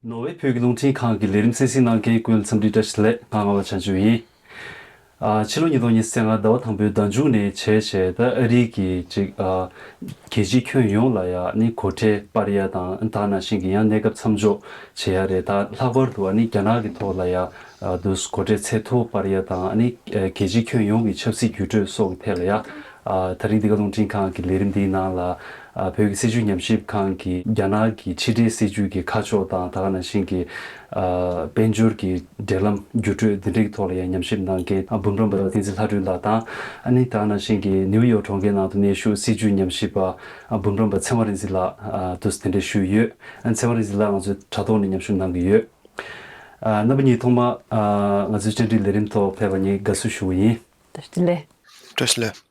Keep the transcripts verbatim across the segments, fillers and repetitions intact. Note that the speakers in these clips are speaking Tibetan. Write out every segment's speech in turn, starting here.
ནོར་ཝེ་བོད་ཀྱི་རླུང་འཕྲིན་ཁང་གི་ལས་རིམ་གསན་གཟིགས་གནང་མཁན་ཀུན་ལ་འཚམས་འདྲི་བཀྲ་ཤིས་བདེ་ལེགས། ང་ངག་དབང་བྱང་ཆུབ་ཡིན། ཨ། ཕྱི་ལོ་ཉིས་སྟོང་ཉི་ཤུ་རྩ་ལྔ་ཟླ་བ་དང་པོའི་ཟླ་མཇུག་ནས་བྱས་བྱས་ད་ཨ་རིའི་གི་ཅིག་ཨ་རྒྱལ་སྤྱིའི་ཁྱོན་ཡོངས་ལ་ཡ་ནི་སྒོ་ཁྲལ་སྤར་ཡ་དང་ད་ནང་བཞིན་གྱི་ཡང་གནས་སྐབས་མཚམས་འཇོག་བྱེད་ཡ་རེད། ད་ལྷག་པར་དུ་ཨ་ནི་རྒྱ་ནག་གི་ཐོག་ལ་ཡ་ཨ་དུ་སྒོ་ཁྲལ་ཚད་མཐོ་སྤར་ཡ་དང་ཨ་ནི་ཨ་རྒྱལ་སྤྱིའི་ཁྱོན་ཡོངས་ཀྱི་ཆབ་སྲིད་འགྱུར་འགྲོས་སོགས་ཀྱི་ཐད་ལ་ཡ། ཨ། ད་རིང་འདི་ག་རླུང་འཕྲིན་ཁང་གི་ལས་རིམ་འདིའི་ནང་ལ། ཨ། བོད་ཀྱི་སྲིད་བྱུས་ཉམས་ཞིབ་ཁང་གི་རྒྱ་ནག་གི་ཕྱི་འབྲེལ་སྲིད་བྱུས་ཀྱི་ཁ་ཕྱོགས་དང་ད་ག་ནང་བཞིན་གྱི། ཨ། དཔལ་འབྱོར་གྱི་འབྲེལ་ལམ་འགྱུར་འགྲོས་འདི་འདྲའི་ཐོག་ལ་ཡང་ཉམས་ཞིབ་གནང་མཁན། ཨ། འབུམ་རམས་པ་བསྟན་འཛིན་ལྷ་སྒྲོན་ལགས་དང་། ཨ་ནི་ད་ག་ནང་བཞིན་གྱི་ནིའུ་ཡོག་གྲོང་ཁྱེར་ནང་དུ་གནས་བཞུགས་སྲིད་བྱུས་ཉམས་ཞིབ་པ། ཨ། འབུམ་རམས་པ་ཚེ་དབང་རིག་འཛིན་ལགས། ཨ། དུ་དེ་འདྲ་ཞུས་ཡོད། ཨ། ཚེ་དབང་རིག་འཛིན་ལགས་ང་ཚོའི་དྲ་ཐོག་ནས་མཉམ་ཞུགས་གནང་གི་ཡོད། ཨ། རྣམ་པ་གཉིས་ཐོག་མར། ཨ། ང་ཚོའི་བཅར་འདྲིའི་ལས་རིམ་ཐོག་ཕེབས་པར་ངས་དགའ་བསུ་ཞུ་བ་ཡིན། བཀྲ་ཤིས་བདེ་ལེགས། བཀྲ་ཤིས་བདེ་ལེགས།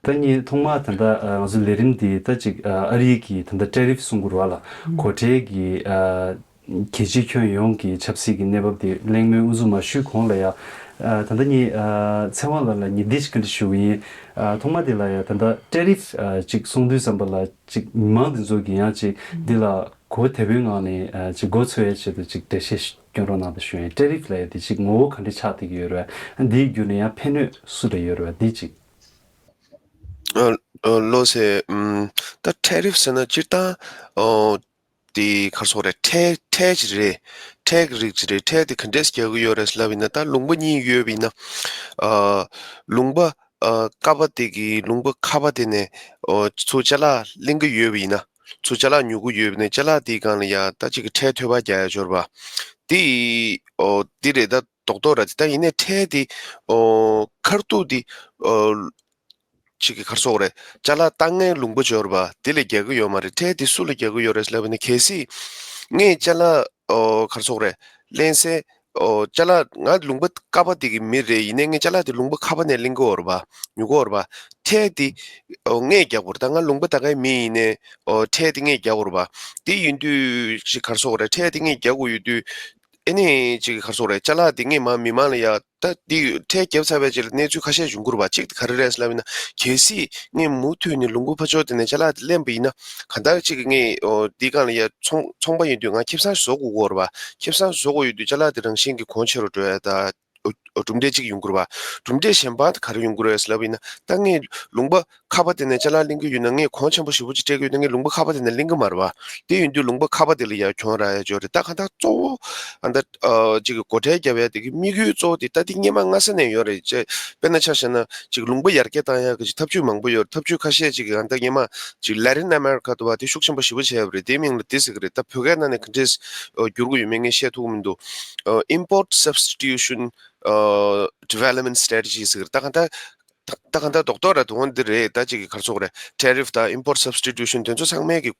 ད་ངས་ཐོག་མར་ད་ལྟ་ཨ་ང་ཚོའི་ལས་རིམ་འདི་ད་ཅིག་ཨ་ཨ་རི་གི་ད་ལྟ་ཊེ་རིཕ་གསུང་གི་རེད་བ་ལ། ཨང་། སྒོ་ཁྲལ་གྱི་ཨ་རྒྱལ་སྤྱིའི་ཁྱོན་ཡོངས་ཀྱི་ཆབ་སྲིད་ཀྱི་གནས་བབ་དེ་གླེང་མོལ་དབུ་འཛུགས་མ་ཞུས་གོང་ལ་ཡ། ཨ་ད་ལྟ་ངས་ཨ་ཚེ་དབང་ལགས་ལ་ངས་འདི་ཞིག་བཀའ་འདྲི་ཞུ་གི་ཡིན། ཨ་ཐོག་མ་དེ་ལ་ཡ་ད་ལྟ་ཊེ་རིཕ་ཨ་ཅིག་གསུང་དུས་ཙམ་པ་ལ་ཅིག་མི་མང་འདི་ཚོ་གི་ཡང་ཅིག་འདི་ལ་གོ་བདེ་པོའི་ངང་ནས་ཨ་ཅིག་མགོ་ཚོས་ཡ་ཆེད་དུ་ཅིག་འགྲེལ་བཤད་ཞིག་སྐྱོན་རོགས་གནང་དང་ཞུ་ཡིན། ཊེ་རིཕ་ལ་ཡ་དེ་ཅིག་ངོ་བོ་ག་འདྲ་ཆགས་བསྡད་ཀྱི་ཡོད་རེད། འདིའི་བརྒྱུད་ནས་ཡང་ཕན་གནོད་སུ་ལ་ཡོད་རེད་བ། འདི་ཅིག་ཨ། ཨ། བློ་ཟེར། ཨམ། ད་ཊེ་རིཕ་ཟེར་ན་སྤྱིར་བཏང་། ཨོ། དེ་ག་རེ་ཟེར་དགོས་རེད། ཁྲལ་ཁྲལ་ཅིག་རེད། ཁྲལ་གྱི་རིགས་ཅིག་རེད། ཁྲལ་དེ་ག་འདྲས་རྒྱག་གི་ཡོད་རེད་ལབ་ཡིན་ན། ད་ལུང་པ་གཉིས་ཡོད་པ་ཡིན་ན། ཨ། ལུང་པ་ཨ་ཀ་པ་དེ་གི་ལུང་པ་ཁ་པ་དེ་ནས། ཨོ། ཚུར་ཅ་ལག་ལེན་གྱི་ཡོད་པ་ཡིན་ན། ཚུར་ཅ་ལག་ཉོ་གི་ཡོད་པ་ཡིན་ན། ཅ་ལག་དེའི་སྒང་ལ་ཡ་ད་ཅིག་གི་ཁྲལ་ཐོལ་པ་རྒྱག་ཡ་འབྱོར་བ། དེ། ཨོ། དེ་རེད། ད་རྡོག་རྡོག་ར་དེ། ད་ཡིན་ནའི་ཁྲལ་དེ། ཨོ། ཁ་ཐུག་དེ། ཨོ། ཅིག་གི་ག་རེ་ཟེར་དགོས་རེད། ཅ་ལག་བཏང་མཁན་ལུང་པ་འབྱོར་བ་དེ་ལ་རྒྱག་གི་ཡོད་མ་རེད། ཁྲལ་དེ་སུ་ལ་རྒྱག་གི་ཡོད་རེད་ལབ་ན། གལ་སྲིད་ངས་ཅ་ལག་ཨོ་ག་རེ་ཟེར་དགོས་རེད། ལེན་སའི་ཨོ་ཅ་ལག་ང་ལུང་པ་ཀ་པ་དེ་གི་མི་རེད། ཡིན་ནའི་ངས་ཅ་ལག་དེ་ལུང་པ་ཁ་པ་ནས་ལེན་གི་ཡོད་རེད་པ། ཉོ་གི་ཡོད་རེད་པ། ཁྲལ་དེ་ཨོ་ངས་རྒྱག་དགོས་རེད། ད་ང་ལུང་པ་ད་གའི་མི་ཡིན་ནའི་ཨོ་ཁྲལ་དེ་ངས་རྒྱག་དགོས་རེད་པ། དེ་ཡིན་དུས་ཅིག་ག་རེ་ཟེར་དགོས་རེད། ཁྲལ་དེ་ངས་རྒྱག་དགོས་ཡོད་དུས། ཨེ་ནས་ཅིག་ག་རེ་ཟེར་དགོས་རེད། ཅ་ལག་དེ་ངས་མ་མི་མང་ལ་ཡ་ད་དེ་ཁྲལ་བརྒྱབ་ཚར་བའི་རྗེས་ལ་གནས་ཚུལ་ཁ་ཤས་བྱུང་གི་རེད་པ། གཅིག་དེ་ག་རེ་རེད་ལབ་ཡིན་ན། གལ་སྲིད་ངས་མུ་མཐུད་ནས་ལུང་པ་ཕར་ཕྱོགས་དེ་ནས་ཅ་ལག་དེ་ལེན་པ་ཡིན་ན། གང་ལྟར་ཅིག་ངས་ཨོ་དེའི་སྒང་ལ་ཡ་ཚོང་ཚོང་པ་ཡིན་དུས་ང་ཁེ་བཟང་ཞིག་བཟོ་དགོས་ཀྱི་ཡོད་རེད་པ། ཁེ་བཟང་བཟོ་དགོས་ཡོད་དུས་ཅ་ལག་དེ་རང་བཞིན་གྱིས་གོང་ཆེ་རུ་འགྲོ་ཡ་ད། ཨོ་ཨོ་གྲུབ་འབྲས་གཅིག་ཡོང་གི་རེད་པ། གྲུབ་འབྲས་གཞན་པ་དེ་ག་རེ་ཡོང་གི་རེད་ལབ་ཡིན་ན། ད་ངས་ལུང་པ་ཁ་པ་དེ་ནས་ཅ་ལག་ལེན་གྱི་ཡོད་ན། ངས་གོང་ཆེན་པོ་ཞེ་པོ་ཅིག་སྤྲད་ཀྱི་ཡོད་ན། ངས་ལུང་པ་ཁ་པ་དེ་ནས་ལེན་གྱི་མ་རེད་པ། དེ་ཡིན་དུས་ལུང་པ་ཁ་པ་དེ་ལ་ཡ་གྱོང་རག་ཡ་ཅིག་ཡོད་རེད། ད་གང་ལྟར་གཙོ་བོ་ཨ་ད་ཨ་ཅིག་གི་སྒོ་ཁྲལ་རྒྱབ་ཡ་དེ་གི་དམིགས་ཡུལ་གཙོ་བོ་དེ། ད་དེ་སྔོན་མ་སྔ་ས་ནས་ཡོད་རེད། ཅེས་དཔེར་ན་ཆ་བཞག་ན་ཅིག་ལུང་པ་ཡར་རྒྱས་བཏང་ཡ་གི་ཅིག་ཐབས་ཇུས་མང་པོ་ཡོད་རེད། ཐབས་ཇུས་ཁ་ཤས་ཅིག་གི་ཨ་ད་སྔོན་མ་ཅིག་Latin America དུ་བ་དེ་ཤུགས་ཆེན་པོ་ཞེ་པོ་བྱས་པ་རེད། དེ་མིང་ལ་དེ་ཟེར་གི་རེད། ད་བོད་སྐད་ནང་ནས་ག་འདྲས། ཨོ། བསྒྱུར་དགོས་ཡོད་མེད་ངས་བཤད་ཐུབ་ཀྱི་མི་འདུག་ཨོ། Import Substitution ཨོ། Development Strategy ཟེར་གི་རེད། ད་གང་ལྟར། ད་ད་གང་ལྟར་རྡོག་རྡོག་ར་དོན་འདི་རེད། ད་ཅིག་གི་ག་རེ་ཟེར་དགོས་རེད། Tariff དང་Import Substitution དེ་ཚོ་ཚང་མའི་གི་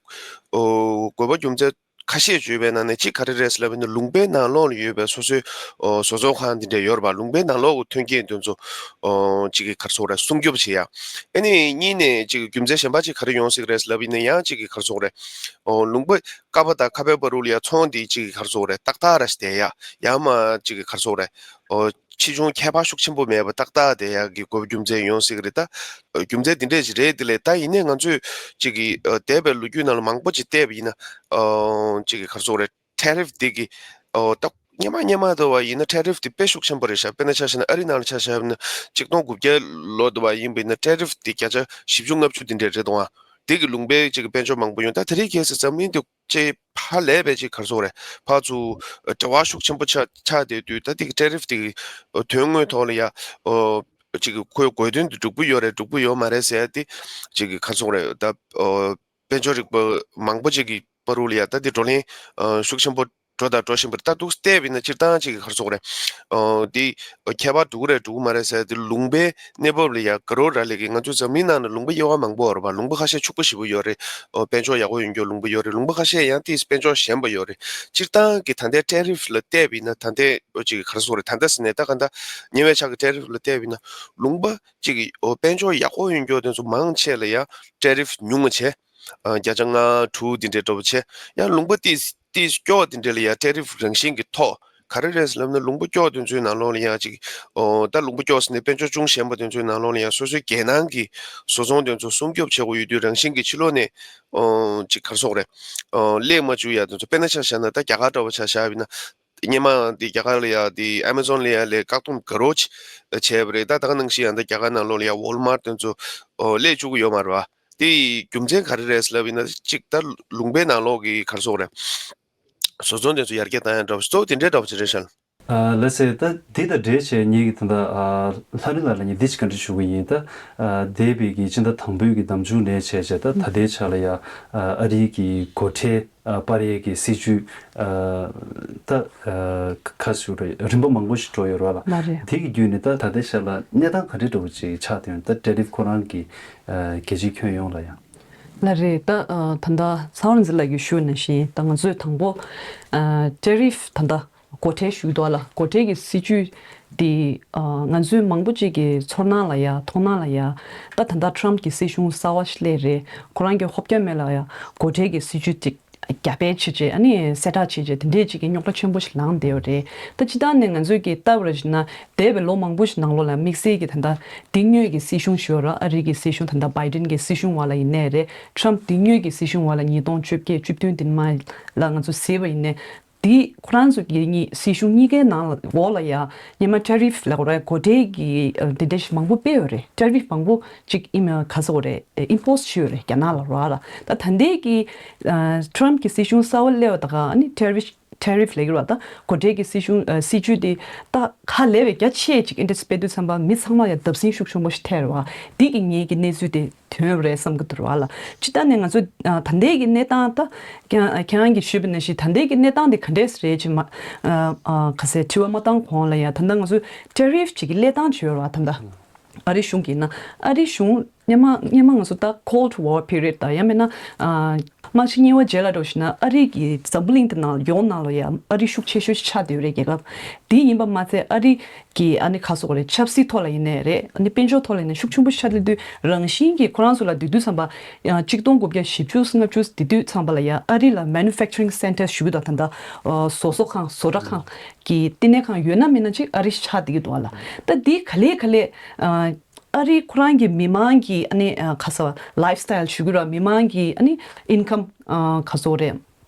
ཨོ་དགོས་པ་རྒྱུ་མཚན་ཁ་ཤས་ཡོད་པའི་ནང་ནས་གཅིག་ག་རེ་རེད་ལབ་ན། ལུང་པའི་ནང་ལོགས་ལ་ཡོད་པའི་སོ་སོའི་ཨོ་བཟོ་ཚོང་ཁང་འདི་འདྲ་ཡོད་རེད་པ། ལུང་པའི་ནང་ལོགས་ཀྱི་ཐོན་སྐྱེད་དེ་ཚོ་ཨོ་ཅིག་གི་ག་རེ་ཟེར་དགོས་རེད། སྲུང་སྐྱོབ་བྱེད་ཡ། ཨ་ནི་གཉིས་ནས་ཅིག་རྒྱུ་མཚན་གཞན་པ་ཅིག་ག་རེ་ཡོང་སྲིད་རེད་ལབ་ཡིན་ན། ཡང་ཅིག་གི་ག་རེ་ཟེར་དགོས་རེད། ཨོ་ལུང་པ་ཀ་པ་དང་ཁ་པའི་བར་དུ་ལ་ཡ་ཚོང་འདི་ཅིག་གི་ག་རེ་ཟེར་དགོས་རེད། ཏག་ཏག་ར་ཞིག་བསྡད་ཡ། ཡང་མ་ཅིག་གི་ག་རེ་ཟེར་དགོས་རེད། ཨོ་ཕྱིས་འབྱུང་ཁྱད་པར་ཤུགས་ཆེན་པོ་མེད་པ་ཏག་ཏག་བསྡད་ཡ་གི་དགོས་པ་རྒྱུ་མཚན་ཡོང་སྲིད་ཀྱི་རེད། ད་རྒྱུ་མཚན་འདི་འདྲས་ཅིག་རེད། དེ་ལས་ད་ཡིན་ནའི་ང་ཚོས་ཅིག་གི་ཨོ་འདས་པའི་ལོ་རྒྱུས་ནང་ལ་མང་པོ་ཅིག་བལྟས་པ་ཡིན་ན། ཨོ་ཅིག་གི་ག་རེ་ཟེར་དགོས་རེད། Tariff འདི་གི་ཨོ་ད་སྔོན་མ་སྔོན་མ་དུ་བ་ཡིན་ན་Tariff འདི་དཔེ་ཤུགས་ཆེན་པོ་རེད་ཤག་དཔེར་ན་ཆ་བཞག་ན་ཨ་རི་ནང་ལ་ཆ་བཞག་ན་ཆིག་སྟོང་དགུ་བརྒྱ་ལོ་དུ་བ་ཡིན་པ་ཡིན་ན་Tariff འདི་བརྒྱ་ཆ་བཞི་བཅུ་ལྔ་བཅུ་འདི་འདྲས་རེད་འདུག་ཨ། འདི་གི་ལུང་པའི་ཅིག་གི་དཔལ་འབྱོར་མང་པོ་ཡོང་། ད་དེ་རིང་ཁ་སང་འཛམ་གླིང་འདི་ཅེས་ཧ་ལས་པའི་ཅིག་ག་རེ་ཟེར་དགོས་རེད། ཕར་ཚུར་འབྲེལ་བ་ཤུགས་ཆེན་པོ་ཆགས་ཆགས་བསྡད་དུས། ད་འདི་གི་Tariff འདི་གི་དོན་དངོས་ཐོག་ལ་ཡ་ཨོ་ཅིག་གི་ཁོའི་དགོས་དོན་འདི་འགྲུབ་ཀྱི་ཡོད་རེད་འགྲུབ་ཀྱི་ཡོད་མ་རེད་ཟེར་ཡ་འདི་ཅིག་གི་ག་རེ་ཟེར་དགོས་རེད། ད་ཨོ་དཔལ་འབྱོར་རིག་པ་མང་པོ་ཅིག་གི་བར་དུ་ལ་ཡ་ད་འདི་བགྲོ་གླེང་ཨོ་ཤུགས་ཆེན་པོ་འགྲོ་དང་འགྲོ་བཞིན་པ་རེད། ད་འདུག་བལྟས་པ་ཡིན་ན་སྤྱིར་བཏང་ཅིག་གི་ག་རེ་ཟེར་དགོས་རེད། ཨོ་འདི་ཁྱད་པར་འགྲོ་གི་རེད་འགྲོ་གི་མ་རེད་ཟེར་ཡ་འདི་ལུང་པའི་གནས་བབ་ལ་ཡ་དགའ་རབ་རག་ལས་ཀྱི། ང་ཚོ་འཛམ་གླིང་ནང་ན་ལུང་པ་དབྱེ་བ་མང་པོ་ཡོད་རེད་པ། ལུང་པ་ཁ་ཤས་ཕྱུག་པོ་ཞེ་པོ་ཡོད་རེད། ཨོ་དཔལ་འབྱོར་ཡག་པོ་ཡོད་མཁན་ལུང་པ་ཡོད་རེད། ལུང་པ་ཁ་ཤས་ཡང་ཏིས་དཔལ་འབྱོར་ཞན་པ་ཡོད་རེད། སྤྱིར་བཏང་གི་ད་ལྟའི་Tariff ལ་བལྟས་པ་ཡིན་ན། ད་ལྟའི་ཨོ་ཅིག་གི་ག་རེ་ཟེར་དགོས་རེད། ད་ལྟ་ཟེར་ནས་ད་ག་ད་ཉེ་བའི་ཆར་གྱི་Tariff ལ་བལྟས་པ་ཡིན་ན། ལུང་པ་ཅིག་གི་ཨོ་དཔལ་འབྱོར་ཡག་པོ་ཡོད་མཁན་དེ་ཚོ་མང་ཆེ་ལ་ཡ་Tariff ཉུང་ང་བྱས། ཨ་བརྒྱ་ཆ་ལྔ་དྲུག་འདི་འདྲའི་འགྲོ་བ་བྱས། ཡང་ལུང་པ་ཏིས་ཏིས་སྐྱོ་བ་འདི་འདྲ་ལ་ཡ་Tariff རང་བཞིན་གྱི་ཐོག་ག་རེ་རེད་ལབ་ན། ལུང་པ་སྐྱོ་དེ་ཚོའི་ནང་ལོགས་ལ་ཡང་ཅིག་ཨོ་ད་ལུང་པ་སྐྱོ་ཟེར་ནས་དཔལ་འབྱོར་ཅུང་ཞན་པ་དེ་ཚོའི་ནང་ལོགས་ལ་ཡང་སོ་སོའི་རྒྱལ་ནང་གི་བཟོ་ཚོང་དེ་ཚོ་སྲུང་སྐྱོབ་བྱེད་དགོས་ཡོད་དུས། རང་བཞིན་གྱི་ཕྱི་ལོགས་ནས་ཨོ་ཅིག་ག་རེ་ཟེར་དགོས་རེད། ཨོ་ལས་མ་བཅུག་ཡ་དེ་ཚོ། དཔེར་ན་ཆ་བཞག་ན་ད་རྒྱ་གར་འདྲ་བོ་ཆ་བཞག་པ་ཡིན་ན། སྔོན་མ་དེ་རྒྱ་གར་ལ་ཡ་དེ་ཨེ་མ་ཛོན་ལ་ཡ་ལས་བཀག་སྡོམ་དགའ་རབ་ཅིག་བྱས་པ་རེད། ད་ད་ག་ནང་བཞིན་ཡང་ད་རྒྱ་གར་ནང་ལོགས་ལ་ཡ་ཝོལ་མར་དེ་ཚོ་ཨོ་ལས་བཅུག་གི་ཡོད་མ་རེད་པ། དེ་ཡི་རྒྱུ་མཚན་ག་རེ་རེད་ལབ་ཡིན་ན། ཅིག་ད་ལུང་པའི་ནང་ལོགས་ཀྱི་ག་རེ་ཟེར་དགོས་རེད། བཟོ་ཚོང་དེ་ཚོ་ཡར་རྒྱས་བཏང་ཡ་འདྲ་བོ་ཞིག་གཙོ་བོ་དེ་འདྲའི་འདྲ་བོ་ཅིག་རེད་ཤག་ཨ་ལགས་སེ། ད་འདི་དང་འབྲེལ་བྱས་ངེད་ཀྱི་ད་ལྟ་ཨ་ལྷ་རི་ལགས་ལ་ངས་འདི་ཅིག་བཀའ་འདྲི་ཞུ་གི་ཡིན། ད་ཨ་འདས་པའི་གི་སྤྱི་ཟླ་དང་པོའི་གི་ཟླ་མཇུག་ནས་བྱས་བྱས་ད་ད་ལྟའི་ཆ་ལ་ཡ་ཨ་ཨ་རིའི་གི་སྒོ་ཁྲལ་ཨ་སྤར་ཡས་ཀྱི་སྲིད་ཇུས་ཨ་ད་ཨ་ཁ་ཞུ་རེད། རིམ་པ་མང་པོ་ཞིག་འགྲོ་ཡོད་རེད་པ་ལགས། ལགས་རེད། དེ་གི་བརྒྱུད་ནས་ད་ད་ལྟའི་ཆ་ལ་གནས་སྟངས་ག་འདྲ་འདྲ་བོ་ཅིག་ཆགས་བསྡད་ཡོད། ད་ཊེ་རིཕ་ཁོ་རང་གི་ཨ་རྒྱལ་སྤྱིའི་ཁྱོན་ཡོངས་ལ་ཡང་། ལགས་རེད། ད་ཨ་ད་ལྟ་ཚེ་དབང་རིག་འཛིན་ལགས་ཀྱིས་ཞུས་ནང་བཞིན་ད་ང་ཚོས་དང་པོ་ཨ་ཊེ་རིཕ་ད་ལྟ་སྒོ་ཁྲལ་ཞུ་གི་འདུག་ལགས། སྒོ་ཁྲལ་གྱི་སྲིད་ཇུས་དེ་ཨ་ང་ཚོའི་མང་པོ་ཅིག་གི་ཚོར་སྣང་ལ་ཡ་མཐོང་སྣང་ལ་ཡ་ད་ད་ལྟ་ཊམ་གྱི་སྲིད་གཞུང་གསར་པ་ཞིག་སླེབས་རེད། ཁོ་རང་གི་ཧོབ་རྒྱ་མེད་ལ་ཡ་སྒོ་ཁྲལ་གྱི་སྲིད་ཇུས་དེ་རྒྱ་སྤེལ་བྱས་བྱས། ཨ་ནི་གསལ་བསྒྲགས་བྱས་བྱས། དེ་འདྲས་ཅིག་གི་རྙོག་དྲ་ཆེན་པོ་ཞིག་ལངས་བསྡད་ཡོད་རེད། ད་སྤྱིར་བཏང་ནས་ང་ཚོས་ཀྱི་ལྟ་བ་རེ་བྱས་ན་འདས་པའི་ལོ་མང་པོ་ཞིག་ནང་ལོགས་ལ་དམིགས་བསལ་གྱི་ད་ལྟ་འདི་སྔོན་གྱི་སྲིད་གཞུང་ཞུ་ར། ཨ་རི་གི་སྲིད་གཞུང་ད་ལྟ་བྷའི་ཌེན་གྱི་སྲིད་གཞུང་བར་ལ་ཡིན་ནའི་རེད། ཊམ་འདི་སྔོན་གྱི་སྲིད་གཞུང་བར་ལ་ཉིས་སྟོང་བཅོ་བརྒྱད་བཅུ་བདུན་དེ་མ་ལ་ང་ཚོ་གཟིགས་པ་ཡིན་ནའི། འདི་ཁོ་རང་ཚོ་གི་གཉིས་སྲིད་གཞུང་གཉིས་ཀའི་ནང་ལ་འོག་ལ་ཡ་སྔོན་མ་ཊེ་རིཕ་ལབ་དགོས་རེད། སྒོ་ཁྲལ་གྱི་ཨ་འདི་འདྲ་ཞིག་མང་པོ་སྤེལ་ཡོད་རེད། ཊེ་རིཕ་མང་པོ་ཅིག་ཨིན་ག་ཟེར་དགོས་རེད། ཨིམ་པོ་སི་བྱས་ཡོད་རེད་རྒྱ་ནག་ལ་ར་ལགས། ད་ད་ལྟའི་གི་ཨ་ཊམ་གྱི་སྲིད་གཞུང་གསར་པ་སླེབས་པ་ད་ག་ཨ་ནི་ཊེ་རིཕ་ཊེ་རིཕ་ལབ་ཀྱི་རེད་པ། ད་སྒོ་ཁྲལ་གྱི་སྲིད་གཞུང་ཨ་སྲིད་ཇུས་དེ་ད་ཧ་ལས་པའི་རྒྱ་ཆེ་ཅིག་ཨིན་ཊེ་རེ་སི་སྤེལ་དུས་ཙམ་པ་མི་ཚང་མ་ལ་ཡ་བརྡབ་གསིག་ཤུགས་ཆེན་པོ་ཞིག་ཐེབས་རེད་པ། འདི་གི་ངེད་ཀྱི་གནས་ཚུལ་དེ་ཐོན་ཡོད་རེད་བསམ་གྱི་འདུག་ར་ལགས། སྤྱིར་བཏང་ནས་ང་ཚོ་ཨ་ད་ལྟའི་གི་གནས་སྟངས་ད་ཁྱེད་ཁྱེད་རང་གིས་ཞུས་པ་ནང་བཞིན་ད་ལྟའི་གི་གནས་སྟངས་དེ་ག་འདྲས་རེད་ཅེས་མ་ཨ་ཨ་ག་ཟེར་དྲི་བ་མ་བཏང་གོང་ལ་ཡ་ད་ལྟ་ང་ཚོ་ཊེ་རིཕ་ཅིག་གི་གནས་སྟངས་ཅིག་ཡོད་རེད་པ། ད་ལྟ་ཨ་རི་གཞུང་གིས་ན་ཨ་རི་གཞུང་སྔོན་མ་སྔོན་མ་ང་ཚོ་ད་Cold War period ད་ཡང་མིན་ན་ཨ་དམག་ཆེན་གཉིས་པ་རྗེས་ལ་འགྲོ་བཞིན་ན་ཨ་རི་གི་འཛམ་བུ་གླིང་དེ་ནང་ཡོངས་ནང་ལ་ཡ་ཨ་རི་ཤུགས་ཆེ་ཤོས་ཤིག་ཆགས་བསྡད་ཡོད་རེད། རྒྱལ་ཁབ་དེ་ཡིན་པ་མ་ཚད་ཨ་རི་གི་ཨ་ནི་ག་ཟེར་དགོས་རེད། ཆབ་སྲིད་ཐོག་ལ་ཡིན་ནའི་རེད། ཨ་ནི་དཔལ་འབྱོར་ཐོག་ལ་ཡིན་ནའི་ཤུགས་ཆེན་པོ་ཤར་སླེབས་དུས་རང་བཞིན་གྱིས་ཁོ་རང་ཚོ་ལ་དུས་དུས་ཙམ་པ་ཡང་གཅིག་སྟོང་དགུ་བརྒྱ་བཞི་བཅུ་ལྔ་བཅུ་དེ་དུས་ཙམ་པ་ལ་ཡ་ཨ་རི་ལ་manufacturing centers ཞུ་གི་འདུག་ད་ལྟ་ཨ་བཟོ་ཚོགས་ཁང་བཟོ་གྲྭ་ཁང་གི་བསྟི་གནས་ཁང་ཡོད་ན་མིན་ན་ཅིག་ཨ་རི་ཆགས་བསྡད་ཀྱི་འདུག་ཨ་ལགས། ད་འདི་ག་ལེ་ག་ལེ་ཨ་ཨ་རི་ཁོ་རང་གི་མི་མང་གི་ཨ་ནི་ཨ་ག་ཟེར་ལའིཕ་སི་ཊལ་ཞུ་གི་ར། མི་མང་གི་ཨ་ནི་ཨིན་ཀམ་ཨ་ག་ཟེར་རེད།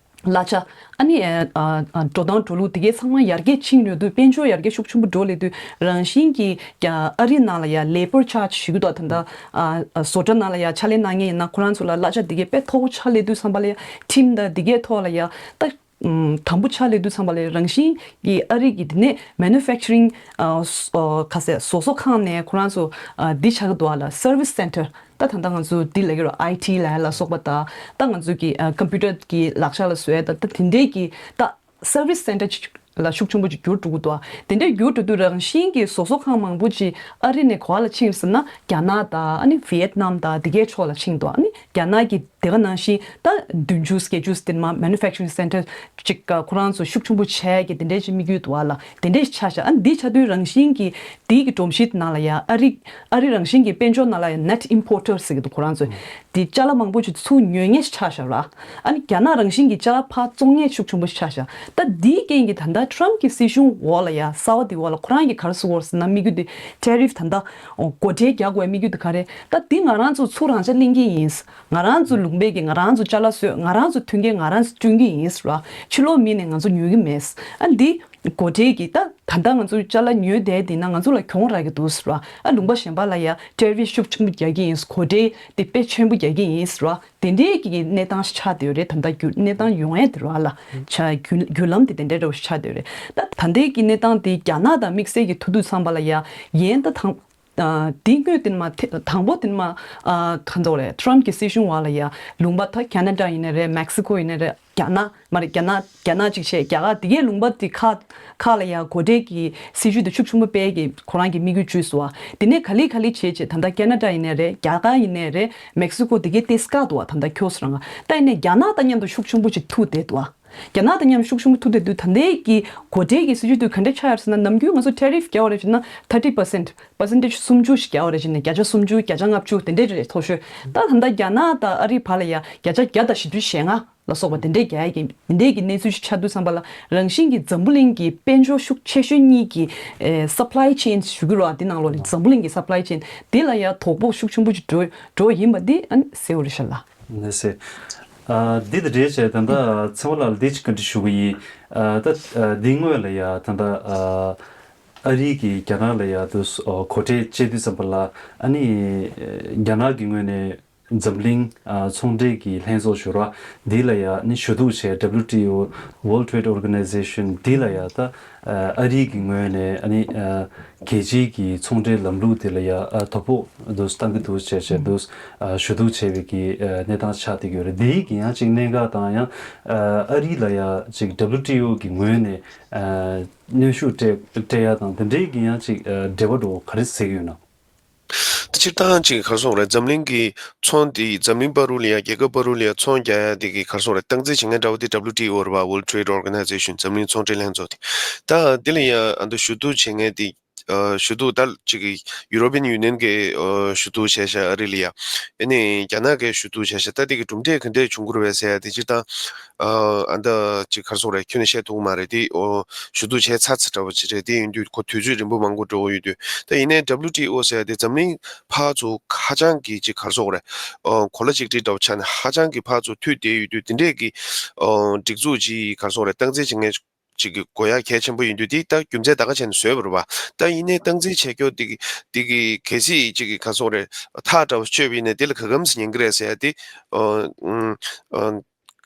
གླ་ཆ་ཨ་ནི་ཨ་ཨ་འགྲོ་སྟངས་འགྲོ་ལུགས་དེ་གའི་ཚང་མ་ཡར་རྒྱས་ཕྱིན་ཡོང་དུས། དཔལ་འབྱོར་ཡར་རྒྱས་ཤུགས་ཆེན་པོ་འགྲོ་སླེབས་དུས་རང་བཞིན་གྱིས་ཀྱང་ཨ་རི་ནང་ལ་ཡ་ལེ་བར་ཆར་ཇི་ཞུ་གི་འདུག་ད་ལྟ་ཨ་ཨ་བཟོ་གྲྭ་ནང་ལ་ཡ་ཕྱག་ལས་གནང་མཁན་ཡིན་ན་ཁོ་རང་ཚོ་ལ་གླ་ཆ་དེ་གའི་དཔེ་མཐོ་པོ་ཆགས་སླེབས་དུས་ཙམ་པ་ལ་ཡ་ཁྲིམས་དང་དེ་གའི་ཐོག་ལ་ཡ་ད་ཨམ་དམ་པོ་ཆགས་སླེབས་དུས་ཙམ་པ་ལ་ཡ་རང་བཞིན་གྱིས་ཨ་རི་གི་དེ་ནས་manufacturing ཨ་ཨ་ག་ཟེར་བཟོ་ཚོགས་ཁང་ནས་ཁོ་རང་ཚོ་ཨ་འདི་ཆགས་ཀྱི་འདུག་ཨ་ལགས། service center ད་ད་ལྟ་ང་ཚོ་འདི་ལབ་ཀྱི་རེད། ཨའི་ཊི་ལབ་ཡ་ལ་སོགས་པ་དང་། ད་ང་ཚོ་གི་ཨ་ཀམ་པུ་ཊར་གི་ལག་ཆ་ལ་བཟོ་ཡ་ད་ད་དེ་འདྲའི་གི་ད་service center ཅིག་ལ་ཤུགས་ཆེན་པོ་ཅིག་འགྱུར་འགྲོ་གི་འདུག་དེ་འདྲའི་འགྱུར་འགྲོ་དུས་རང་བཞིན་གྱི་བཟོ་ཚོགས་ཁང་མང་པོ་ཅིག་ཨ་རི་ནས་ག་པར་ལ་ཕྱིན་ཟེར་ན་རྒྱ་ནག་དང་ཨ་ནི་ཝི་ཡེད་ནམ་དང་དེ་གའི་ཕྱོགས་ལ་ཕྱིན་འདུག་ཨ་ནི་རྒྱ་ནག་གི་དེ་ག་ནང་བཞིན་ད་བདུན་ཅུ་བརྒྱད་ཅུ་དེ་མ་manufacturing center ཅིག་ཁོ་རང་ཚོ་ཤུགས་ཆེན་པོ་བྱས་ཀྱི་དེ་འདྲའི་ཅིག་དམིགས་ཡུལ་འདུག་ཨ་ལགས། དེ་འདྲའི་ཆགས་ཤག་ཨ་ནི་འདི་ཆགས་དུས་རང་བཞིན་གྱི་དེའི་གི་སྒྲོམ་གཞི་ནང་ལ་ཡ་ཨ་རི་ཨ་རི་རང་བཞིན་གྱི་དཔལ་འབྱོར་ནང་ལ་ཡ་net importer ཟེར་གྱི་འདུག་ཁོ་རང་ཚོས། དེ་ཅ་ལག་མང་པོ་ཅིག་ཚུར་ཉོ་མཁན་ཞིག་ཆགས་ཤག་ར། ཨ་ནི་རྒྱ་ནག་རང་བཞིན་གྱི་ཅ་ལག་ཕར་བཙོང་མཁན་ཤུགས་ཆེན་པོ་ཞིག་ཆགས་ཤག་ད་འདིའི་རྐྱེན་གྱིས་ད་ལྟ་ཊམ་གྱི་སྲིད་གཞུང་འོག་ལ་ཡ་གསར་པ་འདི་འོག་ལ་ཁོ་རང་གིས་ག་རེ་ཟེར་གྱི་ཡོད་རེད་ཟེར་ན། དམིགས་ཡུལ་དེ་ཊེ་རིཕ་ད་ལྟ་སྒོ་ཁྲལ་རྒྱག་དགོས་པའི་དམིགས་ཡུལ་དེ་ག་རེ། ད་འདི་ང་རང་ཚོ་ཚུར་རང་འཇགས་ལེན་གྱི་ཡིན། ང་རང་ཚོ་ལུང་པའི་གི་ང་རང་ཚོ་ཅ་ལག་བཟོས། ང་རང་ཚོ་མཐུན་རྐྱེན་ང་རང་ཚོ་བསྐྲུན་གྱི་ཡིན་ར། ཕྱི་ལོགས་མི་ནས་ང་ཚོ་ཉོ་གི་མེད། ཨ་འདི་སྒོ་ཁྲལ་གྱིས་ད་ད་ལྟ་ང་ཚོ་ཅ་ལག་ཉོས་བསྡད་དེ་ན་ང་ཚོ་ལ་གྱོང་རག་གི་འདུག་ཟེར་བ། ཨ་ལུང་པ་གཞན་པ་ལ་ཡ་ཊེ་རིཕ་ཤུགས་ཆེན་པོ་རྒྱག་གི་ཡིན། སྒོ་ཁྲལ་དེ་དཔེ་ཆེན་པོ་རྒྱག་གི་ཡིན་ཟེར་བ། དེ་འདྲའི་གི་གནས་སྟངས་ཤིག་ཆགས་བསྡད་ཡོད་རེད། ད་ལྟ་རྒྱུ་གནས་སྟངས་ཡོང་ཡས་དེ་རེད་བ་ལགས། ཆ་རྒྱུ་རྒྱུ་ལམ་དེ་དེ་འདྲའི་འདྲ་བོ་ཞིག་ཆགས་བསྡད་ཡོད་རེད། ད་ད་ལྟའི་གི་གནས་སྟངས་དེ་རྒྱ་ནག་དང་དམིགས་བསལ་གྱི་ཐུག་དུས་ཙམ་པ་ལ་ཡ་ཡན་ད་དང་ཨ་དེ་སྔོན་དེ་མ་དེ་དང་པོ་དེ་མ་ཨ་གང་ཟེར་དགོས་རེད། ཊམ་གྱི་སྲིད་གཞུང་བར་ལ་ཡ་ལུང་པ་ད་ཁེ་ན་ཌ་ཡིན་ནའི་རེད། མེག་སི་ཀོ་ཡིན་ནའི་རེད། རྒྱ་ནག་མ་རེད། རྒྱ་ནག་རྒྱ་ནག་ཅིག་བྱས། རྒྱ་གར་དེ་གའི་ལུང་པ་དེ་ཁག་ཁག་ལ་ཡ་སྒོ་ཁྲལ་གྱི་སྲིད་ཇུས་དེ་ཤུགས་ཆེན་པོ་སྤེལ་གྱི་ཁོ་རང་གི་དམིགས་ཡུལ་བཅོས་སོང་བ། དེ་ནས་ག་ལེ་ག་ལེ་བྱས་བྱས་ད་ལྟ་ཁེ་ན་ཌ་ཡིན་ནའི་རེད། རྒྱ་གར་ཡིན་ནའི་རེད། མེག་སི་ཀོ་དེ་གའི་ཏེ་སྐད་འདུག་བ། ད་ལྟ་ཁྱོད་སུ་རང་ད་ཡིན་ནའི་རྒྱ་ནག་དང་མཉམ་དུ་ཤུགས་ཆེན་པོ་ཅིག་ཐུག་བསྡད་འདུག་བ། རྒྱ་ནག་དང་མཉམ་ཤུགས་ཆེན་པོ་ཐུག་བསྡད་དུས་ད་ལྟའི་གི་སྒོ་ཁྲལ་གྱི་སྲིད་ཇུས་དེ་ག་འདྲ་ཆགས་ཡོད་ཟེར་ན། ནམ་རྒྱུན་ང་ཚོ་ཊེ་རིཕ་རྒྱག་པ་རེད་བྱས་ན་thirty percent, percentage སུམ་ཅུ་ཞིག་རྒྱག་པ་རེད་བྱས་ན། བརྒྱ་ཆ་སུམ་ཅུ། བརྒྱ་ཆ་ལྔ་བཅུ་དེ་འདྲ་རེད་མཐོ་ཤོས། ད་ད་ལྟ་རྒྱ་ནག་དང་ཨ་རིའི་བར་ལ་ཡ་བརྒྱ་ཆ་བརྒྱ་དང་བཞི་བཅུ་ཞེ་ལྔ་ལ་སོགས་པ་དེ་འདྲའི་རྒྱག་ཡ་གི་དེ་འདྲའི་གི་གནས་ཚུལ་ཞིག་ཆགས་དུས་ཙམ་པ་ལ། རང་བཞིན་གྱིས་འཛམ་བུ་གླིང་གི་དཔལ་འབྱོར་ཤུགས་ཆེ་ཤོས་གཉིས་ཀྱི་ཨེ་supply chain ཞུ་གི་རེད་བ། དེ་ནང་ལོགས་ནས་འཛམ་བུ་གླིང་གི་supply chain དེ་ལ་ཡ་དོ་ཕོག་ཤུགས་ཆེན་པོ་ཅིག་འགྲོ་འགྲོ་ཡིན་པ་འདི་ཨ་ནི་གསལ་བོ་རེད་ཤག་ལགས། ལགས་སེ། ཨ་འདི་དང་འབྲེལ་བྱས་ད་ལྟ་ཚེ་དབང་ལགས་ལ་འདི་ཅིག་བཀའ་འདྲི་ཞུ་གི་ཡིན། ཨ་ད་ཨ་འདི་སྔོན་ལ་ཡ་ད་ལྟ་ཨ་ཨ་རི་གིས་རྒྱ་ནག་ལ་ཡ་དུ་ཨ་གོ་ཁྲལ་བཅད་དུས་ཙམ་པ་ལ། ཨ་ནི་རྒྱ་ནག་གི་ངོས་ནས་འཛམ་གླིང་ཨ་ཚོང་འབྲེལ་གྱི་ལྷན་ཚོགས་ཞུ་ར་འདི་ལ་ཡ་ནི་ཞུ་གཏུག་བྱས། W T O, World Trade Organization འདི་ལ་ཡ་ད་ཨ་རི་གི་ངོས་ནས་ཨ་ནི་ཨ་རྒྱལ་སྤྱིའི་གི་ཚོང་འབྲེལ་ལམ་ལུགས་དེ་ལ་ཡ་ཨ་དོ་ཕོག་འདུག་བཏང་གི་འདུག་བྱས་བྱས་འདུག་ཨ་ཞུ་གཏུག་བྱས་པའི་གི་ཨ་གནས་སྟངས་ཆགས་བསྡད་ཀྱི་ཡོད་རེད། འདིའི་གི་ཡང་ཅིག་གནད་འགག་དང་། ཡང་ཨ་ཨ་རི་ལ་ཡ་ཅིག་W T O གི་ངོས་ནས་ཨ་གནོན་ཤུགས་སྤྲད་སྤྲད་ཡ་དང་དེ་འདྲའི་གི་ཡང་ཅིག་ཨ་འབྲེལ་བ་འགྲོ་ག་རེ་ཟེར་གྱི་ཡོད་ན། སྤྱིར་བཏང་ཅིག་ག་རེ་ཟེར་དགོས་རེད། འཛམ་གླིང་གི་ཚོང་འདི་འཛམ་གླིང་བར་དུ་ལ་ཡ་རྒྱལ་ཁབ་བར་དུ་ལ་ཡ་ཚོང་རྒྱག་ཡ་དེ་གི་ག་རེ་ཟེར་དགོས་རེད། སྟངས་འཛིན་བྱེད་མཁན་འདྲ་བོ་དེ་W T O རེད་བ། World Trade Organization འཛམ་གླིང་ཚོང་འབྲེལ་ལྷན་ཚོགས་དེ། ད་དེ་ལ་ཡ་ཨ་ད་ཞུ་གཏུག་བྱེད་མཁན་དེ། ཨ་ཞུ་གཏུག་ད་ཅིག་གི་European Union གི་ཨ་ཞུ་གཏུག་བྱས་ཤག་ཨ་རི་ལ་ཡ། ཨ་ནི་རྒྱ་ནག་གི་ཞུ་གཏུག་བྱས་ཤག་ད་དེ་གི་གྲུབ་འབྲས་ག་འདྲས་བྱུང་གི་རེད་པས་ཟེར་ཡ་དེ། སྤྱིར་བཏང་ཨ་ཨ་ད་ཅིག་ག་རེ་ཟེར་དགོས་རེད། ཁྱོན་ནས་བཤད་ཐུབ་ཀྱི་མ་རེད་དེ། ཨོ་ཞུ་གཏུག་བྱས་ཚར་ཚར་འདྲ་བོ་ཅིག་རེད། དེ་ཡིན་དུས་ཁོ་དུས་ཚོད་རིང་པོ་མང་པོ་འགྲོ་གི་ཡོད་དུས། ད་ཡིན་ནའི་W T O ཟེར་ཡ་དེ་འཛམ་གླིང་ཕར་ཚུར་ཧ་ཅང་གི་ཅིག་ག་རེ་ཟེར་དགོས་རེད། ཨོ་གོ་ལ་གཅིག་སྒྲིལ་འདྲ་བོ་ཆགས་ནས་ཧ་ཅང་གི་ཕར་ཚུར་མཐུད་བསྡད་ཡོད་དུས། དེ་འདྲས་ཀྱི་ཨོ་སྒྲིག་འཛུགས་ཅིག་ག་རེ་ཟེར་དགོས་རེད། སྟངས་འཛིན་བྱེད་མཁན་ཅིག་གི་དགོས་ཡ་གལ་ཆེན་པོ་ཡིན་དུས། དེ་ད་རྒྱུ་མཚན་ད་ག་བྱས་ནས་བཟོས་པ་རེད་བ། ད་ཡིན་ནའི་སྟངས་འཛིན་བྱེད་རྒྱུ་དེ་གི་དེ་གི་གལ་སྲིད་ཅིག་གི་ག་རེ་ཟེར་དགོས་རེད། ཐག་འདྲ་བོ་ཆོད་པ་ཡིན་ནའི་དེ་ལ་ག་གམ་ཞིག་ཉན་གི་རེད་ཟེར་ཡ་དེ། ཨོ་ཨོ་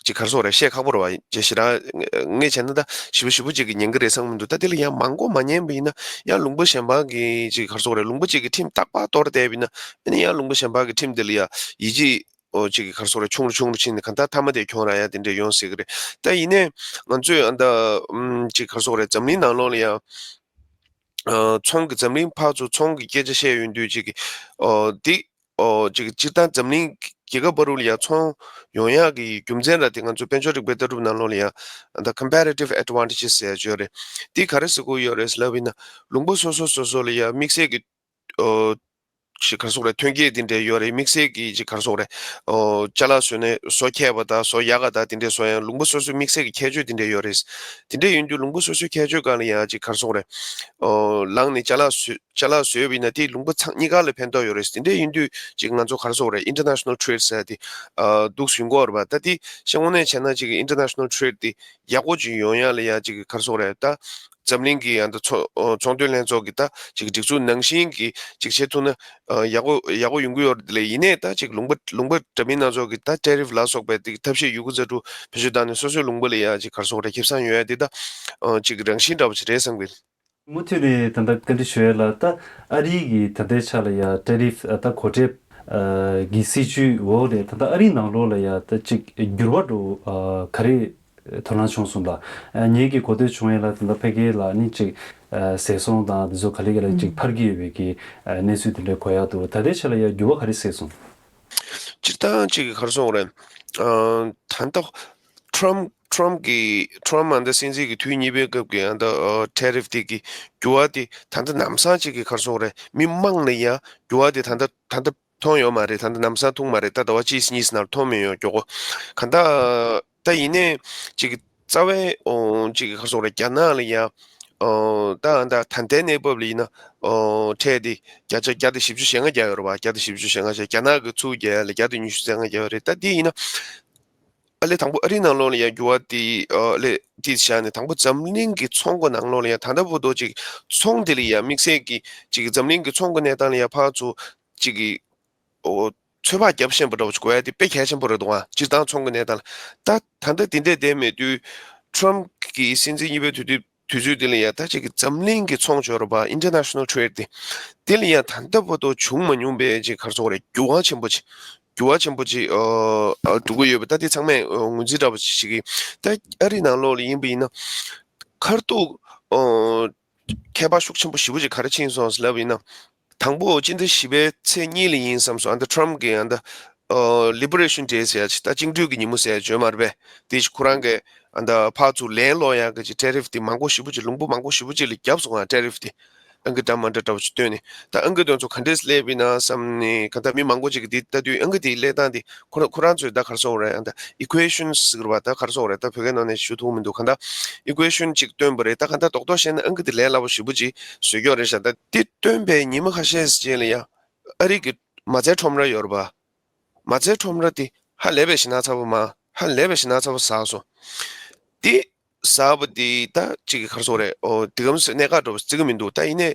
ཅིག་ག་རེ་ཟེར་དགོས་རེད། བཤད་ཁག་པོ་རེད་བ། རྒྱ་ཞེ་དྲག་ངས་བྱས་ན་ད་ཞེ་པོ་ཞེ་པོ་ཅིག་གི་ཉན་གི་རེད་བསམ་གི་མི་འདུག་ད་དེ་ལ་ཡང་མང་པོ་མ་ཉན་པ་ཡིན་ན། ཡང་ལུང་པ་གཞན་པ་གི་ཅིག་ག་རེ་ཟེར་དགོས་རེད། ལུང་པ་ཅིག་གི་ཁྲིམས་རྟག་པར་གཏོར་བསྡད་པ་ཡིན་ན། ཨ་ནི་ཡང་ལུང་པ་གཞན་པ་གི་ཁྲིམས་དེ་ལ་ཡང་ཡིད་ཆེས་ཨོ་ཅིག་ག་རེ་ཟེར་དགོས་རེད། ཆུང་རུ་ཆུང་རུ་ཕྱིན་ནས་གང་ལྟར་མཐའ་མ་དེ་གྱོང་རག་ཡ་དེ་འདྲས་ཡོང་སྲིད་གི་རེད། ད་ཡིན་ནའི་ང་ཚོས་ཨ་ད་ཨམ་ཅིག་ག་རེ་ཟེར་དགོས་རེད། འཛམ་གླིང་ནང་ལོགས་ལ་ཡང་ཨ་ཚོང་གི་འཛམ་གླིང་ཕར་ཚུར་ཚོང་གི་སྐད་ཆ་བཤད་ཡོང་དུས། ཅིག་གི་ཨོ་འདི་ཨོ་ཅིག་སྤྱིར་བཏང་འཛམ་གླིང་རྒྱལ་ཁབ་བར་དུ་ལ་ཡང་ཚོང་ཡོང་ཡག་གི་རྒྱུ་མཚན་ར་དེ། ང་ཚོ་དཔལ་འབྱོར་རིག་པའི་ལྟ་གྲུབ་ནང་ལོགས་ལ་ཡང་ཨ་ད་comparative advantages ཟེར་ཡ་ཅིག་ཡོད་རེད། འདི་ག་རེ་ཟེར་གྱི་ཡོད་རེད་ལབ་ཡིན་ན། ལུང་པ་སོ་སོ་སོ་སོ་ལ་ཡང་དམིགས་བསལ་གྱི་ཨོ་ཅིག་ག་རེ་ཟེར་དགོས་རེད། ཐོན་སྐྱེད་དེ་འདྲས་ཡོད་རེད། དམིགས་བསལ་གྱི་ཅིག་ག་རེ་ཟེར་དགོས་རེད། ཨོ་ཅ་ལག་བཟོས་ནས་བཟོ་མཁས་པ་དང་བཟོ་ཡག་ག་དང་དེ་འདྲས་བཟོ་ཡག་ལུང་པ་སོ་སོའི་དམིགས་བསལ་གྱི་ཁྱད་ཆོས་དེ་འདྲས་ཡོད་རེད། དེ་འདྲས་ཡིན་དུས་ལུང་པ་སོ་སོའི་ཁྱད་ཆོས་སྒང་ལ་ཡང་ཅིག་ག་རེ་ཟེར་དགོས་རེད། ཨོ་ལངས་ནས་ཅ་ལག་བཟོས་ཅ་ལག་བཟོས་པ་ཡིན་ན་དེ་ལུང་པ་ཚང་གཉིས་ཀ་ལ་ཕན་ཐོགས་ཡོད་རེད། དེ་འདྲས་ཡིན་དུས་ཅིག་ང་ཚོ་ག་རེ་ཟེར་དགོས་རེད། International Trade ཟེར་ཡ་དེ་ཨ་འདུག་སེ་ཡོང་གི་ཡོད་རེད་པ། ད་དེ་བཤད་དངོས་གནས་བྱས་ན་ཅིག་International Trade དེ་ཡག་པོ་ཅིག་ཡོང་ཡག་ལ་ཡང་ཅིག་ག་རེ་ཟེར་དགོས་རེད། ད་འཛམ་གླིང་གི་ཡང་ད་ཚོང་ཚོང་དོན་ལྷན་ཚོགས་ཀྱི་ད་ཅིག་སྒྲིག་འཛུགས་ནང་བཞིན་གྱི་ཅིག་བྱེད་ཐུབ་ན་ཨ་ཡག་པོ་ཡག་པོ་ཡོང་གི་ཡོད་རེད། དེ་ལས་ཡིན་ནའི་ད་ཅིག་ལུང་པ་ལུང་པ་འདྲ་མིན་སྣ་ཚོགས་ཀྱི་ད་ཊེ་རིཕ་ལ་སོགས་པའི་དེ་ཐབས་ཤེས་ཡོད་རྒུ་རྩལ་སྤྲུགས་བེད་སྤྱོད་བཏང་ནས་སོ་སོའི་ལུང་པ་ལ་ཡང་ཅིག་ག་རེ་ཟེར་དགོས་རེད། ཁེ་བཟང་ཡོང་ཡག་དེ་ད་ཨ་ཅིག་རང་བཞིན་འདྲ་བོ་ཅིག་རེད་བསམ་གི། མུ་མཐུད་ནས་ད་ལྟ་བཀའ་འདྲི་ཞུ་ཡས་ལ། ད་ཨ་རི་གི་ད་ལྟའི་ཆ་ལ་ཡ་ཊེ་རིཕ་ད་གོ་ཁྲལ་གྱི་སྲིད་ཇུས་འོག་ནས་ད་ལྟ་ཨ་རིའི་ནང་ལོགས་ལ་ཡ་ད་ཅིག་འགྱུར་བ་འགྲོ་ག་རེ་དོ་སྣང་བྱུང་སོང་ལ། ངེད་ཀྱིས་གོ་ཐོས་བྱུང་ཡས་ལ། ད་ལྟ་ཕ་གི་ལ་ནི་ཅིག་ཟས་སོང་དང་དེ་ཚོ་ག་ལེ་ག་ལེ་ཅིག་འཕར་གྱི་ཡོད་པའི་གི་གནས་ཚུལ་དེ་འདྲ་གོ་ཡག་འདུག་ད་ལྟའི་ཆ་ལ་ཡ་འགྱུར་བ་ག་རེ་སླེབས་སོང་། སྤྱིར་བཏང་ཅིག་ག་རེ་ཟེར་དགོས་རེད། ཨ་ད་ལྟ་ཊམ་ཊམ་གི་ཊམ་ཨ་ད་སྲིད་འཛིན་གྱི་དུས་གཉིས་པའི་སྐབས་ཀྱི་ཨ་ད་ཨ་ཊེ་རིཕ་དེ་གི་འགྱུར་བ་དེ་ད་ལྟ་ལམ་སང་ཅིག་གི་ག་རེ་ཟེར་དགོས་རེད། མི་མང་ལ་ཡ་འགྱུར་བ་དེ་ད་ལྟ་ད་ལྟ་མཐོང་ཡོད་མ་རེད། ད་ལྟ་ལམ་སང་ཐུག་མ་རེད། ད་ཟླ་བ་གཅིག་གཉིས་ནང་མཐོང་མི་ཡོང་། མགྱོགས་པོ་གང་ལྟར་ད་ཡིན་ནའི་ཅིག་གི་རྩ་བའི་ཨོ་ཅིག་གི་ག་རེ་ཟེར་དགོས་རེད། རྒྱ་ནག་ལ་ཡ་ཨོ་ད་ད་ད་ལྟའི་གནས་བབ་ལ་ཡིན་ན་ཨོ་ཁྲལ་དེ་བརྒྱ་ཆ་བརྒྱ་དང་བཞི་བཅུ་ཞེ་ལྔ་བརྒྱབ་ཡོད་རེད་བ། བརྒྱ་དང་བཞི་བཅུ་ཞེ་ལྔ་བྱས། རྒྱ་ནག་གི་ཚུར་རྒྱག་ཡ་ལ་བརྒྱ་དང་ཉི་ཤུ་རྩ་ལྔ་བརྒྱབ་ཡོད་རེད། ད་དེ་ཡིན་ན་ཨ་ལས་དང་པོ་ཨ་རིའི་ནང་ལོགས་ལ་ཡ་འགྱུར་བ་དེ་ཨ་ལས་དེ་བཞག་ནས་དང་པོ་འཛམ་གླིང་གི་ཚོང་གི་ནང་ལོགས་ལ་ཡ་ད་ལྟ་བར་དུ་ཅིག་ཚོང་དེ་ལ་ཡ་དམིགས་བསལ་གྱི་ཅིག་གི་འཛམ་གླིང་གི་ཚོང་གི་གནས་སྟངས་ལ་ཡ་ཕར་ཚུར་ཅིག་གི་ཨོ་ཚོད་དཔག་བརྒྱབ་ཤེས་པ་འདྲ་བོ་ཅིག་དགོས་ཡ་དེ་དཔེ་གལ་ཆེན་པོ་རེད་འདུག་ཨ། སྤྱིར་བཏང་ཚོང་གི་གནས་སྟངས་ལ་ད་ད་ལྟ་དེ་འདྲས་བསྡད་མེད་དུས། ཊམ་གི་སྲིད་འཛིན་གཉིས་པའི་དུས་དུས་དུས་ཚོད་དེ་ལ་ཡ་ད་ཅིག་གི་འཛམ་གླིང་གི་ཚོང་སྦྱོར་བ་International Trade དེ་དེ་ལ་ཡ་ད་ལྟ་བར་དུ་བྱུང་མ་མྱོང་པའི་ཅིག་ག་རེ་ཟེར་དགོས་རེད། འགྱུར་བ་ཆེན་པོ་ཅིག་འགྱུར་བ་ཆེན་པོ་ཅིག་ཨ་ཨ་འགྲོ་གི་ཡོད་པ་ད་དེ་ཚང་མས་ཨ་ངོས་འཛིན་འདྲ་བོ་ཅིག་བྱེད་ཀྱི། ད་ཨ་རིའི་ནང་ལོགས་ལ་ཡིན་པ་ཡིན་ན་ཁ་ཐུག་ཨ་ཁྱད་པར་ཤུགས་ཆེན་པོ་ཞེ་པོ་ཅིག་ག་རེ་ཕྱིན་སོང་ཟེར་ལབ་ཡིན་ན། དང་པོ་སྤྱི་ཟླ་བཞི་པའི་ཚེས་གཉིས་ལ་ཡིན་བསམ་སོང་། ཨ་ད་ཊམ་གི་ཨ་ད་ ཨོ་Liberation Day ཟེར་ཡ་ཅིག་ད་བཅིངས་འགྲོལ་གྱི་ཉིན་མོ་ཟེར་ཡ་བརྗོད་མ་རེད་པས། དེ་ཞིག་ཁོ་རང་གི་ཨ་ད་ཕར་ཚུར་ལན་སློག་ཡ་གི་ཅིག་ཊེ་རིཕ་དེ་མང་པོ་ཞེ་པོ་ཅིག་ལུང་པ་མང་པོ་ཞེ་པོ་ཅིག་ལ་བརྒྱབ་སོང་ང་། ཊེ་རིཕ་དེ་ཨང་ཀི་འདྲ་མ་འདྲ་འདྲ་བོ་ཅིག་བཏོན་ནས། ད་ཨང་ཀི་དེ་ཚོ་ག་འདྲས་སླེབས་ཡིན་ན་བསམ་ནས་ག་ད་མི་མང་པོ་ཅིག་གིས་དེ་ལྟ་དུས་ཨང་ཀི་དེའི་སླེབས་སྟངས་དེ་ཁོ་རང་ཁོ་རང་ཚོས་ད་ག་རེ་ཟེར་དགོས་རེད། ཨ་ད་ཨི་ཀུའེ་ཤན་ཟེར་བ་ད་ག་རེ་ཟེར་དགོས་རེད། ད་བོད་སྐད་ནང་ནས་ཞུ་ཐུབ་མི་འདུག་ག་ད་ཨི་ཀུའེ་ཤན་ཅིག་བཏོན་པ་རེད། ད་ག་ད་རྡོག་རྡོག་བཤད་ན་ཨང་ཀི་དེ་ལས་སླ་པོ་ཞེ་པོ་ཅིག་བཟོས་ཀྱོག་རེད་ཤག་ད་དེ་བཏོན་པའི་ཉི་མ་ཁ་ཤས་རྗེས་ལ་ཡ་ཨ་རི་གི་མ་རྩའི་ཁྲོམ་ར་ཡོད་རེད་པ། མ་རྩའི་ཁྲོམ་ར་དེ་ཧ་ལས་པའི་ཞེད་སྣང་ཚ་པོ་མ་ཧ་ལས་པའི་ཞེད་སྣང་ཚ་པོ་ཟགས་སོང་། དེ་ཟགས་པ་དེ་ད་ཅིག་གི་ག་རེ་ཟེར་དགོས་རེད། ཨོ་དེ་གམ་གནད་འགག་འདྲ་བོ་བརྩི་གི་མི་འདུག་ད་ཡིན་ནའི་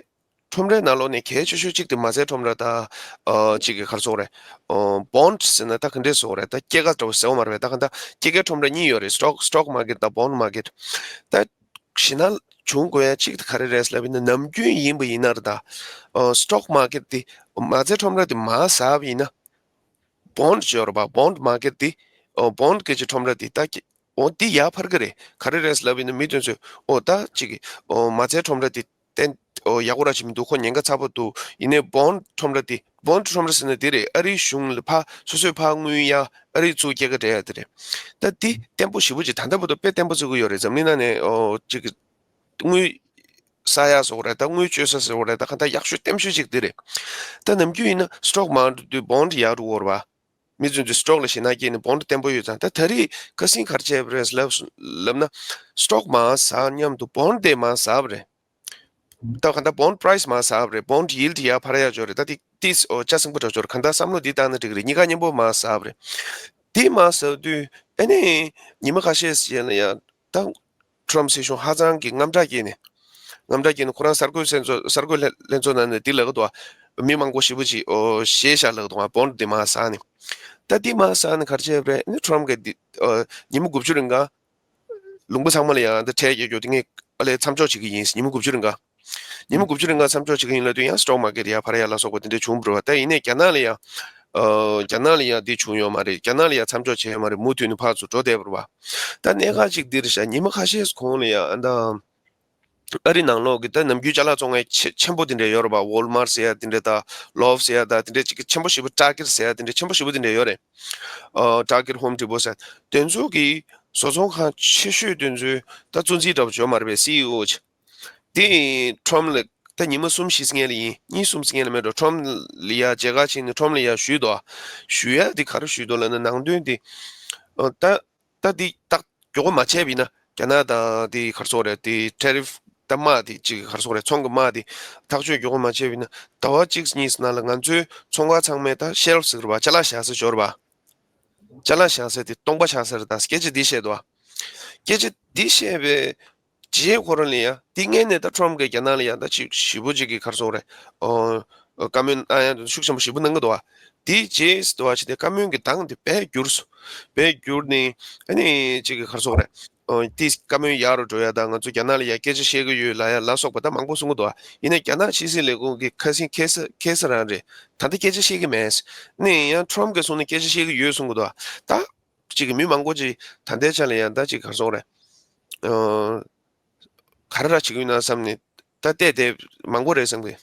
ཁྲོམ་རའི་ནང་ལོགས་ནས་གལ་ཆེ་ཤོས་གཅིག་དེ་མ་རྩའི་ཁྲོམ་ར་དང་ཨོ་ཅིག་གི་ག་རེ་ཟེར་དགོས་རེད། ཨོ་bond ཟེར་ན་ད་ག་འདྲས་ཟེར་དགོས་རེད། ད་སྐྱེད་ཀ་འདྲ་བོ་ཟེར་བ་མ་རེད་པས། ད་ག་ད་སྐྱེད་ཀའི་ཁྲོམ་ར་གཉིས་ཡོད་རེད། སི་ཊོག་སི་ཊོག་མར་ཀེཊ་དང་bond market། ད་ཞེད་སྣང་བྱུང་དགོས་ཡ་གཅིག་དེ་ག་རེ་རེད་ལབ་ཡིན་ན་ནམ་རྒྱུན་ཡིན་པ་ཡིན་ན་རེད། ད་ཨོ་སི་ཊོག་མར་ཀེཊ་དེ་མ་རྩའི་ཁྲོམ་ར་དེ་མར་ཟགས་པ་ཡིན་ན། bond ཅིག་ཡོད་རེད་པ། bond market དེ། ཨོ་bond སྐད་ཆ་ཁྲོམ་ར་དེ་ད་ཀྱི། ཨོ་དེ་ཡར་འཕར་གི་རེད། ག་རེ་རེད་ལབ་ཡིན་ན་མི་དེ་ཚོས་ཨོ་ད་ཅིག་གི་ཨོ་མ་རྩའི་ཁྲོམ་ར་དེ་བརྟན་ཨོ་ཡག་པོ་ར་ཅིག་མི་འདུག་ཁོ་ཉེན་ཁ་ཚ་པོ་འདུག་ཡིན་ནའི་bond ཁྲོམ་ར་དེ་bond ཁྲོམ་ར་ཟེར་ན་དེ་རེད། ཨ་རིའི་གཞུང་ལ་ཕར་སོ་སོས་ཕར་དངུལ་གཡར་ཨ་རིའི་ཚུར་སྐྱེད་ཀ་སྤྲད་ཡ་དེ་རེད། ད་དེ་བརྟན་པོ་ཞེ་པོ་ཅིག་ད་ལྟ་བར་དུ་དཔེ་བརྟན་པོ་བརྩི་གི་ཡོད་རེད། འཛམ་གླིང་ནང་ནས་ཨོ་ཅིག་གི་དངུལ་ཟ་ཡ་ཟེར་དགོས་རེད། ད་དངུལ་སྤྱོད་ས་ཟེར་དགོས་རེད། ད་ག་ད་ཡག་ཤོས་བརྟན་ཤོས་ཅིག་དེ་རེད། ད་ནམ་རྒྱུན་ཡིན་ན་སི་ཊོག་མར་ཀེཊ་དུས་bond ཡར་འགྲོ་གི་ཡོད་རེད་པ། མི་ཚོས་དུས་སི་ཊོག་ལ་ཞེད་སྣང་སྐྱེས་ནས་bond བརྟན་པོ་ཡོད་ཙང་། ད་ད་རེས་ཁ་སང་ག་རེ་བྱས་པ་རེད་ལབ་ལབ་ན་སི་ཊོག་མར་ཟགས་མཉམ་དུ་bond དེ་མར་ཟགས་པ་རེད། ད་ག་ད་bond price མར་ཟགས་པ་རེད། bond yield ཡར་འཕར་ཡ་ཅིག་ཡོད་རེད། ད་དེ་དེ་ཨོ་ལྕགས་སྲིན་པོ་འདྲ་ཅིག་ཡོད་རེད། གང་ལྟར་བསམ་བློ་འདི་བཏང་ན་འགྲིག་གི་རེད། གཉིས་ཀ་མཉམ་པོ་མར་ཟགས་པ་རེད། དེ་མར་ཟགས་དུས་ཨ་ནི་ཉི་མ་ཁ་ཤས་ཤིག་རྗེས་ལ་ཡ་ད་ཊམ་སྲིད་གཞུང་ཧ་ཅང་གི་དངངས་སྐྲག་སྐྱེས་ནས། དངངས་སྐྲག་སྐྱེས་ནས་ཁོ་རང་གསར་འགོད་ལྷན་ཚོགས་གསར་འགོད་ལྷན་ལྷན་ཚོགས་ནང་ནས་འདི་ལབ་གི་འདུག་བ། མི་མང་པོ་ཞེ་པོ་ཅིག་ཨོ་ཞེད་བཞག་ལབ་གི་འདུག་བ། bond འདི་མར་ཟགས་ནས། ད་འདི་མར་ཟགས་ནས་ག་རེ་བྱས་པ་རེད། ཨ་ནི་ཊམ་གིས་འདི་ཨོ་ཉི་མ་དགུ་བཅུ་རིང་ག་ལུང་པ་ཚང་མ་ལ་ཡང་འདི་ཁྲལ་རྒྱག་རྒྱུ་དེ་ངས་ཨ་ལས་མཚམས་འཇོག་བྱེད་ཀྱི་ཡིན། ཉི་མ་དགུ་བཅུ་རིང་ག་ཉི་མ་དགུ་བཅུ་རིང་ག་མཚམས་འཇོག་བྱེད་ཀྱི་ཡིན་ལབ་དུས་ཡང་སི་ཊོག་མར་ཀེཊ་ཡར་འཕར་ཡ་ལ་སོགས་པ་དེ་འདྲ་བྱུང་བ་རེད་བ། ད་ཡིན་ནའི་རྒྱ་ནག་ལ་ཡང་ཨོ་རྒྱ་ནག་ལ་ཡང་འདི་བྱུང་ཡོད་མ་རེད། རྒྱ་ནག་ལ་ཡང་མཚམས་འཇོག་བྱས་ཡོད་མ་རེད། མུ་མཐུད་ནས་ཕར་ཚུར་འགྲོ་བསྡད་པ་རེད་བ། ད་གནད་འགག་ཅིག་འདི་རེད་ཤག་ཉི་མ་ཁ་ཤས་གོང་ལ་ཡང་ཨ་ད་ཨ་རི་ནང་ལོགས་ཀྱི་ད་ནམ་རྒྱུན་ཅ་ལག་བཙོང་མཁན་ཆེ་ཆེན་པོ་དེ་འདྲ་ཡོད་རེད་པ། ཝོལ་མར་ཟེར་ཡ་དེ་འདྲ་དང་ལོབ་ཟེར་ཡ་དང་དེ་འདྲ་ཅིག་ཆེན་པོ་ཞེ་པོ། ཊར་གེཊ་ཟེར་ཡ་དེ་འདྲ་ཆེན་པོ་ཞེ་པོ་དེ་འདྲ་ཡོད་རེད། ཨ་ཊར་གེཊ། ཧོམ་ཌི་པོ་ཟེར་དེ་ཚོ་གི་བཟོ་ཚོང་ཁང་ཆེ་ཤོས་དེ་ཚོའི་ད་གཙོ་འཛིན་འདྲ་པོ་ཅིག་ཡོད་མ་རེད་པས། སི་ཨི་ཨོ་ཅིག་དེ་ཊམ་ལ་ད་ཉི་མ་གསུམ་བཞི་སྔོན་ལ་ཡིན། གཉིས་གསུམ་སྔོན་ལ་མེད་འགྲོ། ཊམ་ལ་ཡ་མཇལ་ཁ་ཕྱིན་ནས་ཊམ་ལ་ཡ་ཞུས་འདུག་ཞུ་ཡ་དེ་ག་རེ་ཞུས་འདུག་ལབ་ན་ནང་དོན་དེ་ཨ་ད། ད་འདི་ཏག་མགྱོགས་པོ་མ་བྱས་པ་ཡིན་ན་རྒྱ་ནག་དང་དེ་ག་རེ་ཟེར་དགོས་རེད། དེ་ཊེ་རིཕ་ད་དམག་དེ་ཅིག་ག་རེ་ཟེར་དགོས་རེད། ཚོང་གི་དམག་དེ་ཐག་གཅོད་མགྱོགས་པོ་མ་བྱས་པ་ཡིན་ན་ཟླ་བ་གཅིག་གཉིས་ནང་ལ་ང་ཚོའི་ཚོང་ཁང་ཚང་མའི་ད་ཤེལ་ཕི་ཟེར་བ་ཅ་ལག་བཞག་ས་འབྱོར་བ། ཅ་ལག་བཞག་ས་དེ་སྟོང་པ་ཆགས་ས་རེད། ད་སྐད་ཆ་འདི་བཤད་འདུག་བ། སྐད་ཆ་འདི་བཤད་པའི་རྗེས་ཁོ་རང་ལ་ཡ་འདི་སྔོན་ནས་ད་ཊམ་གིས་རྒྱ་ནག་ལ་ཡ་ད་ཅིག་ཞེ་པོ་ཅིག་གི་ག་རེ་ཟེར་དགོས་རེད། ཨོ། བཀའ་མོལ་གནང་ཡ་ཤུགས་ཆེན་པོ་ཞེ་པོ་གནང་གི་འདུག་བ། དེའི་རྗེས་སུ་དུ་བ་ཞིག་དེ་བཀའ་མོལ་གྱི་གདངས་དེ་དཔེ་འགྱུར་སོང་། དཔེ་འགྱུར་ནས་ཨ་ནི་ཅིག་གི་ག་རེ་ཟེར་དགོས་རེད། ཨོ་དེ་བཀའ་མོལ་ཡག་རུ་འགྲོ་ཡ་དང་ང་ཚོ་རྒྱ་ནག་ལ་ཡ་སྐད་ཆ་བཤད་གི་ཡོད་ལབ་ཡ་ལ་སོགས་པ་ད་མང་པོ་གསུང་གི་འདུག་བ། ཡིན་ནའི་རྒྱ་ནག་ཕྱི་སྲིད་ལས་ཁུངས་ཀྱི་ཁ་སང་ཁ་སང་ཁ་སང་རང་རེད། ད་ལྟ་སྐད་ཆ་བཤད་གི་མེད། ནས་ཡང་ཊམ་གིས་གསུངས་ནས་སྐད་ཆ་བཤད་གི་ཡོད་གསུང་གི་འདུག་བ། ད་ཅིག་གི་མི་མང་པོ་ཅིག་ད་ལྟའི་ཆ་ལ་ཡ་ད་ཅིག་ག་རེ་ཟེར་དགོས་རེད། ཨོ། ག་རེ་ར་བྱེད་ཀྱི་ཡོད་ན་བསམ་ནས་ད་བལྟས་བལྟས་མང་པོ་རེད་བསམ་གི།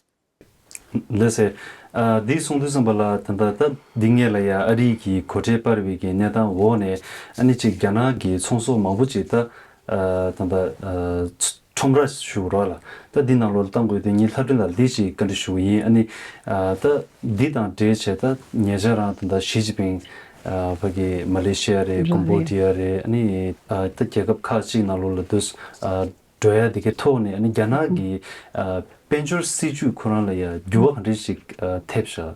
ལགས་སེ། ཨ་འདི་གསུང་དུས་ཙམ་པ་ལ་ད་ལྟ་ད་འདི་སྔོན་ལ་ཡ་ཨ་རི་གི་གོ་ཁྲལ་སྤར་བའི་གི་གནས་སྟངས་འོག་ནས་ཨ་ནི་ཅིག་རྒྱ་ནག་གི་ཚོང་ཟོག་མང་པོ་ཅིག་ད་ཨ་ད་ལྟ་ཨ་ཁྲོམ་ར་ཞུ་རོགས་ལ་ད་འདི་ནང་ལོགས་ལ་བཏང་དགོས་དུས་ངས་ལྷ་སྒྲོན་ལགས་འདི་ཅིག་བཀའ་འདྲི་ཞུ་གི་ཡིན། ཨ་ནི་ཨ་ད་འདི་དང་འབྲེལ་བྱས་ད་ཉེ་ཆར་རང་ད་ལྟ་ཞི་ཅིན་ཕིང་ཨ་ཕ་གི་མ་ལེ་ཤི་ཡ་རེད། ཀམ་བོ་ཌི་ཡ་རེད། ཨ་ནི་ཨ་ད་རྒྱལ་ཁབ་ཁག་ཅིག་ནང་ལོགས་ལ་འདུག་ཨ། འགྲོ་ཡ་དེ་གའི་ཐོག་ནས་ཨ་ནི་རྒྱ་ནག་གི་ཨ་དཔལ་འབྱོར་སྲིད་ཇུས་ཁོ་རང་ལ་ཡ་འགྱུར་བ་ག་འདྲ་ཞིག་ཨ་ཐེབས་ཤག་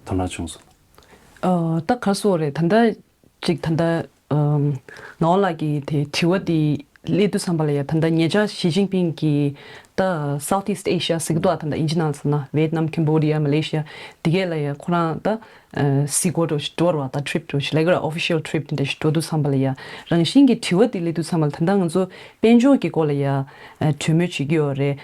དོ་སྣང་བྱུང་སོང་། ཨ་ད་ག་རེ་ཟེར་དགོས་རེད། ད་ལྟ་ཅིག་ད་ལྟ་ཨམ་ངག་དབང་ལགས་ཀྱིས་དེ་དྲི་བ་དེ་སླེབས་དུས་ཙམ་པ་ལ་ཡ་ད་ལྟ་ཉེ་ཆར་ཞི་ཅིན་ཕིང་གིས་ད་Southeast Asia ཟེར་གི་འདུག་ཨ། ད་ལྟ་ཨིན་ཇི་ནང་ལ་ཟེར་ན་ཝེ་ཏི་ནམ། ཀམ་བོ་ཌི་ཡ། མ་ལེ་ཤི་ཡ་དེ་གས་ལ་ཡ་ཁོ་རང་ད། ཨ་གཟིགས་སྐོར་འདྲ་བོ་ཞིག་འགྲོ་བ་རེད་པ། ད་ཊི་རིཔ་འདྲ་བོ་ཞིག་ལབ་ཀྱི་རེད། ཨོ་ཕི་ཤལ་ཊི་རིཔ་དེ་འདྲ་ཞིག་འགྲོ་དུས་ཙམ་པ་ལ་ཡ་རང་བཞིན་གྱི་དྲི་བ་དེ་སླེབས་དུས་ཙམ་པ་ལ་ད་ལྟ་ང་ཚོ་དཔལ་འབྱོར་གྱི་སྐོར་ལ་ཡ་ཨ་གྲོས་མོལ་བྱེད་ཀྱི་ཡོད་རེད།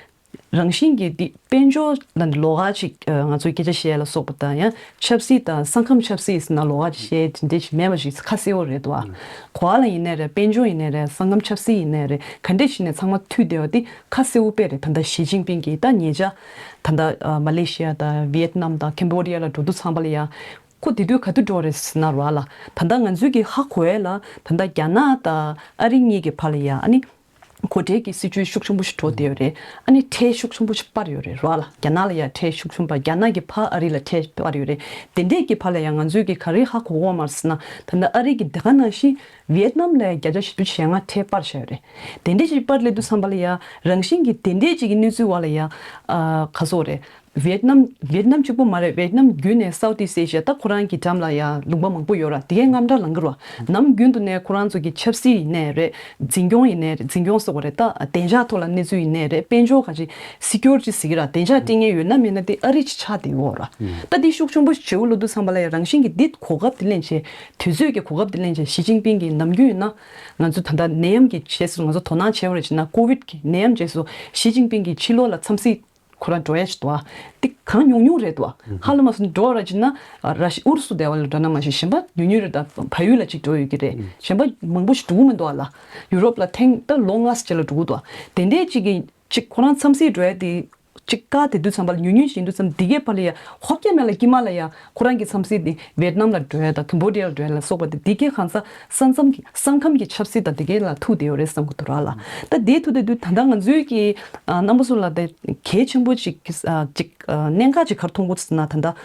རང་བཞིན་གྱི་འདི་དཔལ་འབྱོར་ལ་ལོགས་ཀ་ཅིག་ཨ་ང་ཚོས་སྐད་ཆ་བཤད་ལ་སོགས་པ་དང་ཡང་ཆབ་སྲིད་དང་ས་ཁམས་ཆབ་སྲིད་ཟེར་ན་ལོགས་ཀ་ཅིག་བཤད་དེ་འདྲ་ཞིག་མེད་པ་ཞིག་ཁ་གསལ་པོ་རེད་འདུག་ཨ། གོ་བ་ལ་ཡིན་ནའི་རེད། དཔལ་འབྱོར་ཡིན་ནའི་རེད། ས་ཁམས་ཆབ་སྲིད་ཡིན་ནའི་རེད། ག་འདྲས་བྱས་ནས་ཚང་མ་མཐུད་བསྡད་པ་འདི་ཁ་གསལ་པོ་དཔེ་རེད། ད་ལྟ་ཞི་ཅིན་ཕིང་གིས་ད་ཉེ་ཆར་ད་ལྟ་ཨ་མ་ལེ་ཤི་ཡ་དང་ཝི་ཡེད་ནམ་དང་ཀམ་བོ་ཌི་ཡ་ལ་འགྲོ་དུས་ཙམ་པ་ལ་ཡ། ཁོ་དེ་དུས་ག་དུས་འགྲོ་རེད་ཟེར་ན་ར་ལ། ད་ལྟ་ང་ཚོའི་གི་ཧ་གོ་ཡས་ལ་ད་ལྟ་རྒྱ་ནག་དང་ཨ་རི་གཉིས་ཀྱི་བར་ལ་ཡ་ཨ་ནི་སྒོ་ཁྲལ་གྱི་སྲིད་ཇུས་ཤུགས་ཆེན་པོ་ཞིག་འགྲོ་བསྡད་ཡོད་རེད། ཨ་ནི་ཁྲལ་ཤུགས་ཆེན་པོ་ཞིག་སྤར་ཡོད་རེད་ར་ལ། རྒྱ་ནག་ལ་ཡ་ཁྲལ་ཤུགས་ཆེན་པོ། རྒྱ་ནག་གི་ཕར་ཨ་རི་ལ་ཁྲལ་སྤར་ཡོད་རེད། དེ་འདྲས་ཀྱི་བར་ལ་ཡ་ང་ཚོའི་གི་ག་རེ་ཧ་གོ་གོ་མ་རེད་ཟེར་ན། ད་ལྟ་ཨ་རི་གི་དེ་ག་ནང་བཞིན་ཝི་ཡེད་ནམ་ལ་ཡ་བརྒྱ་ཆ་བཞི་བཅུ་ཞེ་ལྔ་ཁྲལ་སྤར་བཞག་ཡོད་རེད། དེ་འདྲས་ཅིག་སྤར་སླེབས་དུས་ཙམ་པ་ལ་ཡ་རང་བཞིན་གྱི་དེ་འདྲས་ཅིག་གི་གནས་ཚུལ་བ་ལ་ཡ་ཨ་ག་ཟེར་རེད། ཝི་ཡེད་ནམ། ཝི་ཡེད་ནམ་གཅིག་པོ་མ་རེད། ཝི་ཡེད་ནམ་བརྒྱུད་ནས་སའུ་ཐི་ཨི་སི་ཨེ་ཤི་ཡ་ད་ཁོ་རང་གི་འགྲམ་ལ་ཡ་ལུང་པ་མང་པོ་ཡོད་ར། དེ་གའི་རྔམ་དྲག་ལངས་ཀྱི་ར། ནམ་རྒྱུན་དུ་ནས་ཁོ་རང་ཚོ་གི་ཆབ་སྲིད་ཡིན་ནའི་རེད། འཛིན་སྐྱོང་ཡིན་ནའི་རེད། འཛིན་སྐྱོང་ཟེར་དགོས་རེད། ད་བདེ་འཇགས་ཐོག་ལ་གནས་ཚུལ་ཡིན་ནའི་རེད། དཔལ་འབྱོར་ག་ཅིག་སི་ཀིའུ་རི་ཊི་ཟེར་གྱི་ར། བདེ་འཇགས་སྤྲད་མཁན་ཡོད་ན་མེད་ན་དེ་ཨ་རི་ཅིག་ཆགས་བསྡད་ཡོད་ར། ད་དེ་ཤུགས་ཆེན་པོ་ཞིག་བྱེད་དགོས་ལབ་དུས་ཙམ་པ་ལ་ཡ་རང་བཞིན་གྱི་འདི་གོ་སྐབས་དེ་ལེན་བྱས། དུས་ཚོད་ཀྱི་གོ་སྐབས་དེ་ལེན་བྱས། ཞི་ཅིན་ཕིང་གིས་ནམ་རྒྱུན་ཡིན་ན་ང་ཚོ་ད་ལྟ་ནད་ཡམས་ཀྱི་རྗེས་སུ་ང་ཚོ་དོ་སྣང་བྱས་པ་རེད་བྱས་ན། ཀོ་ཝིད་ཀྱི་ནད་ཡམས་རྗེས་སུ་ཞི་ཅིན་ཕིང་གིས་ཕྱི་ལོགས་ལ་འཚམས་གཟིགས་ཁོ་རང་འགྲོ་ཡ་ཞིག་འདུག་ཨ། དེ་གང་ཉུང་ཉུང་རེད་འདུག་ཨ། ཧ་ལམ་སོང་འགྲོ་ར་བྱས་ན་ར་ཤི་ཨུ་རུ་སུ་དེ་བ་ལ་འགྲོ་ན་མ་གཞི་གཞན་པ་ཉུང་ཉུང་རེད། ད་བལ་ཡུལ་ལ་གཅིག་འགྲོ་ཡོད་ཀྱི་རེད། གཞན་པ་མང་པོ་ཞིག་འགྲོ་གི་མི་འདུག་ཨ་ལ། ཡུ་རོབ་ལ་ཐེངས་ད་ལོ་ལྔ་ཙམ་རྗེས་ལ་འགྲོ་གི་འདུག་ཨ། དེ་འདྲའི་གཅིག་གི་གཅིག་ཁོ་རང་འཚམས་གཟིགས་འགྲོ་ཡ་དེ་གཅིག་བཀག་དེ་དུས་ཙམ་པ་ལ་ཉུང་ཉུང་ཞིག་ཡིན་དུས་ཙམ། འདི་གའི་བར་ལ་ཡ་ཧོབ་རྒྱ་མེད་ལ་དཀྱིལ་མ་ལ་ཡ་ཁོ་རང་གི་འཚམས་གཟིགས་དེ་ཝི་ཡེད་ནམ་ལ་འགྲོ་ཡ་དང་ཀམ་བོ་ཌི་ཡ་ལ་འགྲོ་ཡ་ལ་སོགས་པ་དེ། འདི་གའི་གང་ཟག་ས་མཚམས་ཀྱི་ས་ཁམས་ཀྱི་ཆབ་སྲིད་དང་འདི་གའི་ལ་ཐུག་བསྡད་ཡོད་རེད་བསམ་གྱི་འདུག་ར་ལ། ད་དེ་ཐུག་བསྡད་དུས་ད་ལྟ་ང་ཚོའི་གི་ཨ་རྣམ་པ་ཚོ་ལ་དེ་གལ་ཆེན་པོ་ཅིག་ཨ་ཅིག་ཨ་གནད་འགག་ཅིག་ག་རེ་མཐོང་གི་འདུག་ཟེར་ན། ད་ལྟ་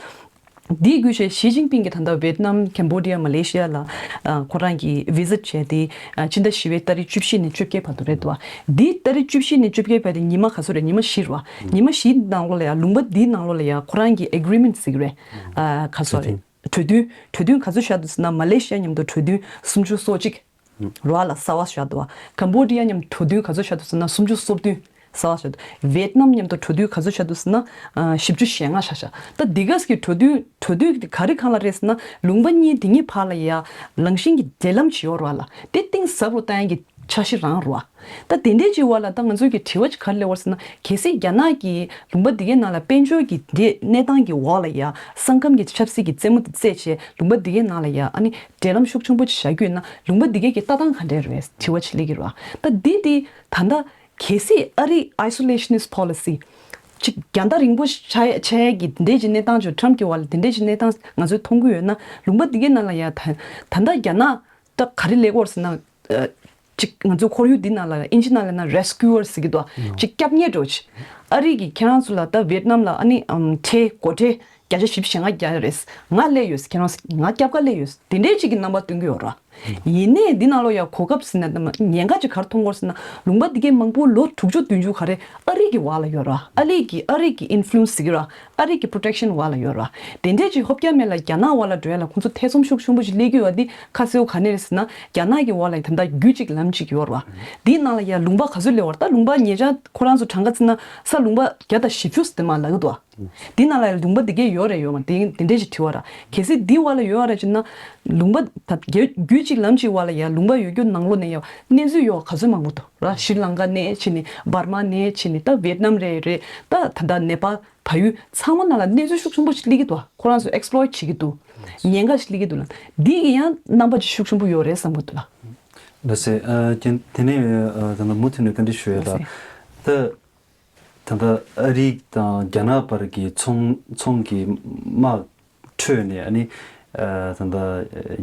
འདིའི་བརྒྱུད་བྱས་ཞི་ཅིན་ཕིང་གིས་ད་ལྟ་ཝི་ཡེད་ནམ། ཀམ་བོ་ཌི་ཡ། མ་ལེ་ཤི་ཡ་ལ་ཨ་ཁོ་རང་གིས་ཝི་ཛིཊ་བྱས་ཏེ། ཨ་ཕྱི་ཟླ་བཞི་པའི་ཏ་རིག་བཅུ་བཞི་ནས་བཅོ་བརྒྱད་བར་དུ་རེད་འདུག་བ། འདི་ཏ་རིག་བཅུ་བཞི་ནས་བཅོ་བརྒྱད་བར་དེ་ཉི་མ་ག་ཚོད་རེད། ཉི་མ་བཞི་རེད་བ། ཉི་མ་བཞིའི་ནང་ལོགས་ལ་ཡ་ལུང་པ་འདིའི་ནང་ལོགས་ལ་ཡ་ཁོ་རང་གི་ཨེ་གྷི་རི་མེན་ཊི་ཟེར་གྱི་རེད། ཨ་ག་ཚོད་རེད། གྲོས་མཐུན། གྲོས་མཐུན་ག་ཚོད་བཞག་འདུག་ཟེར་ན། མ་ལེ་ཤི་ཡ་མཉམ་དུ་གྲོས་མཐུན་སུམ་ཅུ་སོ་གཅིག་རེད་བ་ལ་གསར་བ་བཞག་འདུག་བ། ཀམ་བོ་ཌི་ཡ་མཉམ་གྲོས་མཐུན་ག་ཚོད་བཞག་འདུག་ཟེར་ན། སུམ་ཅུ་སོ་བདུན་གསར་བ་བཞག་འདུག། ཝི་ཡེད་ནམ་མཉམ་དུ་གྲོས་མཐུན་ག་ཚོད་བཞག་འདུག་ཟེར་ན། ཨ་བཞི་བཅུ་ཞེ་ལྔ་བཞག་བཞག། ད་འདི་ག་ཟེར་གྱི་གྲོས་མཐུན། གྲོས་མཐུན་ག་རེ་སྒང་ལ་རེད་ཟེར་ན། ལུང་པ་གཉིས་དེ་གཉིས་བར་ལ་ཡ་རང་བཞིན་གྱི་འབྲེལ་ལམ་ཅིག་ཡོད་རེད་བ་ལ། དེ་གཏིང་ཟབ་རུ་བཏང་ཡ་གི་འཆར་གཞི་རང་རེད་བ། ད་དེ་འདྲའི་ཅིག་བར་ལ་ད་ང་ཚོའི་གི་དྲི་བ་ཅིག་ག་རེ་སླེབས་པ་རེད་ཟེར་ན། གལ་སྲིད་རྒྱ་ནག་གིས་ལུང་པ་འདི་གའི་ནང་ལ་དཔལ་འབྱོར་གྱི་འདི་གནས་སྟངས་ཀྱི་འོག་ལ་ཡ་ས་ཁམས་ཀྱི་ཆབ་སྲིད་ཀྱི་རྩེད་མོ་དེ་རྩེད་བྱས། ལུང་པ་འདི་གའི་ནང་ལ་ཡ་ཨ་ནི་འབྲེལ་ལམ་ཤུགས་ཆེན་པོ་ཅིག་བཞག་རྒྱུ་ཡིན་ན། ལུང་པ་འདི་གའི་གི་ལྟ་སྟངས་ག་འདྲ་རེད་དྲི་བ་ཅིག་སླེབས་ཀྱི་རེད་བ། ད་འདི་དེ་ད་ལྟ་གལ་སྲིད་ཨ་རིའི་ཨའི་སོ་ལེ་ཤ་ནི་སི་ཊི་པོ་ལི་སི་ཅིག་རྒྱང་ཐག་རིང་པོ་ཆགས་ཆགས་ཡས་ཀྱི་འདི་འདྲའི་ཅིག་གནས་སྟངས་ཅིག་ཊརམ་ཕ་གི་བར་ལ་འདི་འདྲའི་ཅིག་གནས་སྟངས་ང་ཚོས་མཐོང་གི་ཡོད་ན། ལུང་པ་འདི་གའི་ནང་ལ་ཡ་ད་ད་ལྟ་རྒྱ་ནག་ད་ག་རེ་ལབ་ཀྱི་ཡོད་རེད་ཟེར་ན། ཨ་ཅིག་ང་ཚོའི་ཁོར་ཡུག་འདི་ནང་ལ་ཨིན་ཇི་ནང་ལ་ན་རེ་སི་ཀིའུ་ཨར་ཟེར་གྱི་འདུག་ཨ། ཅིག་སྐྱབས་གནས་འདྲ་བོ་ཅིག། ཨ་རི་གིས་ཁྱེད་རང་ཚོ་ལ་ད་ཝི་ཡེད་ནམ་ལ་ཨ་ནི་ཨམ་ཁྲལ་སྒོ་ཁྲལ་བརྒྱ་ཆ་བཞི་བཅུ་ཞེ་ལྔ་བརྒྱབ་ཡོད་རེད། ང་སླེབས་ཡོད། ཁྱེད་རང་ང་སྐྱབས་ཁ་སླེབས་ཡོད། དེ་འདྲའི་ཅིག་གི་རྣམ་པ་སྟོན་གྱི་ཡོད་ར། ཡིན་ནའི་འདི་ནང་ལོགས་ཡ་གོ་སྐབས་ཟེར་ན་ད་མ་ཉེན་ཁ་ཅིག་ག་རེ་མཐོང་གི་ཡོད་རེད་ཟེར་ན། ལུང་པ་འདི་གའི་མང་པོ་ལོ་དྲུག་ཅུ་བདུན་ཅུ་ག་རེ་ཨ་རི་གི་འོག་ལ་ཡོད་ར། ཨ་རི་གི་ཨ་རི་གི་ཨིན་ཕུ་ལུ་ཨེན་སི་ཟེར་གྱི་ར། ཨ་རི་གི་པོ་རོ་ཊེག་ཤན་འོག་ལ་ཡོད་ར། དེ་འདྲའི་ཅིག་ཧོབ་རྒྱ་མེད་ལ་རྒྱ་ནག་འོག་ལ་འགྲོ་ཡ་ལ་ཁོང་ཚོ་ཐེ་ཚོམ་ཤུགས་ཆེན་པོ་ཅིག་སླེབས་ཀྱི་ཡོད་པ་འདི་ཁ་གསལ་པོ་ག་ནས་རེད་ཟེར་ན། རྒྱ་ནག་གི་འོག་ལ་ད་ལྟ་རྒྱུད་གཅིག་ལམ་གཅིག་ཡོད་ར། འདིའི་ནང་ལ་ཡ་ལུང་པ་ག་ཚོད་སླེབས་པ་རེད། ད་ལུང་པ་ཉེ་ཆར་ཁོ་རང་ཚོ་གྲངས་ཀ་བརྩིས་ན་ས་ལུང་པ་བརྒྱ་དང་བཞི་བཅུ་ཙམ་དེ་མར་ལབ་ཀྱི་འདུག་ཨ། འདི་ནང་ལ་ཡ་ལུང་པ་འདི་གས་ཡོད་རེད་ཡོད་མ་རེད་དེ་འདི་འདྲས་ཅིག་དྲི་བ་ར། གལ་སྲིད་འདི་འོག་ལ་ཡོད་ར་ཅིག་ན། ལུང་པ་ད་རྒྱ་རྒྱུད་གཅིག་ལམ་གཅིག་འོག་ལ་ཡ་ལུང་པ་ཡོད་རྒྱུ་ནང་ལོགས་ནས་ཡ་གནས་ཚུལ་ཡོད་ག་ཚོད་མང་པོ་འདུག་ར། ཤྲི་ལང་ཀ་ནས་ཕྱིན་ནས་འབར་མ་ནས་ཕྱིན་ནས་ད་ཝི་ཡེད་ནམ་རེད་རེད། ད་ད་ལྟ་ནེ་པཱལ། བལ་ཡུལ་ཚང་མ་ནང་ལ་གནས་ཚུལ་ཤུགས་ཆེན་པོ་ཞིག་སླེབས་ཀྱི་འདུག་ཁོ་རང་ཚོ་ཨེག་སི་པི་ལོའི་ཊི་བྱེད་ཀྱི་འདུག་ཉེན་ཁ་ཞིག་སླེབས་ཀྱི་འདུག་ལ། འདི་གི་ཡང་རྣམ་པ་ཅིག་ཤུགས་ཆེན་པོ་ཡོད་རེད་བསམ་གྱི་འདུག་ལ། ལགས་སེ། ཨ་ཀྱེ་དེ་ནས་ཨ་ད་ལྟ་མུ་མཐུད་ནས་བཀའ་འདྲི་ཞུ་ཡ་ལ། ལགས་སེ། ད་ད་ལྟ་ཨ་རི་དང་རྒྱ་ནག་བར་གྱི་ཚོང་ཚོང་གི་དམག་ཁྲོད་ནས་ཨ་ནི་ཨ་ད་ལྟ་